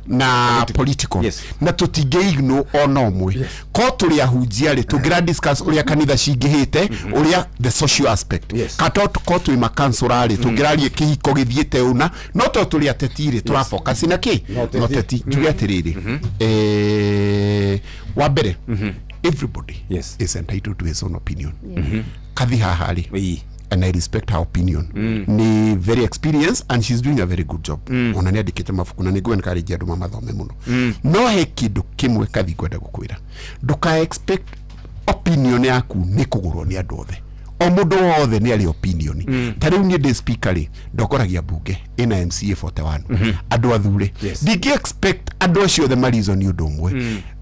Na political na tũtingĩ ignore ona ũmwe. Ko tũrĩ ahunjia rĩ, tũngĩra discuss ũrĩa kanitha cingĩhĩte, ũrĩa the social aspect. Ka ko twĩ makansũra rĩ, tũngĩraria kĩhiko gĩthiĩte ũna. No to tũrĩ ateti rĩ, tũrafocus na kĩ? Na ũteti. Na ũteti. Njuge atĩrĩrĩ, wa mbere, everybody is entitled to his own opinion. Kathi haha rĩ, and I respect her opinion, ni very experienced and she's doing a very good job. Ona nĩ andĩkĩte mabuku na nĩ ngũ encourage andũ mamathome mũno. No he kĩndũ kĩmwe, Kathi, ngwenda gũkwĩra: ndũka expect opinion yaku nĩ kũgũrwo nĩ andũ othe. O mũndũ wothe nĩ arĩ opinion. Ta rĩu niĩ ndĩ speaker rĩ, ndongoragia mbunge ĩna MCA 41, andũ athure. Ndingĩ expect andũ acio othe ma reason ũndũ ũmwe.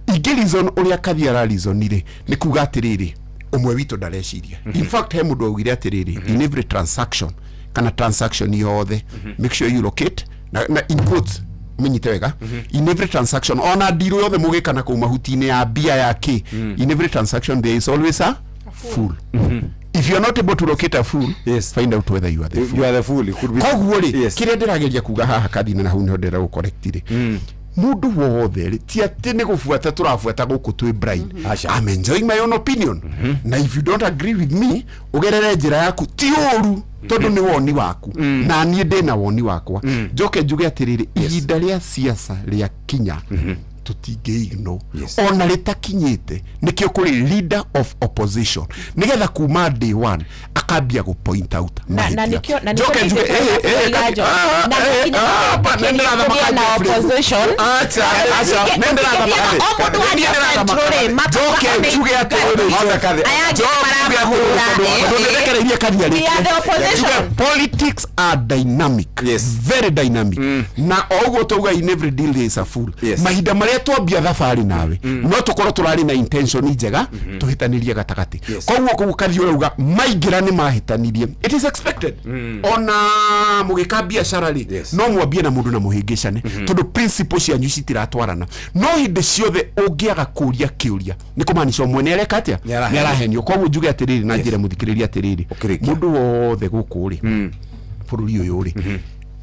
Ingĩ reason ũrĩa Kathi ara reason rĩ, nĩ kuga atĩrĩrĩ, ũmwe witũ ndareciria. In fact, he mũndũ augire atĩrĩrĩ, in every transaction kana transaction yothe, make sure you locate na in quotes, menyite wega, in every transaction, ona deal yothe mũgĩka na kũu mahuti-inĩ ya mbia ya kĩ, in every transaction there is always a fool. If you are not able to locate a fool, find out whether you are the fool. You are the fool. It could be. Koguo rĩ, kĩrĩa ndĩrageria kuga haha, Kathina, na hau nĩho ndĩrenda gũcorrect rĩ, mũndũ wothe rĩ, ti atĩ nĩ gũbuata tũrabuata gũkũ twĩ blind. I'm enjoying my own opinion, na if you don't agree with me, ũgerere njĩra yaku, ti ũru, tondũ nĩ woni waku na niĩ ndĩna woni wakwa. Njoke njuge atĩrĩrĩ, ihinda rĩa siasa rĩa kinya tũtingĩ ignore. Ona rĩtakinyĩte, nĩkĩo kũrĩ leader of opposition, nĩgetha kuma day one akambia gũ point out Na nĩkĩo Njoke njuge nĩkĩo na ah, pa, nĩ ndĩrathamaka. kũgĩa na Jeffrey. opposition. Acha, acha, nĩ ndĩrathamaka. O mũndũ Niĩ wa ndĩrathamaka. Central rĩ, Njoke njuge atĩrĩrĩ, Aya angĩ njoke njuge atĩrĩrĩ, maramahũra, tondũ nĩndekereirie Karia We are the rĩke. opposition. Njuge, politics are dynamic, very dynamic, na o ũguo tauga, in every deal there is a fool. Mahinda marĩa twambia thabarĩ nawe, no tũkorwo tũrarĩ na intention njega, tũhĩtanĩrie gatagatĩ. Koguo kũu Kathi ũrauga maingĩra nĩ mahĩtanirie, it is expected. Ona mũgĩka biacara rĩ, no mwambie na mũndũ na mũhĩngĩcane, tondũ principle cianyu citiratwarana. No hĩndĩ ciothe ũngĩaga kũria kĩũria, nĩ kũmaanisha ũmwe nĩ areka atĩa? Nĩ arahenio. Nĩ arahenio. Koguo njuge atĩrĩrĩ, na njĩre mũthikĩrĩria atĩrĩrĩ, mũndũ wothe gũkũ rĩ, bũrũri ũyũ rĩ,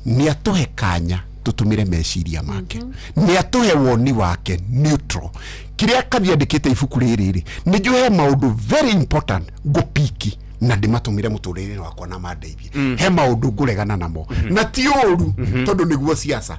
nĩ atũhe kanya tũtũmĩre meciria make, nĩ atũhe woni wake neutral. Kĩrĩa Kathi andĩkĩte ibuku rĩrĩ rĩ, nĩ njũhe maũndũ very important ngũpiki na ndĩmatũmĩre mũtũrĩre wakwa na mandeithie. He maũndũ ngũregana namo, na ti ũru, tondũ nĩguo siasa.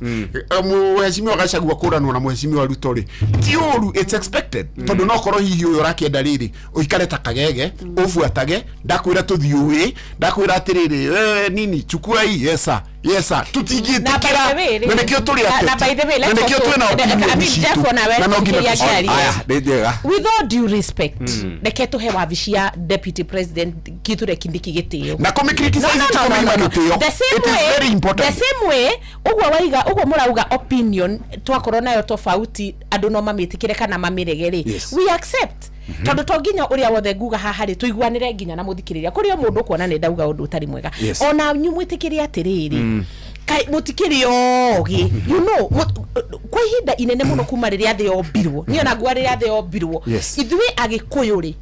Mũhecimiwa Gachagua kũranwo na mũhecimiwa Ruto rĩ, ti ũru, it's expected, tondũ no korwo hihi ũyũ ũrakĩenda rĩrĩ ũikare ta kagege ũbuatage, ndakwĩra tũthiĩ ũĩ, ndakwĩra atĩrĩrĩ, nini chukua hii, yes sir, yes sir, tũtingĩtĩkĩra. Na nĩkĩo tũrĩ ateti, na nĩkĩo twĩna opinion citũ, na no nginya tũcirie. Aya, nĩ njega. With all due respect, reke tuhe wabici ya deputy president Kithure Kindiki gĩtĩo. Na kũmĩ-criticize No, no, ti no, no, kũmĩima no. gĩtĩo. The same It is way- very important. The same way ũguo waiga, ũguo mũrauga opinion twakorwo nayo tofauti, andũ no mamĩtĩkĩre kana mamĩrege rĩ, we accept, tondũ to nginya ũrĩa wothe nguga haha rĩ tũiguanĩre nginya na mũthikĩrĩria. Kũrĩ o mũndũ ũkuona nĩ ndauga ũndũ ũtarĩ mwega. Ona nyu mwĩtĩkĩre atĩrĩrĩ, kaĩ mũtikĩrĩ ogĩ, kwa ihinda inene mũno kuma rĩrĩa thĩ yombirwo, niĩ ona nguga rĩrĩa thĩ yombirwo, ithuĩ Agĩkũyũ rĩ,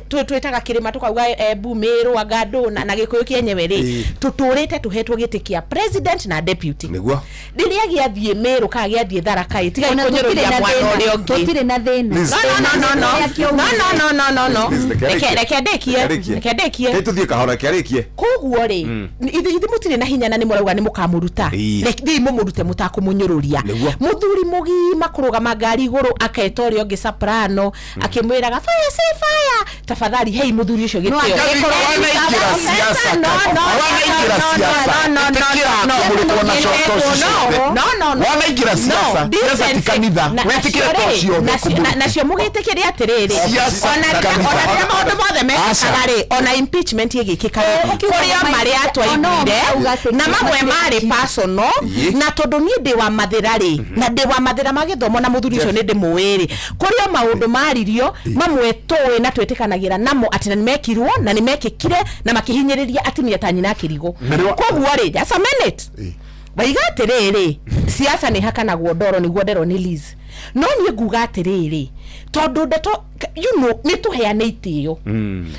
twĩtaga kĩrĩma tũkauga Embu, Mĩrũ, Angandũ na Gĩkũyũ kĩenyewe rĩ, tũtũrĩte tũhetwo gĩtĩ kĩa president na deputy. Rĩrĩa gĩathiĩ Mĩrũ kana gĩathiĩ Tharaka ĩ, tigai Ona tũtirĩ kũnyũrũria na mwana thĩna. ũrĩa ũngĩ. Tũtirĩ na thĩna. No, no, no, no, no. No, no, no, no, no, no. Please, reke Reke arĩkie. reke ndĩkie. Reke ndĩkie. Reke tũthiĩ kahora, reke arĩkie. Koguo rĩ, ithuĩ mũtirĩ na hinya na nĩ mũrauga nĩ mũkamũruta. Thiĩi mũmũrute mũtakũmũnyũrũria. Mũthuri mũgima kũrũgama ngari igũrũ aketa ũrĩa ũngĩ soprano akĩmwĩraga fire say fire, tafadhali hei mũthuri ũcio No, gĩtĩo. angĩkorwo Wanaingĩra siasa, No, no, wanaingĩra no, no, siasa, no, no, no, ĩtĩkĩra no, kũmũrĩkwo na no, coto no, ciothe. no, no, no. Wanaingĩra siasa, No, siasa ti decency. kanitha. Wĩtĩkĩre Nacio to rĩ, ciothe kũmũrĩkwo. nacio mũgĩtĩkĩre atĩrĩrĩ, Siasa ona ti rĩrĩa kanitha. ona rĩrĩa maũndũ mothe mekĩkaga rĩ, ona impeachment ĩgĩkĩka rĩ, ũkiuga kũrĩ o marĩa twaiguire Ona o na mamwe marĩ personal. Na tondũ niĩ ndĩ wa mathĩra rĩ, na ndĩ wa mathĩra ma gĩthomo, na mũthuri ũcio nĩ ndĩmũĩ rĩ, kũrĩ o maũndũ maririo mamwe tũĩ na twĩtĩkanagĩra namo atĩ na nĩmekirwo na nĩmekĩkire na makĩhinyĩrĩria atumia ta nyina akĩrigwo. Na Koguo rĩ, just a minute, waiga atĩrĩrĩ, siasa nĩ hakanagwo ndoro nĩguo nderwo nĩ Liz. No niĩ nguga atĩrĩrĩ, tondũ ndeto nĩ tũheane itĩo.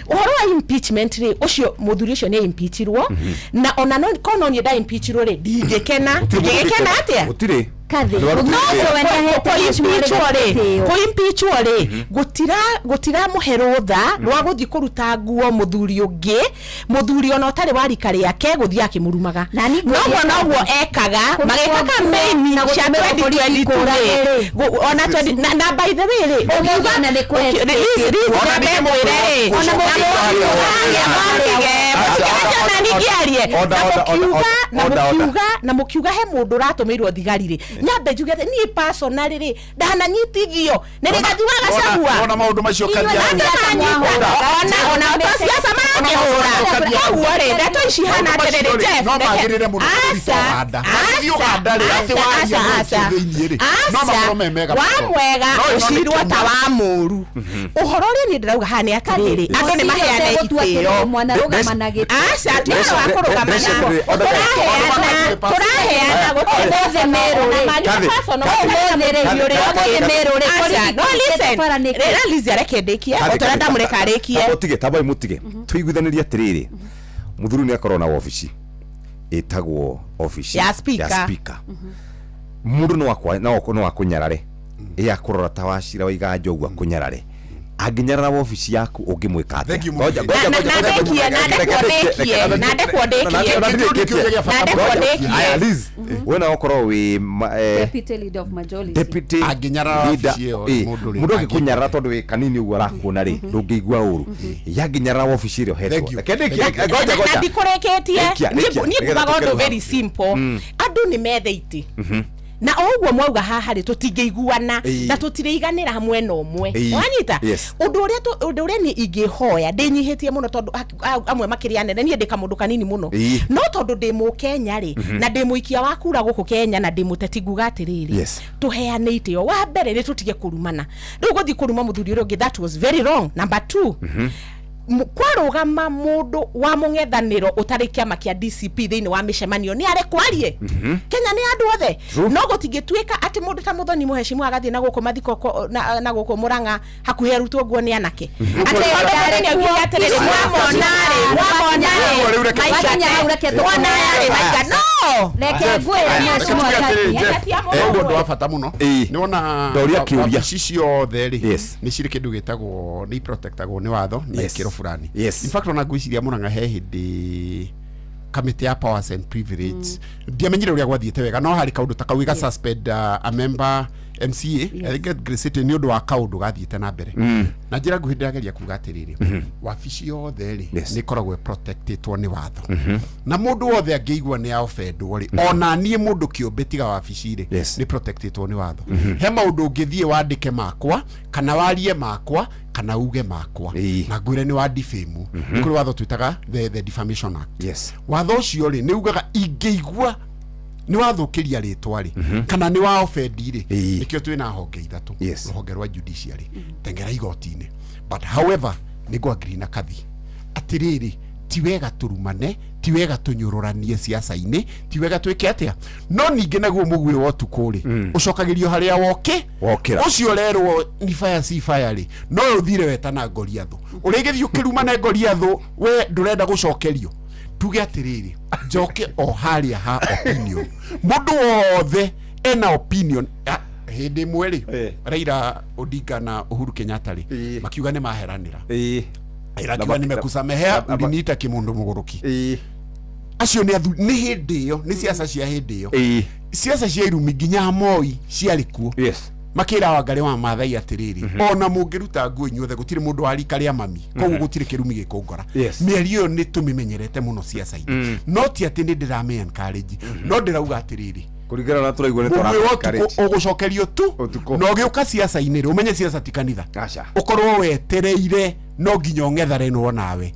Ũhoro wa impeachment rĩ, ũcio mũthuri ũcio nĩ impeachirwo, na ona no korwo no niĩ nda impeachirwo rĩ, ndingĩkena. Ndingĩgĩkena atĩa? Gũtirĩ. Kathĩ. Nĩ warutire No wĩra. ũcio we nĩahete Kũimpeachwo rĩ, gĩtĩo. kũimpeachwo rĩ, gũtiramũhe rũtha rwa gũthiĩ kũruta nguo mũthuri ũngĩ, mũthuri ona ũtarĩ wa rika rĩake gũthiĩ akĩmũrumaga. Nani Noguo ngũria noguo ekaga Kũrutwo magĩka nguo campaign na cia gũtũmĩrwo borithi 2022 kũũra rĩ. rĩ. Ona 20 na by the way rĩ, Ũmũthĩ ona nĩ kũhe Liz, Liz, Ona nyambe ningĩ mwĩre rĩ, Ona na mũndũ- mũtige, mũtige ona ningĩ arie. Order, Na order, order, mũkiuga- na order, order. mũkiuga na mũkiuga he mũndũ ũratũmĩirwo thigari rĩ, nyambe njuge atĩ niĩ personally rĩ, ndananyitithio nĩ Rigathi wa Gachagua. Ona maũndũ macio Inyuĩ Kathia na auga. mwahũra. Ona ona to siasa marakĩhũra. Koguo rĩ, ndeto ici hana Maũndũ atĩrĩrĩ, macio rĩ, Jeff, no reke- magĩrĩre mũno bũrũri ta Aca, Ũganda. Magĩthiĩ Ũganda rĩ, atĩ aca, waria aca, mũndũ aca. thĩinĩ rĩ, no Aca, makorwo me mega wa mũno. mwega No ĩno nĩ ũcirwo ta Kenya. wa mũru. Ũhoro ũrĩa niĩ ndĩrauga haha nĩ atĩrĩrĩ, andũ nĩ maheane Gũtua atĩrĩrĩ, itĩo. mwana rũgama na gĩtĩ. Aca, ti ũhoro wa kũrũgama na tũraheana tũraheana gũtirĩ Ũmũthĩ Meru rĩ. Kathy, Ũmũthĩ rĩ, ũmũthĩ Meru rĩ, Aca, borithi no listen. bara nĩkĩ? Rĩra Liz areke ndĩkie, Kathy, o ta ũrĩa Kathy, ndamũreka arĩkie. tamba ũtige, tamba mũtige tũiguithanĩrie atĩrĩrĩ, mũthuri nĩ akorwo na wabici ĩtagwo obici Ya speaker. ya speaker. Mũndũ no akwa- no akũnyarare, ĩ akũrora ta wacira wa iganja ũguo akũnyarare, angĩnyarara wabici yaku ũngĩmwĩka atĩa? Thank you, Ngoja, Mũrĩithi. ngoja, Na- ngoja, na ngoja, ndekie, ngoja, na reke ndekwo ndĩkie, ndĩkie, reke na ndekwo ndĩkie. na ndĩkĩtie. Kĩũria kĩa bata Na ndekwo mũno. ndĩkie. Aya, Liz, we nawe ũkorwo wĩ Deputy leader of majority. deputy Angĩnyarara leader, wabici ĩyo, mũndũ rĩ, mũndũ angĩkũnyarara tondũ wĩ kanini ũguo arakuona rĩ, ndũngĩigua ũru, yangĩnyarara wabici ĩrĩa ũhetwo. Thank you. Reke ndĩkie, Thank you. ngoja, Na ngoja. ndikũrĩkĩtie. Rĩkia, rĩkia, Niĩ nĩgetha ngugaga tũkĩrũgama. ũndũ very simple, andũ nĩ methe itĩ na o ũguo mwauga haha rĩ, tũtingĩiguana na tũtirĩiganĩra mwena ũmwe. Wanyita? Yes. Ũndũ ũrĩa ũndũ ũrĩa niĩ ingĩhoya ndĩnyihĩtie mũno, tondũ amwe makĩrĩ anene, niĩ ndĩ kamũndũ kanini mũno, no tondũ ndĩ mũkenya rĩ, na ndĩ mũikia wa kura gũkũ Kenya, na ndĩ mũteti, nguga atĩrĩrĩ, tũheane itĩo. Wa mbere nĩ tũtige kũrumana. Rĩu gũthiĩ kũruma mũthuri ũrĩa ũngĩ, that was very wrong. Number 2, kwarũgama mũndũ wa mũng'ethanĩro ũtarĩ kĩama kĩa DCP thĩinĩ wa mĩcemanio nĩ arekwo arie. Kenya nĩ andũ othe, no gũtingĩtuĩka atĩ mũndũ ta Mũthoni mũhecimu agathiĩ na gũkũ mathiko na gũkũ Mũrang'a hakuhĩ arutwo nguo nĩ anake, atĩ tondũ mũndũ nĩ augire atĩrĩrĩ, mwamona rĩ, mwamona Rĩu rĩ, reke- Wakinya hau reke maingate, mwana aya rĩ, maingate, no Reke ngwĩre Reke mheshimiwa tuge atĩrĩrĩ, Kathie. Jeff, Tia ũguo ũndũ wa bata mũno nĩ wona Ndoria kĩũria. wabici ciothe rĩ, Yes. nĩ cirĩ kĩndũ gĩtagwo nĩ protectagwo nĩ watho na Yes. ikĩro fulani. Yes. In fact, ona ngwĩciria Mũrang'a he hĩndĩ kamĩtĩ ya powers and privilege, ndiamenyire ũrĩa gwathiĩte wega, no harĩ kaũndũ ta kau ĩga suspend a member MCA, I think at Grey City, nĩ ũndũ wa kaũndũ gathiĩte na mbere. Na njĩra nguhĩ ndĩrageria kuga atĩrĩrĩ, wabici yothe rĩ, nĩ ĩkoragwo ĩprotectĩtwo nĩ watho, na mũndũ wothe angĩigua nĩ aofendwo rĩ, ona niĩ mũndũ kĩũmbe tiga wabici rĩ, nĩ protectĩtwo nĩ watho. He maũndũ ũngĩthiĩ wandĩke makwa, kana warie makwa, kana uge makwa, na ngwĩre nĩ wa defame. Nĩ kũrĩ watho twĩtaga the Defamation Act. Watho ũcio rĩ, nĩ ugaga ingĩigua nĩ wathũkĩria rĩtwa rĩ, kana nĩ wa offend rĩ, nĩkĩo twĩna honge ithatũ, rũhonge rwa judiciary, tengera igoti-inĩ. But however, nĩ ngũ-agree na Kathi atĩrĩrĩ, ti wega tũrumane, ti wega tũnyũrũranie ciaca-inĩ, ti wega twĩke atĩa, no ningĩ naguo mũguĩ wa ũtukũ rĩ, ũcokagĩrio harĩa woke Wokĩra. Ũcio ũrerwo ni fire si fire rĩ, no ũthire wetana Goliathũ, ũrĩgĩthiĩ ũkĩrumane Goliathũ, we ndũrenda gũcokerio. Tuge atĩrĩrĩ, njoke o harĩa ha opinion, mũndũ wothe ena opinion. Ah, hĩndĩ ĩmwe rĩ, Raila Odinga na Uhuru Kenyatta rĩ, makiuga nĩ maheranĩra. Raila akiuga nimekusamehea, uliniita kĩmũndũ mũgũrũki. Acio nĩ athuri, nĩ hĩndĩ ĩyo, nĩ ciaca cia hĩndĩ ĩyo, ciaca cia irumi nginya Moi ciarĩ kuo. Makĩra Wangarĩ wa Maathai atĩrĩrĩ, ona mũngĩruta nguo inyuothe, gũtirĩ mũndũ wa rika rĩa mami, koguo gũtirĩ kĩrumi gĩkũngora. Mĩario ĩyo nĩ tũmĩmenyerete mũno ciaca-inĩ, no ti atĩ nĩ ndĩramĩ encourage, no ndĩrauga atĩrĩrĩ, Kũringana na tũraigua nĩ mũgwĩ wa tũra ũtukũ ũgũcokerio tu, na ũgĩũka ciaca-inĩ rĩ, ũmenye ciaca ti kanitha, ũkorwo wetereire no nginya ũng'etharenwo nawe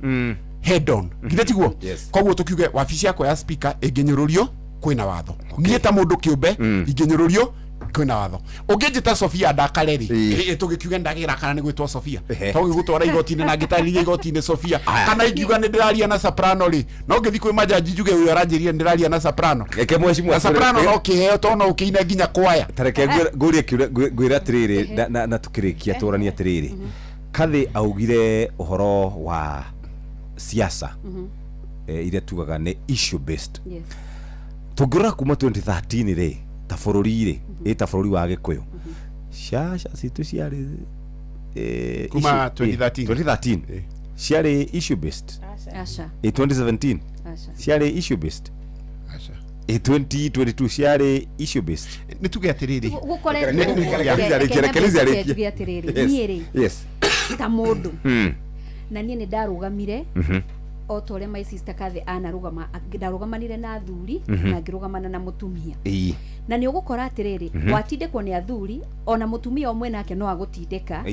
head on, githĩ tiguo? Yes. Koguo tũkiuge wabici yakwa ya speaker ĩngĩnyũrũrio, kwĩna watho. Niĩ ta mũndũ kĩũmbe ingĩnyũrũrio, kwĩna watho. Ũngĩnjĩta Sofia ndakare rĩ, tũgĩkiuge ndagĩrakara nĩ gwĩtwo Sofia, to gĩgũtwara igoti-inĩ na ngĩtarĩria igoti-inĩ Sofia, kana ingiuga nĩ ndĩraria na soprano rĩ, no ngĩthiĩ kwĩ majaji njuge ũyũ aranjĩrire ndĩraria na soprano. Reke mheshimiwa Na soprano no kĩheo, to no ũkĩine nginya kwaya. Ta reke ngũrie kĩũria, ngwĩre atĩrĩrĩ, na tũkĩrĩkia tũranie atĩrĩrĩ, Kathĩ augire ũhoro wa siasa iria tugaga nĩ issue based. Tũngĩrora kuma 2013 rĩ, Ta bũrũri rĩ, ĩ ta bũrũri wa Gĩkũyũ, ciaca citũ ciarĩ Kuma 2013. 2013 ciarĩ issue based. Aca. Ĩ 2017 Aca. ciarĩ issue based. Aca. Ĩ 2022 ciarĩ issue based. Nĩ tuge atĩrĩrĩ. Gũkoretwo Reke njuge atĩrĩrĩ, niĩ rĩ, Yes. ta mũndũ, na niĩ nĩ ndarũgamire o ta ũrĩa my sister Kathy anarũgama, ndarũgamanire na athuri na ngĩrũgamana na mũtumia. Na nĩ ũgũkora atĩrĩrĩ, watindĩkwo nĩ athuri, ona mũtumia ũmwe nake no agũtindĩka.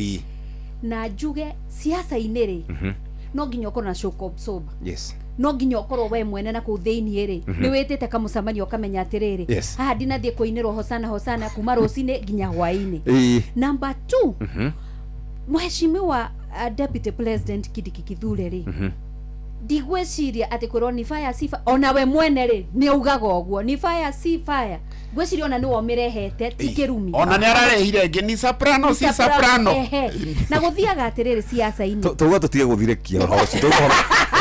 Na njuge siasa-inĩ rĩ, no nginya ũkorwo na shock absorber. No nginya ũkorwo we mwene na kũu thĩiniĩ rĩ, nĩ wĩtĩte kamũcemanio ũkamenya atĩrĩrĩ, haha ndinathiĩ kũinĩrwo hosana hosana kuma rũcinĩ nginya hwaĩ-inĩ. Number two, mheshimiwa Deputy President Kindiki Kithure rĩ, ndigwĩciria atĩ kwĩrwo ni fire si fire, ona we mwene rĩ nĩ augaga ũguo, ni fire si fire, ngwĩciria ona nĩwe ũmĩrehete, ti kĩrumi. Ona nĩ ararehire ĩngĩ, ni soprano si soprano. Ehe. Na gũthiaga atĩrĩrĩ siasa-inĩ, Tauga tũtige gũthirekia ũhoro ũcio. Tauga ũhoro.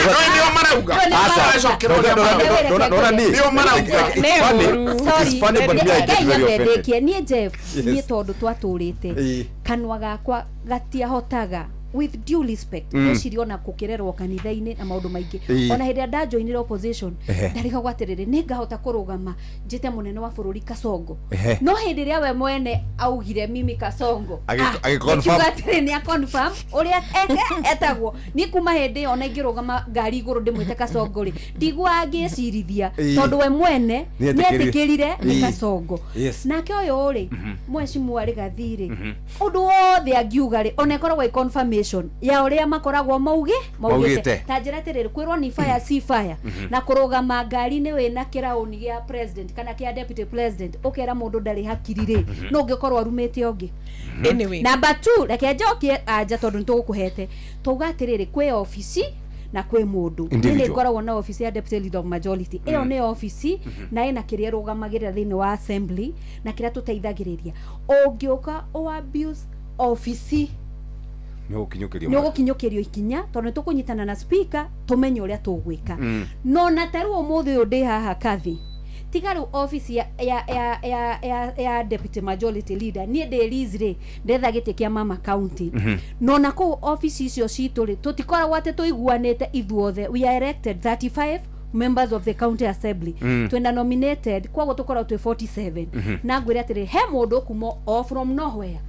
No nĩo marauga. Aracokera ũrĩa marauga. Ndona niĩ. Nĩo marauga. It's funny. It Sorry. is funny, but me, I get Ngai very offended. nyambe ndĩkie niĩ Jeff. Yes. Niĩ tondũ twatũrĩte, kanua gakwa gatiahotaga, with due respect, ngwĩciria ona gũkĩrerwo kanitha-inĩ na maũndũ maingĩ, ona hĩndĩ ĩrĩa ndajoinire opposition, ndarigagwo atĩrĩrĩ, nĩ ngahota kũrũgama njĩte mũnene wa bũrũri Kasongo? No hĩndĩ ĩrĩa we mwene augire mimi Kasongo, Agĩ-confirm. ngiuga atĩrĩ, nĩ aconfirm ũrĩa etagwo. Niĩ kuma hĩndĩ ĩyo, ona ingĩrũgama ngari igũrũ ndĩmwĩte Kasongo rĩ, ndigua ngĩcirithia, tondũ we mwene Nĩetĩkĩrire. nĩetĩkĩrire nĩ Kasongo. Nake ũyũ rĩ, mheshimiwa Rigathi rĩ, ũndũ wothe angiuga rĩ, ona ĩkoragwo ĩ confirmation ya ũrĩa makoragwo Maugĩte. maugĩte. Ta njĩra atĩrĩrĩ, kwĩrwo ni fire si fire na kũrũgama ngari-inĩ wĩna kĩraũni gĩa president kana kĩa deputy president ũkera mũndũ ndarĩ hakiri rĩ, no ũngĩkorwo arumĩte ũngĩ. Anyway. Number two, reke njokie anja tondũ nĩtũgũkũhete. Twauga atĩrĩrĩ, kwĩ obici na kwĩ mũndũ. Niĩ nĩ Individual. ngoragwo na obici ya deputy leader of majority. Ĩyo nĩ obici na ĩna kĩrĩa ĩrũgamagĩrĩra thĩinĩ wa assembly na kĩrĩa tũteithagĩrĩria. Ũngĩũka ũ abuse obici, Nĩ ũgũkinyũkĩrio. Nĩ ũgũkinyũkĩrio ikinya, tondũ nĩ tũkũnyitana na speaker tũmenye ũrĩa tũgwĩka. No na ta rĩu ũmũthĩ ũyũ ndĩ haha Kathi, tiga rĩu obici ya deputy majority leader, niĩ ndĩ Liz rĩ, ndetha gĩtĩ kĩa mama county. No na kũu obici icio citũ rĩ, tũtikoragwo atĩ tũiguanĩte ithuothe. We are elected 35 members of the county assembly, twĩna nominated, koguo tũkoragwo twĩ 47. Na ngwĩre atĩrĩ, he mũndũ kuma o from nowhere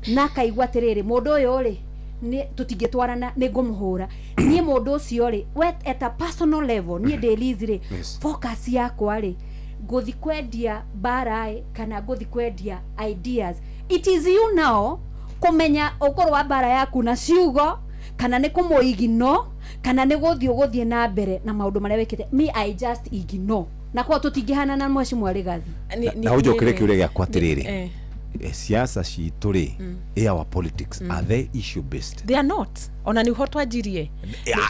na akaigua atĩrĩrĩ, mũndũ ũyũ rĩ, nĩ tũtingĩtwarana, nĩ ngũmũhũra niĩ mũndũ ũcio rĩ. We at a personal level, niĩ ndĩ Liz rĩ, focus yakwa rĩ, ngũthi kwendia mbara ĩ kana ngũthi kwendia ideas? It is you now kũmenya ũkũrũ wa mbara yaku na ciugo, kana nĩ kũmũigino, kana nĩ gũthiĩ ũgũthiĩ na mbere na maũndũ marĩa wĩkĩte. Me, I just ignore, na kwa tũtingĩhanana mheshimiwa Rigathi. Na ũnjokere kĩũria gĩakwa atĩrĩrĩ, siasa citũ rĩ, our politics, are they issue based? They are not. Ona nĩho twanjirie.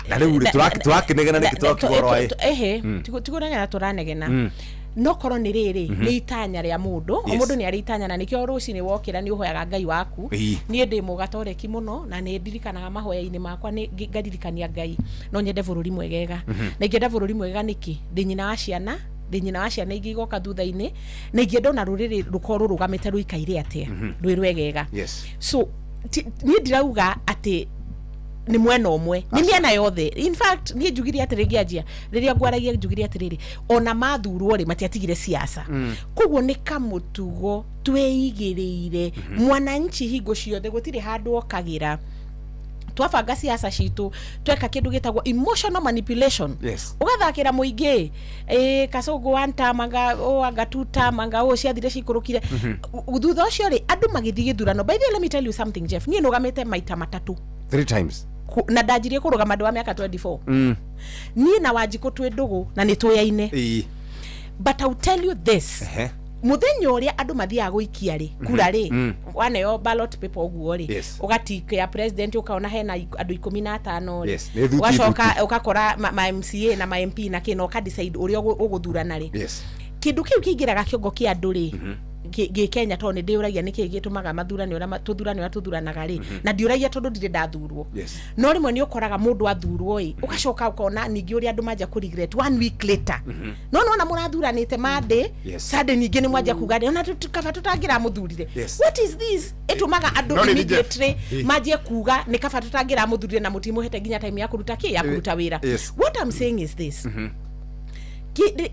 Na rĩu rĩ, tũrakĩnegena nĩkĩ tũrakiuga ũhoro wa Ehe, tikunegena tũranegena, no korwo nĩ rĩrĩ, nĩ itanya rĩa mũndũ o mũndũ nĩ arĩ itanya, na nĩkĩo rũcinĩ wokĩra nĩ ũhoyaga Ngai waku. Niĩ ndĩ mũgatoreki mũno, na nĩ ndirikanaga mahoya-inĩ makwa, nĩ ngaririkania Ngai no nyende bũrũri mwegega. Na ingĩenda bũrũri mwegega nĩkĩ? Ndĩ nyina wa ciana, ndĩ nyina wa ciana ingĩ igoka thutha-inĩ, na ingĩenda ona rũrĩrĩ rũkorwo rũrũgamĩte rũikaire atĩa, rwĩ rwegega. So niĩ ndirauga atĩ nĩ mwena ũmwe, nĩ mĩena yothe. In fact, niĩ njugire atĩrĩ, ngĩanjia rĩrĩa ngwaragia, njugire atĩrĩrĩ, ona mathurwo rĩ, matiatigire siasa. Koguo nĩ kamũtugo twĩigĩrĩire. Mwananchi hingo ciothe gũtirĩ handũ okagĩra. Twabanga siasa citũ, tweka kĩndũ gĩtagwo emotional manipulation. Ũgathakĩra mũingĩ, ĩ Kasongo one term, anga ũ, anga two term, anga ũ, ciathire cikũrũkire. Thutha ũcio rĩ, andũ magĩthiĩ gĩthurano. By the way, let me tell you something, Jeff, niĩ nũgamĩte maita matatũ. Three times. Na ndanjirie kũrũgama ndĩ wa mĩaka 24. Niĩ na Wanjikũ twĩ ndũgũ na nĩ tũyaine, but I'll tell you this, Mũthenya ũrĩa andũ mathiaga gũikia rĩ kura rĩ, waneo ballot paper ũguo rĩ, ũgatikia president, ũkaona hena andũ 15 rĩ, Yes, nĩ thuti. Ũgacoka Thuti. ũgakora ma MCA na ma MP na kĩ, na ũka decide ũrĩa ũgũthurana rĩ, kĩndũ kĩu kĩingĩraga kĩongo kĩa andũ rĩ. Gĩ Kenya, tondũ nĩ ndĩũragia nĩkĩĩ gĩtũmaga mathurane ũrĩa tũthurane ũrĩa tũthuranaga rĩ, na ndiũragia tondũ ndirĩ ndathurwo. No rĩmwe nĩ ũkoraga mũndũ athurwo ĩ, ũgacoka ũkona ningĩ ũrĩa andũ manjia kũ regret one week later. No nona mũrathuranĩte Monday, Sunday ningĩ nĩ mwanjia kuga ona kaba tũtangĩramũthurire. What is this ĩtũmaga andũ No rĩrĩ, immediately Jeff, manjie kuga nĩ kaba tũtangĩramũthurire, na mũtimũhete nginya time ya kũruta kĩ, ya kũruta wĩra? What I'm saying is this: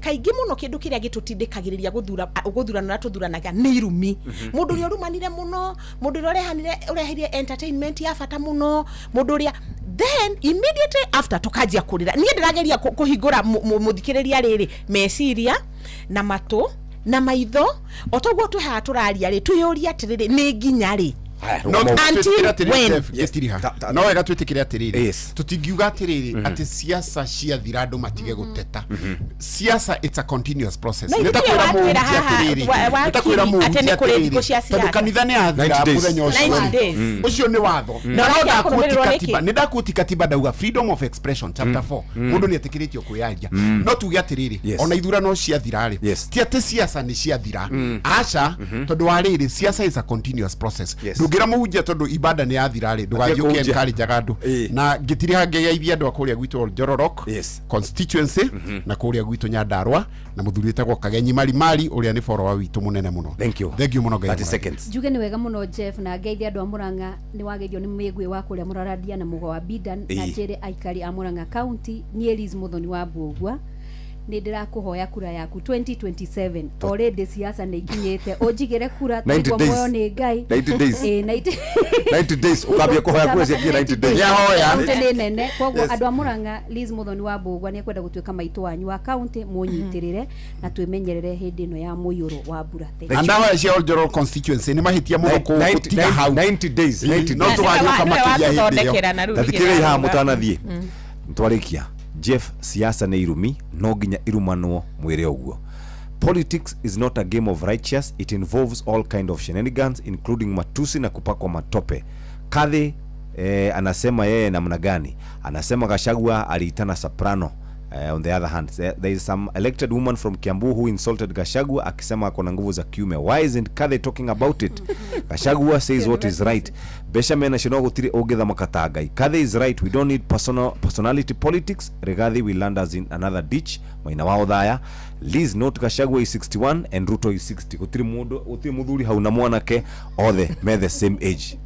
kaingĩ mũno kĩndũ kĩrĩa gĩtũtindĩkagĩrĩria gũthura gũthurana ũrĩa tũthuranaga nĩ irumi. Mũndũ ũrĩa ũrumanire mũno, mũndũ ũrĩa ũrehanire, ũrehire entertainment ya bata mũno, mũndũ ũrĩa then immediately after tũkanjia kũrĩra. Niĩ ndĩrageria kũhingũra mũthikĩrĩria rĩrĩ meciria na matũ na maitho, o toguo twĩ haha tũraria rĩ, twĩyũrie atĩrĩrĩ, nĩ nginya rĩ? No Until twĩtĩkĩre atĩrĩrĩ, when? Jeff, gĩtiriha. No wega twĩtĩkĩre atĩrĩrĩ, tũtingiuga atĩrĩrĩ atĩ siasa ciathira andũ matige gũteta. Siasa, it's a continuous process. No, Nĩ ta ithuĩ kwĩra watwĩra mũhunjia haha, atĩrĩrĩ, nĩ ta kwĩra wakiri, atĩ mũhunjia nĩ kũrĩ thikũ atĩrĩrĩ, cia tondũ siasa. Kanitha nĩ yathira 90 days. mũthenya ũcio 90 rĩ. days. Ũcio nĩ watho. Na Na no ũrakia ndaquoti kũrũmĩrĩrwo katiba, nĩkĩ? nĩ ndaquote katiba, ndauga freedom of expression, chapter 4, mũndũ nĩ etĩkĩrĩtio kwĩyaria. No tuge atĩrĩrĩ, ona ithurano ciathira rĩ, ti atĩ siasa nĩ ciathira, aca, tondũ wa rĩrĩ, siasa is a continuous process. Ndũngĩra mũhunjia tondũ ibada nĩ yathira rĩ, ndũgathiĩ kũhunjia. ũkĩ-encourage andũ. Na ngĩtiriha ngĩgeithia andũ a kũrĩa gwitũ Njororok constituency na kũrĩa gwitũ Nyandarua na mũthuri wĩtagwo Kagenyi Marimari, ũrĩa nĩ follower witũ mũnene mũno. Thank you. Thank you mũno, Ngai 30 amũrathime. seconds. Njuge nĩ wega mũno, Jeff, na ngeithia andũ a Murang'a. Nĩ wageithio nĩ mĩgwĩ wa kũrĩa Mũrarandia na Mũgo wa Bidan, na njĩre aikari a Murang'a County, niĩ Liz Muthoni wa Mbũgua nĩ ndĩrakũhoya kura yaku 2027. Already siasa nĩ ikinyĩte, ũnjigĩre kura. 90 Tũigua days. muoyo nĩ Ngai. 90 days. Ĩĩ, 90. 90 days ukambia kũhoya kura ciakinya 90 days. Kaunti nĩ nene, koguo andũ a Murang'a, Liz Muthoni wa Mbũgua nĩ ekwenda gũtuĩka maitũ wanyu wa kaunti. Mũnyitĩrĩre na twĩmenyerere hĩndĩ ĩno ya mũiyũro wa mbura. Thank Na you. ndahoya cia Oljoro constituency nĩ mahĩtia mũno gũtiga hau. 90 days, 90 No days. tũgagĩũka makĩria hĩndĩ ĩyo. Watũthondekera na rĩu Tathikĩrĩria haha ningĩ mũtanathiĩ. Twarĩkia, Jeff, siasa nĩ irumi, no nginya irumanwo mwĩre ũguo. Politics is not a game of righteous. It involves all kind of shenanigans, including matusi na kupakwa matope. Kadhi anasema yeye namna gani? Anasema Gachagua aliitana soprano. On the other hand, there is some elected woman from Kiambu who insulted Gachagua akisema ako na nguvu za kiume. Why isn't Kathe talking about it? Gachagua says what is right. Beshamen acio no gũtirĩ ũngĩthamaka ta Ngai. Kathe is right. We don't need personality politics. Rigathi will land us in another ditch. Maina wao thaya. Liz, note Gachagua is 61 and Ruto is 60. Gũtirĩ mũndũ, gũtirĩ mũthuri hau na mwanake, othe me the same age.